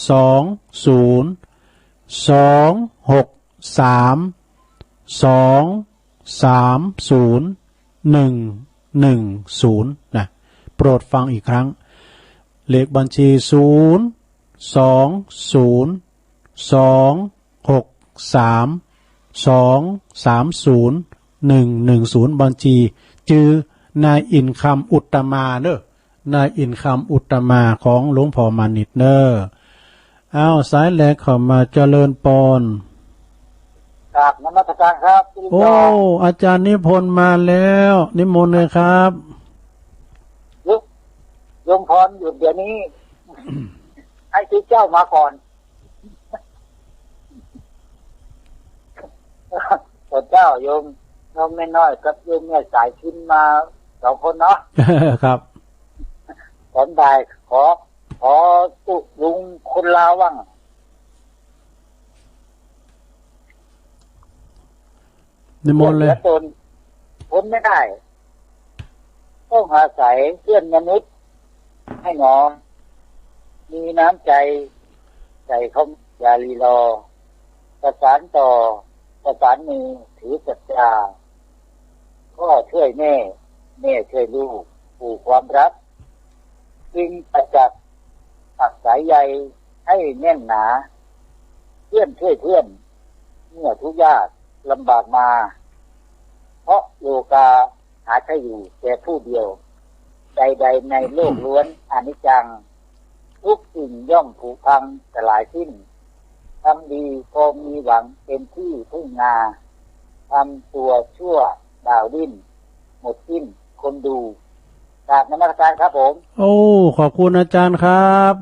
สอง ศูนย์ สอง หก สาม สอง สาม ศูนย์ หนึ่ง หนึ่ง ศูนย์ นะ โปรดฟังอีกครั้ง เลขบัญชี ศูนย์ สอง ศูนย์ สอง หก สาม สอง สาม ศูนย์ หนึ่ง หนึ่ง ศูนย์ บัญชี จื้อนายอินคำอุตตมาเนอะ นายอินคำอุตตมาของหลวงพ่อมานิตเนอะ อ้าว สายแรกเข้ามา เจริญปอน กราบนมัสการครับ โอ้ อาจารย์นิพนธ์มาแล้ว นิมนต์เลยครับ โยม โยมพรหยุดเดี๋ยวนี้ ให้ที่เจ้ามาก่อน เออ เจ้าโยมโยมแม่น้อยกับโยมแม่สายพินมาสองคนเนาะ ครับ ตอนบ่ายขอขอลุงคนลาวบ้าง นิมนต์เลย เหลือตนทนไม่ได้ ต้องอาศัยเพื่อนมนุษย์ให้หนอ มีน้ำใจ ใส่เขาอย่ารีรอ ประสานต่อ ประสานมือ ถือสัจจา พ่อช่วยแม่ แม่ช่วยลูก ผูกความรัก จึงประจักษ์ ปักสายใยให้แน่นหนา เพื่อนช่วยเพื่อน เมื่อทุกข์ยากลำบากมา เพราะโลกาหาใช่อยู่แต่ผู้เดียว ใดๆในโลกล้วนอนิจจัง ทุกสิ่งย่อมผุพังสลายสิ้น ทำดีก็มีหวังเป็นที่พึ่งนา ทำตัวชั่วดาวดิ้น หมดสิ้นคนดู กราบนมัสการครับผม โอ้ ขอบคุณอาจารย์ครับ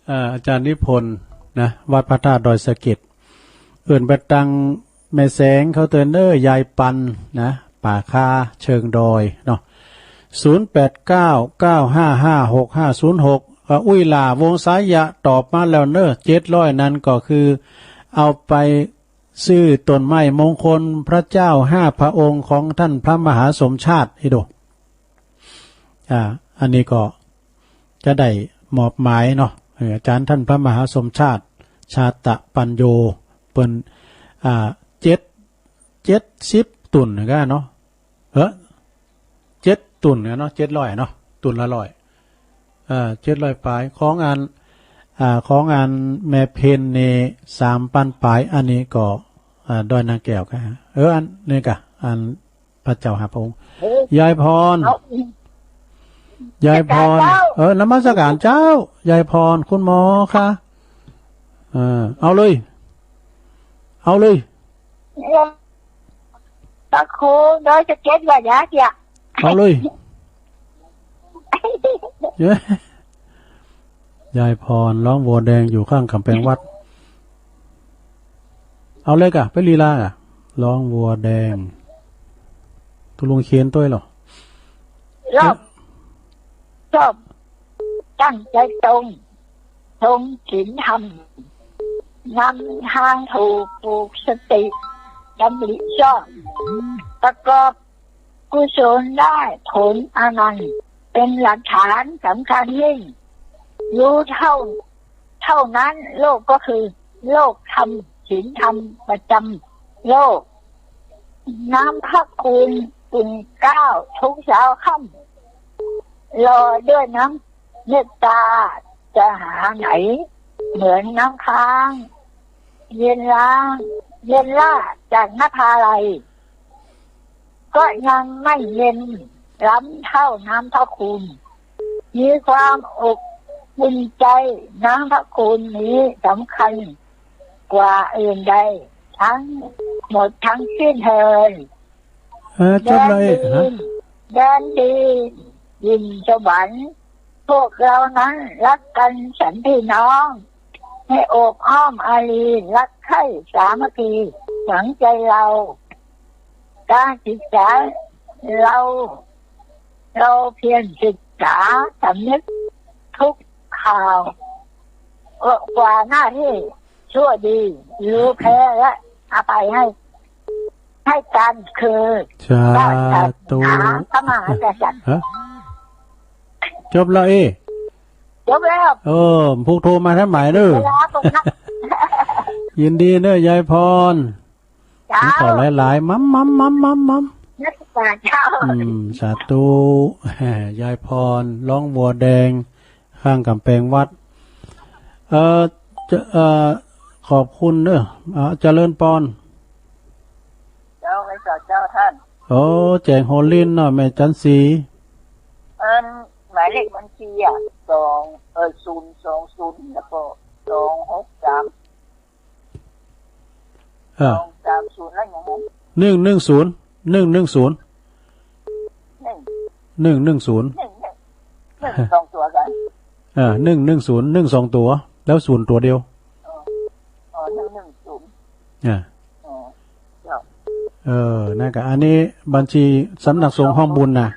เอ่อ อาจารย์นิพนธ์นะ วัดพระธาตุดอยสะเก็ด เอิ้นไปตังแม่แสงเขาเตือนเด้อ ยายปันนะ ป่าคาเชิงดอยเนาะ ศูนย์แปดเก้า เก้าห้าห้า หกห้าศูนย์หก เอ่อ อุ้ยหล่าวงสายะตอบมาแล้วเนอะ เจ็ดร้อยนั้นก็คือเอาไปซื้อต้นไม้มงคลพระเจ้าห้าพระองค์ของท่านพระมหาสมชาติให้ดู อ่า อันนี้ก็จะได้มอบหมายเนาะ เออ อาจารย์ท่านพระมหาสมชาติ ชาตะปัญโย เปิ้น อ่า เจ็ด เจ็ดสิบตุนก็เนาะ เออ เจ็ดตุนก็เนาะ เจ็ดร้อยเนาะ ตุนละร้อย เอ่อ เจ็ดร้อยปลาย ของอัน อ่า ของอันแม่เพนนี่ สามพันปลาย อันนี้ก็ อ่า ดอยนางแก้วก็ เออ อันนี้ก็ อันพระเจ้าห้าพระองค์ เฮ้ย ยายพร เอา ยายพร เจ้า เออ นมัสการเจ้า ยายพร คุณหมอคะ เออ เอาเลย เอาเลย ตะโคงดอยสะเก็ดว่าอยากอยาก เอาเลย เย้ ยายพร ร้องวัวแดงอยู่ข้างกำแพงวัด เอาเลยกะ ไปลีลากะ ร้องวัวแดง ตกลงเขียนตัวเหรอ รอบ ชอบ ตั้งใจตรง ทรงศีลธรรม นำทางถูก ผูกสติ ดำริชอบ ประกอบกุศลได้ผลอนันต์ เป็นหลักฐานสำคัญยิ่ง รู้เท่า เท่านั้น โลกก็คือ โลกธรรม ศีลธรรมประจำโลก น้ำพระคุณ อุ่นเกล้าทุกเช้าค่ำ หล่อด้วยน้ำเมตตา จะหาไหน เหมือนน้ำค้าง เย็นล้าง เย็นล่าจากนภาลัย ก็ยังไม่เย็นล้ำเท่าน้ำพระคุณ มีความอบอุ่นใจ น้ำพระคุณนี้สำคัญกว่าอื่นใด ทั้งหมดทั้งสิ้นเทอญ เออ จบแล้วเอกฮะ แดนดิน แดนดิน ยิ่งสวรรค์ พวกเรานั้นรักกันฉันพี่น้อง ให้โอบอ้อมอารี รักใคร่สามัคคี ฝังใจเรา การศึกษาเรา เราเพียรศึกษาสำนึกทุกข่าว กว่าหน้าที่ชั่วดี รู้แพ้และอภัยให้ ให้กัน คือ สาธุ พระศาสนา พระมหากษัตริย์ ฮะ จบแล้วเอ้ จบแล้ว เออ ผูกโทรมาท่านใหม่เนอะ เวลาตรงนั้น ยินดีเนอะ ยายพร เจ้า ขอหลายๆ มัมมัมมัมมัมมัม นักศึกษาเจ้า อืม สาธุ ยายพร ร้องวัวแดง ข้างกำแพงวัด เอ่อ จะ เอ่อ ขอบคุณเนอะ อ่า เจริญพร เจ้า ไหว้สาเจ้าท่าน โอ้ แจงโฮลินเนาะ แม่จันสี อันหมายเลขบัญชีอ่ะ สอง เออ ศูนย์สองศูนย์ แล้วก็ สองหกสาม เออ สองสามศูนย์ แล้วยังไง หนึ่งหนึ่งศูนย์ หนึ่งหนึ่งศูนย์ หนึ่ง หนึ่งหนึ่งศูนย์ หนึ่ง หนึ่ง หนึ่งสองตัวกัน เออ หนึ่งหนึ่งศูนย์ หนึ่งสองตัว แล้วศูนย์ตัวเดียว อ๋อ อ๋อ หนึ่งหนึ่งศูนย์ อ่า อ๋อ เออ นั่นก็ อันนี้บัญชีสำนักสงฆ์ห้องบุญนะ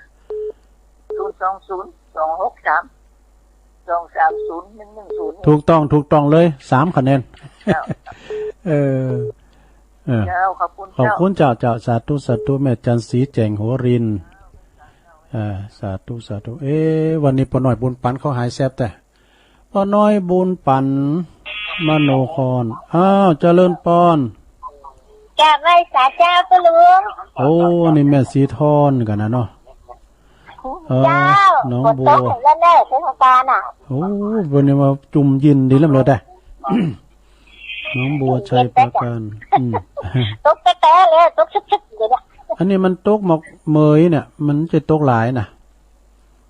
ศูนย์สองศูนย์ สองหกสาม สองสามศูนย์ หนึ่งหนึ่งศูนย์ ถูกต้อง ถูกต้องเลย สามคะแนน เจ้า เออ เออ เจ้า ขอบคุณ ขอบคุณ เจ้า เจ้า เจ้า สาธุ สาธุ แม่จันทร์ศรีแจ่งหัวรินทร์ อ่า สาธุ สาธุ เอ๊ะ วันนี้ป้าน้อยบุญปันเขาหายแซบแต่ ป้าน้อยบุญปัน มโนคร อ้าว เจริญปอน กราบไหว้สาเจ้าป้าลุง โอ้ นี่แม่สีทอนกันนะเนาะ เออ เจ้า หนองบัว ฝนตกแล้วเนอะ เทศกาลน่ะ โอ้ วันนี้มาจุ่มยินดีแล้วเลยแต่ หนองบัวชัยปราการ อืม ตกแต๊ๆเลย ตกชึกๆอยู่เนี่ย อันนี้มันตกหมอกเหมยเนี่ย มันจะตกหลายนะ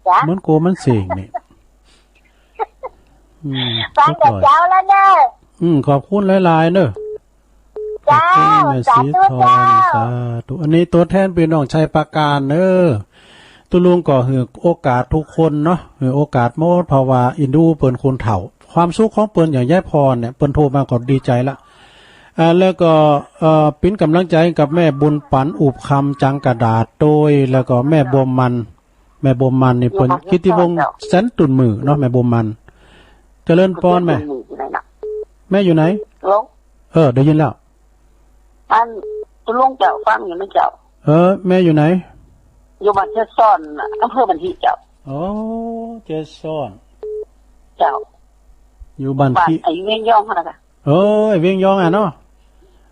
จ้ะ มันกลัวมันเสี่ยงนี่ อืม ฟังแต่เจ้าแล้วเนอะ อืม ขอบคุณหลายๆเนอะ เจ้า ขอบคุณแม่สีทอง สาธุเจ้า สาธุ อันนี้ตัวแทนพี่น้องชัยปราการเนอะ ตุลุงก็ให้โอกาสทุกคนเนาะ ให้โอกาสหมด เพราะว่าอินดูเปิ้นคนเฒ่า ความสุขของเปิ้นอย่างยายพรเนี่ย เปิ้นโทรมาก็ดีใจละ อ่า แล้วก็ เอ่อ เป็นกำลังใจกับแม่บุญปันอุบคำจังกระดาษโดย แล้วก็แม่บัวมัน แม่บัวมันนี่เปิ้น อยู่บ้าน กิตติวงศ์ เจ้า แสนตุ่นมือเนาะ แม่บัวมัน เจริญปอนแม่ แม่อยู่ไหน ฮัลโหล เออ ได้ยินแล้ว อัน ตุลุงเจ้าฟังอยู่นะเจ้า เออ แม่อยู่ไหน อยู่บ้านเจซ้อน อำเภอบ้านหิเจ้า อ๋อ เจซ้อน เจ้า อยู่บ้าน บ้าน หิ ไอ้เวียงยองนั่นน่ะ เออ ไอ้เวียงยองอ่ะเนาะ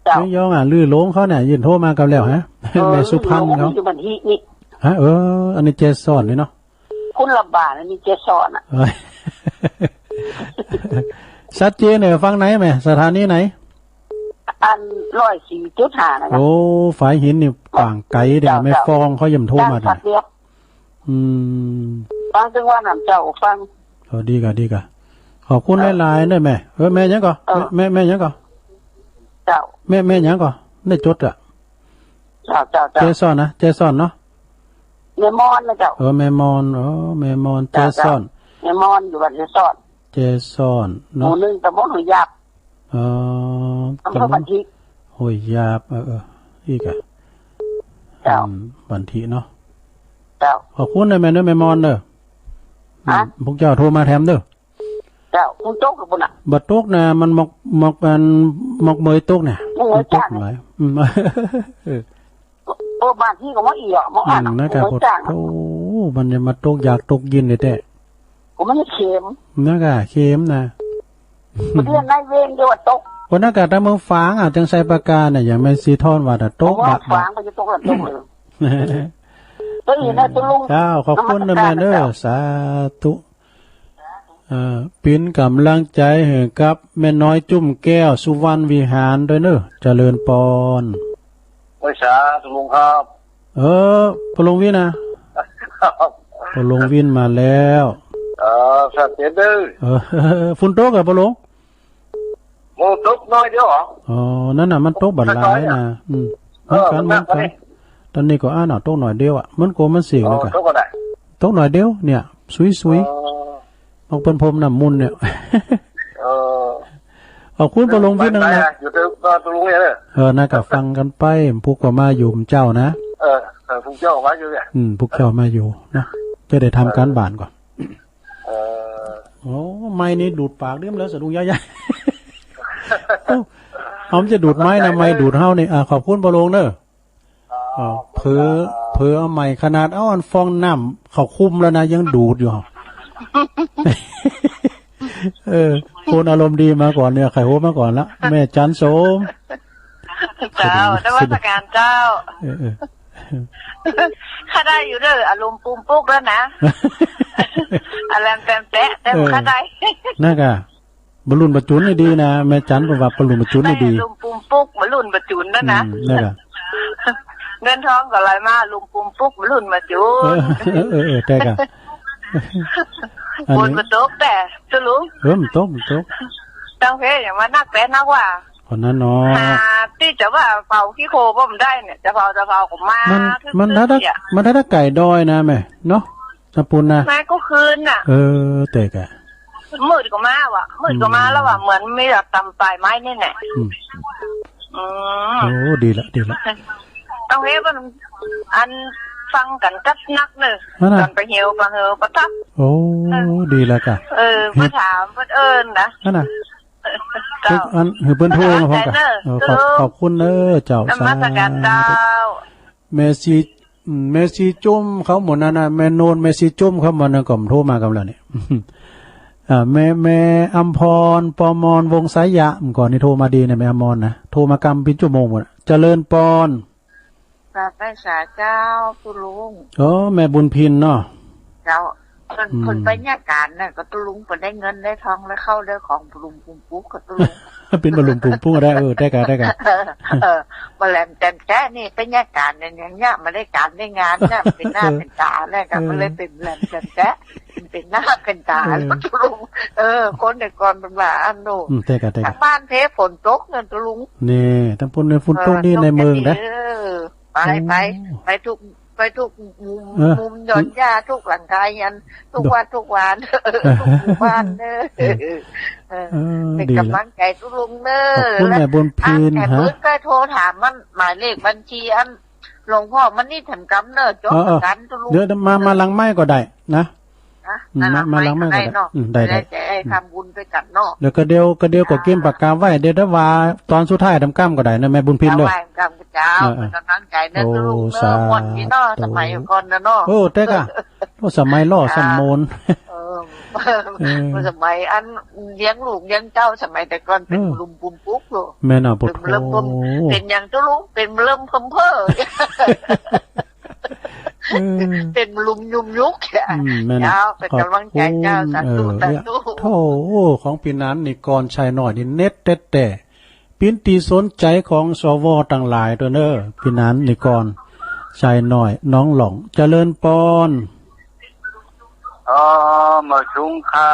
เจ้า เวียงยองอ่ะ ลือหลงเขาเนี่ย ยืนโทรมากับแล้วฮะ เออ แม่สุพรรณเขา อยู่บ้านหินี่ ฮะ เออ อันนี้เจซ้อนนี่เนาะ คนละบ้าน อันนี้เจซ้อนอ่ะ เอ้ย ชัดเจนเนี่ย ฟังไหนแม่ สถานีไหน อัน ร้อยสี่จุดห้า นะครับ โอ้ ฝายหินนี่ กว้างไกลเด้ เจ้า แม่ เจ้า ฟองเขาย่ำโทรมา ด้านสัตว์เลี้ยง อืม ฟังถึงว่าน้ำเจ้าฟัง เออ ดีกะ ดีกะ ขอบคุณ เออ หลายๆเด้อแม่ เออ แม่หยังก่อ เออ แม่ แม่หยังก่อ เจ้า แม่ แม่หยังก่อ ได้จดอะ เจ้า เจ้า เจ้า เจซ้อนนะ เจซ้อนเนาะ แม่มอนนะเจ้า เออ แม่มอน เออ แม่มอน เจ้า เจซ้อน เจ้า แม่มอนอยู่บ้านเจซ้อน เจซ้อนเนาะ หมู่หนึ่ง ตำบลห้วยหยาบ เออ อำเภอบ้านหิ ห้วยหยาบ เออ เออ อีกอะ เจ้า อืม บ้านหิเนาะ เจ้า ขอบคุณนะแม่เด้อ แม่มอนเด้อ ฮะ อืม พวกเจ้าโทรมาแถมเด้อ เจ้า ฝนตกหรือเปล่าน่ะ บ่ตกนะ มันหมอก หมอก อัน หมอกเหมยตกเนี่ย หมอกเหมย มันตก จ้าง หลาย อืม เออ เออ บ้านหิก็มาอีกอ่ะ มา อื อ่าน ม นะครับ มาจ้าง โอ้ มันจะมาตกอยากตกเย็นเลยแต่ ก็มันเข็ม นะครับ เข็มนะ เดือนในเวรเดียวตก วันนั้นก็ตามเมืองฝางอ่ะ จังไสประการน่ะ อย่างแม่สีทอนว่าน่ะ ตก เมือง บัก ฝาง บัก ก็จะตกแล้วตกเลย ตัวอื่นนะ ตัวลง เจ้า ขอบคุณนะแม่เด้อ นมัสการนะเจ้า สาธุ เอ่อ เป็นกำลังใจให้กับแม่น้อยจุ่มแก้วสุวรรณวิหารด้วยเนอะ เจริญปอน ไหว้สาธุลุงครับ เออ ปอหลวงวินนะ ครับ ปอหลวงวินมาแล้ว เออ สวัสดีเด้อ เออ ฝนตกเหรอปอหลวง โอ้ ตกน้อยเดียวเหรอ อ๋อ นั่นน่ะ มันตกบ่หลายนะ น้อยๆอะ อืม เออ เหมือนกัน มันหนัก เหมือนกัน กว่านี้ ตอนนี้ก็อ่านเอา ตกหน่อยเดียวอ่ะ มันก็มันเสียง อ๋อ แล้วก็ ตกก็ได้ ตกหน่อยเดียวเนี่ย สุยๆ อ๋อ ออกเป็นพรมน้ำมนต์เนี่ย เออ ขอบคุณปอหลวงวินนะ ไปๆ อยู่ที่บ้านปอหลวงเนี่ยเนอะ เออ น่าก็ฟังกันไป พวกก็มาอยู่เจ้านะ เออ เออ พวกเจ้ามาอยู่เนี่ย อืม พวกเจ้ามาอยู่นะ จะได้ทำการบ้านก่อน เออ โอ้ ไม้นี่ดูดปากเดิมแล้วสะดุ้งย้ายๆ เอ้า เอามันจะดูดไม้นะ ไม้ดูดเฮานี่ อ่า ขอบคุณปอหลวงเนอะ อ๋อ เออ เผลอ เผลอเอาไม้ขนาดเอาอันฟองน้ำเขาคุมแล้วนะ ยังดูดอยู่ เออ คนอารมณ์ดีมาก่อนเนี่ย ไข่หัวมาก่อนละ แม่จันโสม เจ้า นมัสการเจ้า เออ เออ ข้าได้อยู่เด้อ อารมณ์ปูมปุ๊กแล้วนะ อารมณ์แปมแปะ แต่ เออ ข้าได้ นั่นกะ บรรลุนประจุนนี่ดีนะ แม่จันก็ว่าบรรลุนประจุนนี่ดี ได้อารมณ์ปูมปุ๊ก บรรลุนประจุนแล้วนะ อืม นั่นกะ เงินทองก็ไหลมา อารมณ์ปูมปุ๊ก บรรลุนประจุน เออ เออ เออ แต่กะ อันนี้ ฝนบ่ตกแต่ ตุลุง เออ มันตก มันตก ตั้งเพลงอย่างว่านักแต่นักว่า คนนั้นเนาะ หาที่จะว่าเผาขี้โคก็ไม่ได้เนี่ย จะเผาจะเผาก็มา มัน มันถ้าได้ มันถ้าได้ไก่ดอยนะแม่ เนาะ สปูนนะ มาก็คืนน่ะ เออ แต่กะ มืดก็มาว่ะ มืดก็มาแล้วว่ะ อืม เหมือนมีแบบตำปลายไม้นี่แหละ อืม อืม โอ้ ดีละ ดีละ เอ้ยมันอันฟังกันกับนักเนอะ นั่นน่ะ ตอนไปเหี่ยวไปเหี่ยวไปทัก โอ้ ดีแล้วกะ เออ เห็น ไปถามเพิ่นเอิ้นนะ นั่นน่ะ เจ้า อันหือเพิ่นโทรมาพร้อมกัน เออ ขอบ ขอบคุณเด้อเจ้า นมัสการเจ้า สาธุ แม่ชี อืม แม่ชีจุ่มเขาหมดนั่นน่ะ แม่โนน แม่ชีจุ่มเขาหมดนั่นก็โทรมากับเราเนี่ย อ่า แม่ แม่อำพร ปอมอน วงศ์ไสยะ เมื่อก่อนนี่โทรมาดีนะ แม่อำพรนะ โทรมากำเป็นชั่วโมงหมดอะ เจริญปอน กราบไหว้สาเจ้าตุ๊ลุง โอ้ แม่บุญพินเนาะ เจ้า เพิ่น อืม เพิ่นไปเนี่ยการน่ะ ก็ตุ๊ลุงเพิ่นได้เงินได้ทองได้เข้าได้ของปลุมปุมปุ๊กก็ตุ๊ลุง เป็นปลุมปุมปุ๊กได้ เออ ได้กะ ได้กะ เออ เออ มาแหลมแจ่มแจ้นี่ไปเนี่ยการเนี่ย อย่างเงี้ย มาได้การได้งานเนี่ย เป็นหน้าเป็นตาเนี่ย ก็ เออ มาเลยเป็นแหลมแจ่มแจ้ เป็นหน้าเป็นตา เออ แล้วตุ๊ลุง เออ คนแต่ก่อนเป็นว่าอันโน่น อืม ได้กะ ได้กะ ทางบ้านเพฝนตกเนี่ยตุ๊ลุง นี่ ทางพุ้นเนี่ยฝนตก เออ นี่ในเมืองนะ เออ ไป โอ้ ไป ไปทุก ไปทุกมุม เออ มุมหย่อนหญ้าทุกหลังคาเรือน ทุก ดอก วัดทุกวัน เออ ทุกหมู่บ้านเด้อ เออ เออ เออ เป็น ดีละ กำลังใจตุ๊ลุงเด้อ ขอบคุณ และ แม่บุญพิน อันแม่ ฮะ บุญก็โทรถามมัน หมายเลขบัญชีอันหลวงพ่อมันนี่แถมกำเด้อ จบ เออ เออ กันตุ๊ลุง เดี๋ยวมา มาหลังไมค์ก็ได้นะ นะ อืม มา มาหลังไมค์ก็ได้ เนาะ อืม ได้ ได้ ได้ จะให้ทำบุญด้วยกันเนาะ แล้วก็เดี๋ยว ก็เดี๋ยวก็เก็บปากกาไว้ เดี๋ยวถ้าว่าตอนสุดท้ายทำกรรมก็ได้นะ แม่บุญพินเด้อ เอาไว้ทำกรรมเจ้า เออ เออ เป็นกำลังใจนะ โอ้ ตุ๊ลุงเนอะ สาธุ ม่วนดีเนาะ สมัยก่อนนะเนาะ โอ้ แต่กะ โอ้ สมัยล่อ เจ้า สมน เออ เออ สมัยอันเลี้ยงลูกเลี้ยงเต้าสมัยแต่ก่อนเป็น เออ ลุมปุมปุ๊กอยู่ แม่นอ่ะ เป็นเริ่มต้น โอ้ เป็นอย่างตุ๊ลุง เป็นเริ่มเพิ่มเพิ่ม เออ เป็นลุมยุมยุก อืม แม่น เจ้า เป็นกำลังใจเจ้า ขอบคุณ สาธุ เออ สาธุ โถ่ ของพี่นันนิกรชัยน้อยนี่เน็ตแต๊ๆ เป็นตี้สนใจของ สว ตังหลายตั๊วเน้อ พี่นันนิกรชัยน้อย หนองหล่อง เจริญปอน อ๋อ มาสูงค่ะ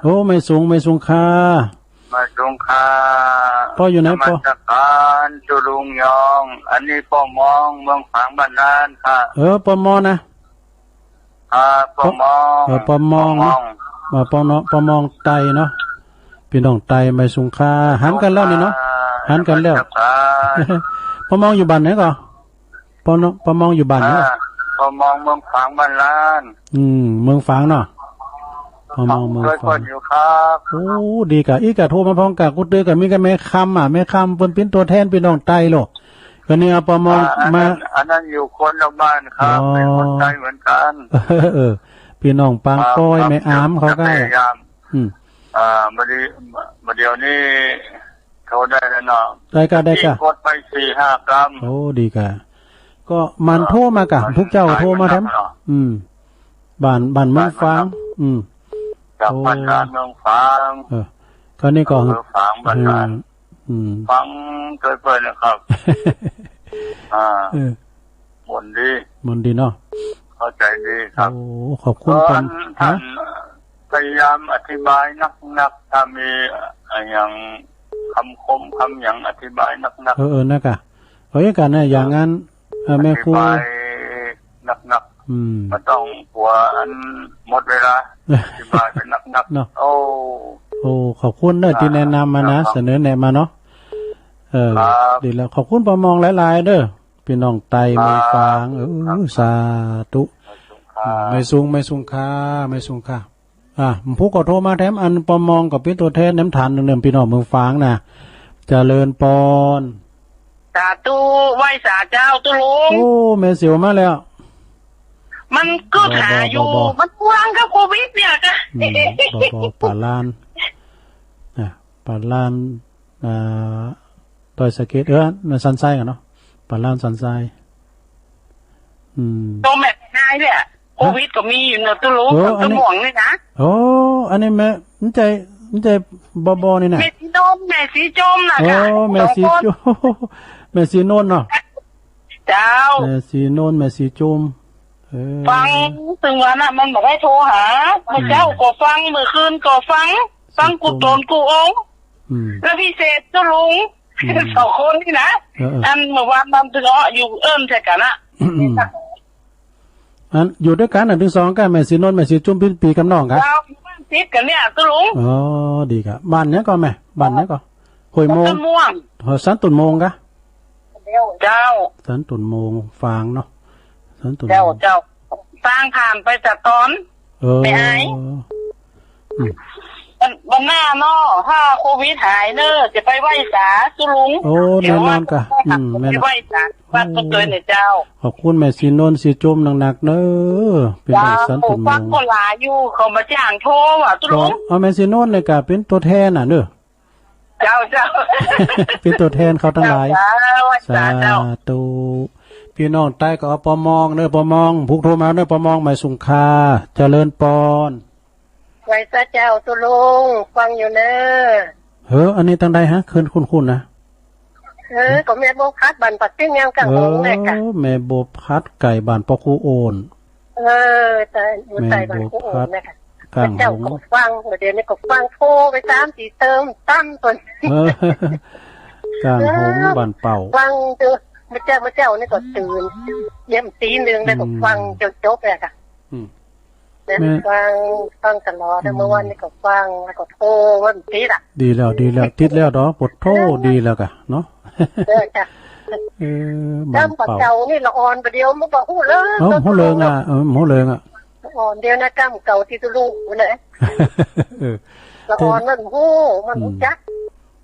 โอ้ แม่สูง แม่สูงค่ะ มาสูงค่ะ ป้ออยู่ไหน นมัสการตุ๊ลุงยอง อันนี้ป้อมอง เมืองฝางบ้านล้านค่ะ เออ ป้อมองนะ อ่า ป้อมอง เออ ป้อมอง ป้อมอง เออ ป้อมอง ป้อมองไตเนาะ พี่น้องไต แม่สูงค่ะ หันกันแล้วนี่เนาะ หันกันแล้ว นมัสการ ป้อมองอยู่บ้านไหนก่อ ป้อมอง ป้อมองอยู่บ้านไหน อ่า ป้อมองเมืองฝางบ้านล้าน อืม เมืองฝางเนาะ ป้อมองเมืองฝาง ฟังด้วยกันอยู่ครับ โอ้ ดีกะ อีกะโทรมาพร้อมกะ กูเตือนกะ มีกะแม่คำอ่ะ แม่คำเปิ้นเป็นตัวแทนพี่น้องไตโลก ก็เนี่ยปอมอง อ่า อันนั้น มา อันนั้นอยู่คนละบ้านครับ อ๋อ เป็นคนไตเหมือนกัน เออ พี่น้องปางปอย ครับ แม่อามเขาก็ จะพยายาม อืม อ่า มาดี มาเดี๋ยวนี้โทรได้แล้วเนาะ ได้ค่ะ ได้ค่ะ กดไปสี่ห้ากรัม โอ้ ดีค่ะ ก็มันโทรมากะ อ่า พวกเจ้าโทรมาแถม เนาะ อืม บ้าน บ้านเมืองฝาง บ้านเมืองฝาง อืม จาก โอ้ บ้านล้านเมืองฝาง เออ ก็นี่ก็ เมืองฝาง บ้านล้าน เออ อืม ฟังเกินไปนะครับ อ่า เออ ม่วนดี ม่วนดีเนาะ เข้าใจดีครับ โอ้ ขอบคุณ เออ ท่าน ท่าน ฮะ พยายามอธิบายนักๆ ถ้ามี เอ่อ อย่างคำคมคำหยังอธิบายนักๆ เออ เออ นะกะ เอาอย่างกันนะ อย่างนั้น เอ่อ แม่ครู อธิบายหนักๆ อืม บ่ต้องกลัวอันหมดเวลา อธิบายไปหนักๆ เนาะ โอ้ โอ้ ขอบคุณเนอะ อ่า ที่แนะนำมานะ ครับ เสนอแนะมาเนาะ เออ ครับ ดีแล้ว ขอบคุณปอมองหลายๆ เด้อ พี่น้องไต ครับ เมืองฝาง เออ ครับ สาธุ ขอบคุณครับ แม่สูง แม่สูงค่ะ แม่สูงค่ะ อ่ะ ผู้ก็โทรมาแถมอันปอมองก็เป็นตัวแทนแถมฐานหนึ่งเดิมพี่น้องเมืองฝางนะ เจริญปอน สาธุ ไหว้สาเจ้าตุ๊ลุง โอ้ แม่เสียวมาแล้ว มันก็หาอยู่ บ่ บ่ บ่ มันว่างกับโควิดเนี่ยจ้ะ อืม บ่ บ่ ป่าลาน อ่ะ ป่าลาน อ่า ดอยสะเก็ด เออ มันสันทรายกันเนาะ ป่าลานสันทราย อืม โตแม่นายเนี่ย โควิดก็มีอยู่เนอะตุ๊ลุง เออ อันนี้ ตะม่วงนี่นะ โอ้ อันนี้แม่ มันใจ มันใจบอบอนี่นะ แม่สีนนท์ แม่สีจมนะ โอ้ ค่ะ แม่สี สองคน จม แม่สีนนท์เนาะ เจ้า แม่สีนนท์ แม่สีจม เออ ฟัง ถึงวันน่ะ มันบอกให้โทรหา เมื่อเช้าก็ฟัง เมื่อคืนก็ฟัง ฟังกูโตนกูองค์ อืม แล้วพิเศษตุ๊ลุง อืม สองคนนี่นะ เออ เออ อันเมื่อวานมันถึงเนาะ อยู่เอิ้นใส่กันอะ อืม อืม อันอยู่ด้วยกันน่ะ ถึงสองกัน แม่สีนนท์ แม่สีจุ่ม เป็นปี๋กับน้องกะ เราอยู่บ้านติดกันเนี่ยตุ๊ลุง อ๋อ ดีกะ บ้านเนี้ยก็แม่ บ้านเนี้ยก็ ห้วยโมง ต้นม่วง เออ สันตุ่นโมงกะ เจ้า สันตุนโมงฟางเนาะ สันตุนโมง เจ้า เจ้า ฟางข้ามไปจากตอน เออ ไม่อาย อืม วัน วันหน้าเนาะ ถ้าโควิดหายเนอะ จะไปไหว้สาตุลุง โอ้ เดี๋ยว แน่นอนกะ ว่า อืม แม่น ไปไหว้สา วัดก็เจอเนี่ยเจ้า ขอบคุณแม่สีนวลสีจุ่มหนักๆเนอะเป็น เจ้า สันตุนโมง ฟังคนหลายอยู่ เขามาจ้างโทรอ่ะ ตุลุง เอาแม่สีนวลเนี่ยกะเป็นตัวแทนน่ะเนอะ เจ้า เจ้า เป็นตัวแทนเขาทั้งหลาย เจ้า เจ้า สาธุ พี่น้องใต้ก็เอาปอมองเนอะ ปอมอง พุกโทรมาเนอะ ปอมอง หมายสุงคา เจริญปอน ไหว้สาเจ้าตุลุง ฟังอยู่เนอะ เฮ้อ อันนี้ตั้งใดฮะ คืนคุ้นๆนะ เออ ก็แม่บัวพัดบ้านปักปิ้งแนวกลางหงแม่กะ เออ แม่บัวพัดไก่บ้านปอครูโอน เออ แต่อยู่ใต้บ้านครูโอนแม่กะ แม่บัวพัดกลางหง เจ้าก็ฟัง เดี๋ยวนี้ก็ฟังโทรไปตามที่เติมตั้มก่อน เออ กลางหง เออ บ้านเป่า ฟังเถอะ เมื่อเช้า เมื่อเช้านี่ก็ตื่น เยี่ยมตีหนึ่งแล้วก็ อืม ฟังจนจบเลยค่ะ อืม แม่ ฟัง ฟังตลอด อืม เมื่อวานนี้ก็ฟัง แล้วก็โทรวันติดอ่ะ ดีแล้ว ดีแล้ว ติดแล้วเนาะ ปวดโทษ เออ ดีแล้วกะเนาะ เออจ้ะ เออ บ้านเป่า จำปากเจ้านี่ละอ่อนประเดี๋ยวมันก็ฮู้เริง เออ ฮู้เริงอ่ะ เออ ฮู้เริงอ่ะ อ่อนเดียวนะ กำเก่าที่ตุลุงนะ เออ ละอ่อนมันฮู้ มันฮู้จัก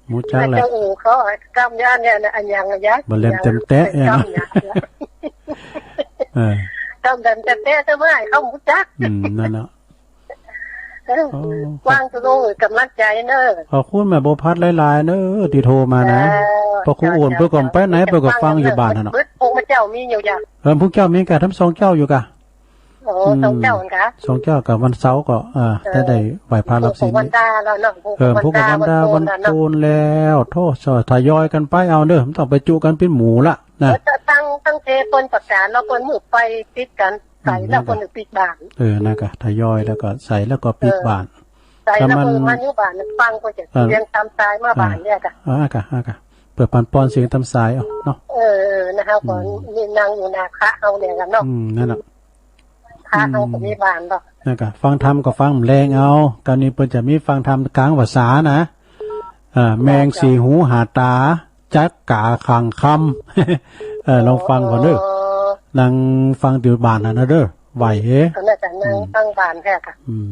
อืม ฮู้จักแหละ เจ้าอู่เขากำย่านเนี่ยนะ อันยังอะยะ บ่แลมเต็มแตะเนี่ยนะ กำย่านเนี่ย เออ กำแลมเต็มแตะทำไมเขาฮู้จัก อืม นั่นน่ะ เออ โอ้ กว้างตุลุงกำลังใจเนอะ ขอบคุณแม่บัวพัดหลายๆเนอะที่โทรมานะ เออ พอครูโอน เจ้า เปิ้นก็ไปไหน เปิ้นก็ฟังอยู่บ้านหั่นน่ะ เบิดพวกเจ้ามีอยู่จ้ะ เออ พวกเจ้ามีกะทั้งสองเจ้าอยู่กะ โอ้ อืม สองเจ้าหั่นกะ สองเจ้ากะวันเสาร์ก็ อ่า เออ ได้ ได้ไหว้พระรับศีล พวกวันดาแล้วเนาะ เออ พวกวันดา พวกวันดา วันโกน วันโกนแล้วเนาะ โถ่ ทยอยกันไปเอาเด้อ บ่ต้องไปจุกันเป็นหมู่ละนะ เออ ตั้ง ตั้งแต่เปิ้นประกาศแล้วเปิ้นมือไปติดกัน ใส่แล้ว อืม เปิ้นปิดบ้าน เออ นั่นกะ ทยอยแล้วก็ใส่แล้วก็ปิดบ้าน เออ ใส่แล้วก็มาอยู่บ้านฟังก็จะ เออ เสียงตามสายมาบ้านเนี่ยกะ อ่ากะ อ่ากะ เปิดปันปอนเสียงตามสายเอาเนาะ เออ เออ นะคะ อืม ก่อนนี่นั่งอยู่หน้าพระเฮาเนี่ยกันเนาะ อืม นั่นน่ะ พระเฮาก็มีบ้านเนาะ นั่นกะ ฟังธรรมก็ฟังแลงเอา กะนี้เปิ้นจะมีฟังธรรมกลางภาษานะ อ่า แมงสี่หูห้าตา จักกาขังคำ เออ ลองฟังก่อนเด้อ อ๋อ นั่งฟังอยู่บ้านหั่นนะเด้อ ไหวเฮ้ ก็น่าจะนั่ง อืม ฟังบ้านแท้ค่ะ อืม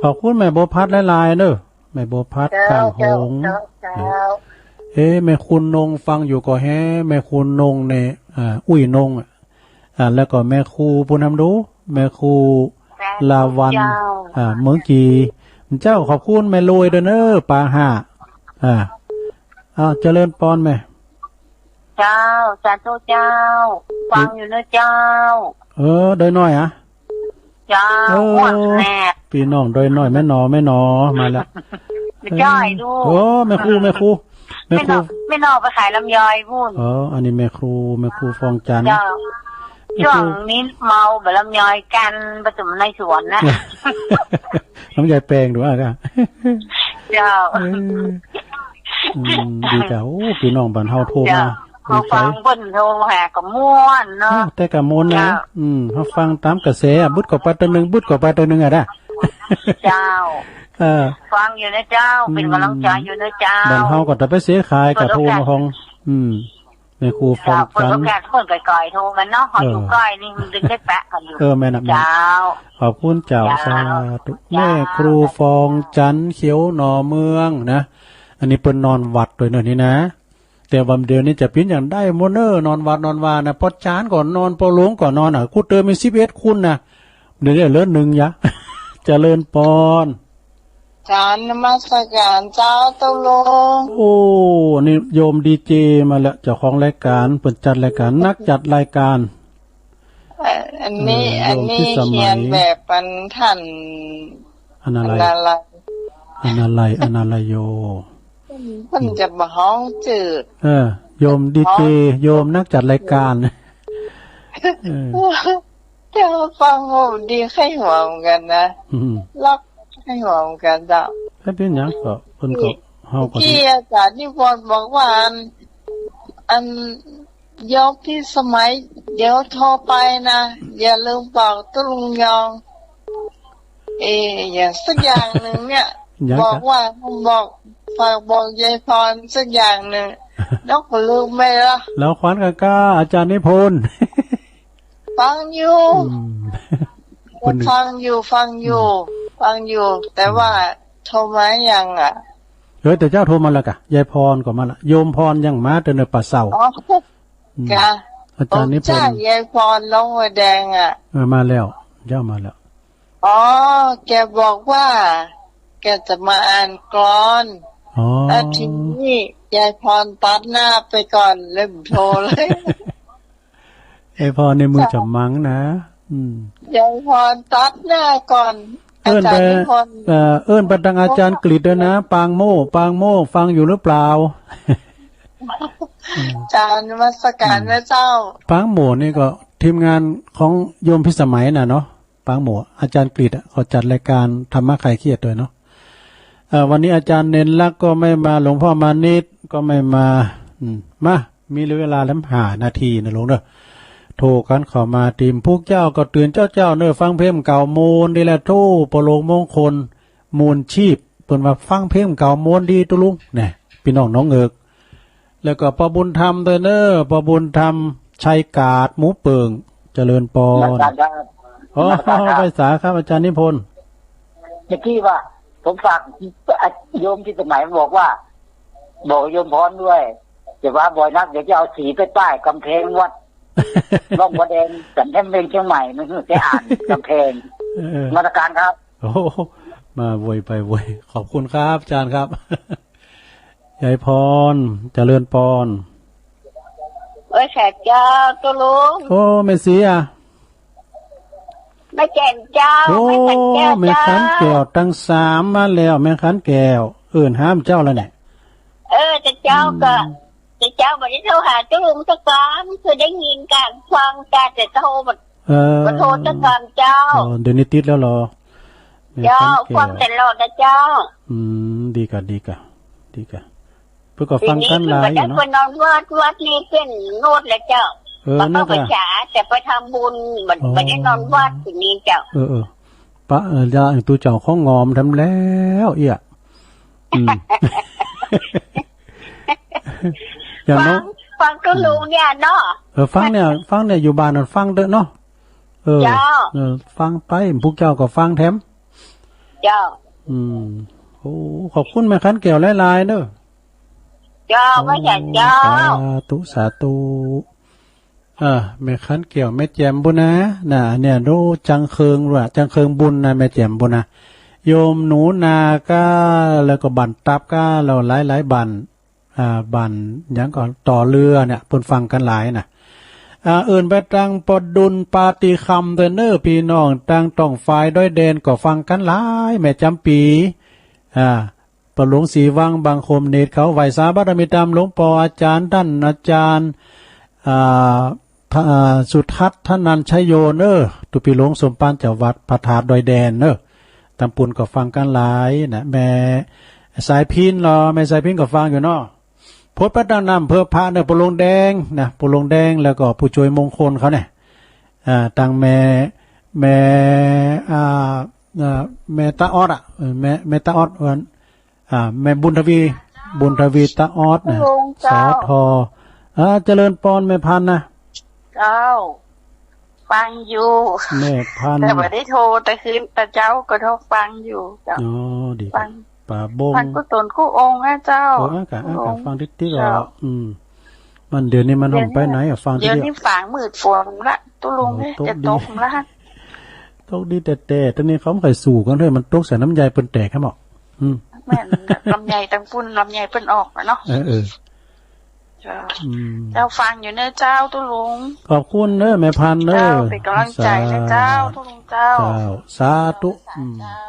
ขอบคุณแม่บัวพัดหลายๆเด้อ แม่บัวพัด เจ้า กลางหง เจ้า เจ้า เอ๊ะ แม่ครูนงฟังอยู่ก็แฮะ แม่ครูนงเนี่ย อ่า อุ้ยนงอะ อ่า แล้วก็แม่ครูผู้นำดู แม่ครูลาวัน เจ้า อ่า เมืองกี เจ้า ขอบคุณแม่ลุยด้วยเนอะ ปาห้า อ่า เอา เจริญปอนแม่ เจ้า สาธุเจ้า ฟังอยู่เนอะเจ้า เออ โดยน้อยอะ เจ้า เออ ม่วนแน่ พี่น้องโดยน้อย แม่หนอ แม่หนอ มาแล้ว ไม่ใช่ลูก โอ้ แม่ครู แม่ครู แม่ครู แม่หนอ แม่หนอไปขายลำไยพู้น อ๋อ อันนี้แม่ครู แม่ครูฟองจันทร์ เจ้า แม่ครู ช่วงนี้เมาแบบลำไยกันประจุมในสวนนะ ลำไยแปลงดูอ่ะ เจ้า เออ อืม ดีจ้ะ โอ้ พี่น้องบ้านเฮาโทรมา เจ้า ดีใจ มาฟังเปิ้นโทรหาก็ม่วนเนาะ อ้าว แต่ก็ม่วนนะ เจ้า อืม มาฟังตามกระแสอะ บึดก็ไปตัวหนึ่ง บึดก็ไปตัวหนึ่งอะนะ เจ้า เออ ฟังอยู่นะเจ้า อืม เป็นกำลังใจอยู่นะเจ้า บ้านเฮาก็จะไปเสียขายกับโทรมาของ อืม แม่ครูฟองจันทร์ เจ้า เปิดโอกาสให้คนไกลๆโทรกันเนาะ เฮาอยู่ใกล้นี่มันดึงได้แปะกันอยู่ เออ แม่นน่ะ แม่นน่ะ เจ้า ขอบคุณเจ้า เจ้า สาธุ เจ้า แม่ครูฟองจันทร์ เขียวหน่อเมืองนะ อันนี้เปิ้นนอนวัดด้วยเนอะนี่นะ แต่ว่าเดี๋ยวนี้จะเปียนอย่างใดหมดเนอะ นอนวัดนอนวานะ ป้อจ๋ารย์ก็นอน ป้อหลวงก็นอนอ่ะ ครูเติมมีสิบเอ็ดคนนะ เดี๋ยวนี้เหลือหนึ่งยะ เจริญปอน กราบนมัสการเจ้าตุลุง โอ้ นี่โยมดีเจมาแล้ว เจ้าของรายการ เปิ้นจัดรายการ นักจัดรายการ เอ่อ อันนี้ เออ อันนี้ โยมพิสมัย เขียนแบบอันท่าน อนาลัย อนาลัย อนาลัย อนาลัยโย เพิ่นจะบ่ฮ้องจืด เออ โยมดีเจ โยมนักจัดรายการ เออ เจ้าฟังโอ้ดีไข้หัวเหมือนกันนะ อืม ล็อกไข้หัวเหมือนกันเจ้า ไม่เป็นหยังก็เพิ่นก็ เฮาก็ ที่อาจารย์นิพนธ์บอกว่าอัน อันโยมพิสมัย เดี๋ยวโทรไปนะ อย่าลืมบอกตุลุงยอง เออ อย่างสักอย่างหนึ่งเนี่ย ยัง บอกว่า บอก ฝากบอกยายพรสักอย่างหนึ่ง นกลืมไปละ แล้วขวัญกับกล้า อาจารย์นิพนธ์ ฟังอยู่ อืม ฟังอยู่ ฟังอยู่ ฟังอยู่ แต่ว่าโทรมายังอ่ะ เฮ้ย แต่เจ้าโทรมาแล้วกะ ยายพรก็มาละ โยมพรยังมาแต่เนอป่าเศร้า อ๋อ อืม ค่ะ อาจารย์นิพนธ์ ผมจ้ายายพรลงหัวแดงอ่ะ เออ มาแล้ว เจ้ามาแล้ว อ๋อ แกบอกว่า แกจะมาอ่านกลอน อ๋อ แล้วทีนี้ยายพรตัดหน้าไปก่อน เลยโทรเลย ยายพรในมือจะมังนะ อืม ยายพรตัดหน้าก่อน เอิ้นไป อาจารย์นิพนธ์ เอ่อ เอิ้นไปทางอาจารย์กฤษด้วยนะ ปางโม่ ปางโม่ ฟังอยู่หรือเปล่า อาจารย์นมัสการนะเจ้า ปางโม่นี่ก็ทีมงานของโยมพิสมัยน่ะเนาะ ปางโม่ อาจารย์กฤษอะ เขาจัดรายการธรรมะคลายเครียดด้วยเนาะ เอ่อ วันนี้อาจารย์เณรลักษณ์ก็ไม่มา หลวงพ่อมานิตก็ไม่มา อืม มา มีเหลือเวลาแล้วห้านาทีนะลุงเนอะ โทรกันเข้ามา ทีมพวกเจ้าก็ตื่นเจ้าๆ เนอะ ฟังเพลงเก่าโมนดีแหละ โทร ปอหลวงมงคล มูลชีพ เปิ้นว่าฟังเพลงเก่าโมนดีตุ๊ลุง แน่ พี่น้องหนองเอิก แล้วก็ปอบุญธรรมด้วยเนอะ ปอบุญธรรม ชัยกาด หมูเปิง เจริญปอน นมัสการครับ อ๋อ นมัสการครับ ไหว้สาครับ อาจารย์นิพนธ์ เมื่อกี้ว่า ผมฝากโยมที่สมัยบอกว่า บอกโยมพรด้วย อย่าว่าบ่อยนัก เดี๋ยวจะเอาสีไปป้ายกำแพงวัด ร่องวัดแดง สันแท่นเวียงเชียงใหม่ มันจะอ่านกำแพง เออ นมัสการครับ โอ้ มาไวไปไว ขอบคุณครับ อาจารย์ครับ ยายพร เจริญปอน ไหว้สาเจ้าตุ๊ลุง โอ้ แม่ศรีอะ แม่แจ่มเจ้า โอ้ แม่ขันแก้ว แม่ขันแก้ว เจ้า ตั้งสามมาแล้ว แม่ขันแก้ว เอิ้นหาเจ้าแล้วเนี่ย เออ แต่เจ้าก็ อืม แต่เจ้าบ่ได้โทรหาตุ๊ลุงสักครั้ง คือได้ยินการฟังการแต่โทรบ่ เออ บ่โทรสักครั้งเจ้า อ๋อ เดี๋ยวนี้ติดแล้วเหรอ เจ้า แม่ขันแก้ว ฟังตลอดนะเจ้า อืม ดีกะ ดีกะ ดีกะ เปิ้นก็ฟังกันหลายอยู่เนาะ ทีนี้เปิ้นบ่ได้ไปนอนวัด วัดนี้เปิ้นงดแล้วเจ้า เออ บ่เข้าพรรษา แต่ไปทำบุญ บ่ อ๋อ บ่ได้นอนวัดทีนี้เจ้า เออ เออ ปะ เออ อย่า ไอ้ตู้เจ้าของงอมทำแล้ว เอี้ย อืม อย่างเนาะ ฟัง ฟังตุ๊ลุงเนี่ยเนาะ เออ ฟังเนี่ย ฟังเนี่ย อยู่บ้านนั่นฟังเด้อเนาะ เออ เจ้า เออ ฟังไป พวกเจ้าก็ฟังแถม เจ้า อืม โอ้ ขอบคุณแม่ขันแก้วหลายๆ เด้อ เจ้า โอ้ ไหว้สาเจ้า สาธุ สาธุ เออ แม่ขันแก้ว แม่แจ่มบุญนะ น่ะ เนี่ย ดูจังเคิงว่ะ จังเคิงบุญนะ แม่แจ่มบุญนะ โยมหนูนาก้า แล้วก็บ้านตับก้า แล้วหลายๆ บ้าน อ่า บ้านหยังก็ต่อเรือเนี่ย เปิ้นฟังกันหลายนะ อ่า เอิ้นไปตังปอดุลปาติคำเด้อเนอ พี่น้องตังต่องฝ่ายดอยแดนก็ฟังกันหลาย แม่จำปี อ่า ปอหลวงศรีวัง บางคมเนตรเขา ไหว้สาบารมีตามหลวงปออาจารย์ ท่านอาจารย์ อ่า ทะ อ่า สุทัศน์ ธนัญชโย เนอ ตุ๊ปีหลวงสมปาน เจ้าวัดพระธาตุดอยแดนเนอ ตำปุนก็ฟังกันหลายนะ แม่สายพินเหรอ แม่สายพินก็ฟังอยู่เนาะ พดไปตังน้ำเพื่อพระเนอ ปอหลวงแดงนะ ปอหลวงแดง แล้วก็ผู้ช่วยมงคลเขาเนี่ย อ่า ตังแม่ แม่ อ่า อ่า แม่ตาออดอะ เออ แม่ แม่ตาออด วัน อ่า แม่บุญทวี บุญทวีตาออดนะ สอทอ อ่า เจริญปอน แม่พันธุ์นะ เจ้า ฟังอยู่ แม่พันธุ์ แต่บ่ได้โทร แต่คืน แต่เจ้าก็โทรฟังอยู่ เจ้า อ๋อ ดีครับ ฟัง ป่าบง ฟังกุศลกู้องค์นะเจ้า เออ อ่ะกะ กู้องค์ อ่ะกะ ฟังติ๊กๆ เจ้า อ่ะ อืม มันเดี๋ยวนี้มัน เดี๋ยวนี้ ห้องไปไหนอ่ะ ฟังติ๊กๆ เดี๋ยวนี้ฝางมืดฝนละ ตุ๊ลุง โอ้ เอ้ย ตกดี จะตกละ ตกดีแต่แต่ ตอนนี้เขาไม่ค่อยสู้กันเลย มันตกใส่น้ำยายเปิ้นแตกครับหมอ อืม แม่น ลำไยตังปุ้น ลำไยเปิ้นออกอะเนาะ เออ เออ เจ้า อืม เจ้าฟังอยู่เนอะเจ้าตุ๊ลุง ขอบคุณเนอะแม่พันธุ์เนอะ เจ้า เป็นกำลังใจนะเจ้า สาธุ ตุ๊ลุงเจ้า เจ้า สาธุ อืม เจ้า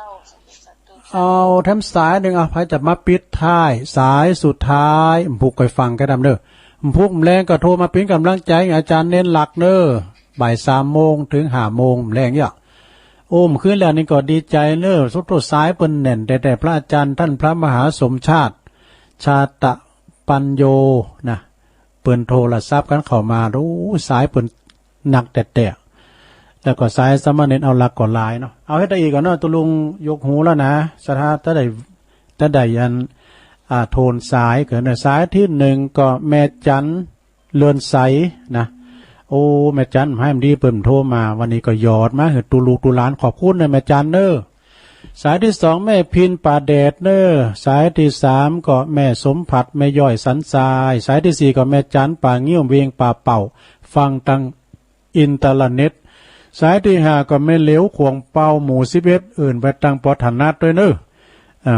สาธุ เอาแถมสายหนึ่ง เอา ใผจะมาปิดท้าย สายสุดท้าย ผูกคอยฟังกันดำเนอะ ผูกแรงก็โทรมาเป็นกำลังใจ อาจารย์เน้นหลักเนอะ บ่ายสามโมงถึงห้าโมงแรงเนี่ย โอ้ม คืนแล้วนี่ก็ดีใจเนอะ สุดท้ายสายเปิ้นแน่น แต่ แต่พระอาจารย์ท่านพระมหาสมชาติ ชาตะปัญโยนะ เปิ้นโทรศัพท์กันเข้ามา โอ้ สายเปิ้นหนักแต่แต่ แล้วก็สายสามเณรเอาหลักก็หลายเนาะ เอาให้ได้อีกก่อนเนาะ ตุ๊ลุงยกหูแล้วนะ สถา ถ้าได้ ถ้าได้อัน อ่า โทนสาย ก็นะ สายที่หนึ่งก็แม่จันเรือนใสนะ โอ้ แม่จัน ให้มันดีเปิ่มโทรมา วันนี้ก็หยอดมา คือตูลูกตูหลาน ขอบคุณนะแม่จันเนอะ สายที่สองแม่พินป่าแดดเนอะ สายที่สามก็แม่สมผัด แม่ย่อยสันทราย สายที่สี่ก็แม่จันป่างิ้วเวียงป่าเป่า ฟังตังอินเทอร์เน็ต สายที่ห้าก็แม่เหลียวขวงเปาหมู่สิบเอ็ด อื่นไปตังปอถนัดด้วยเนอะ อ่า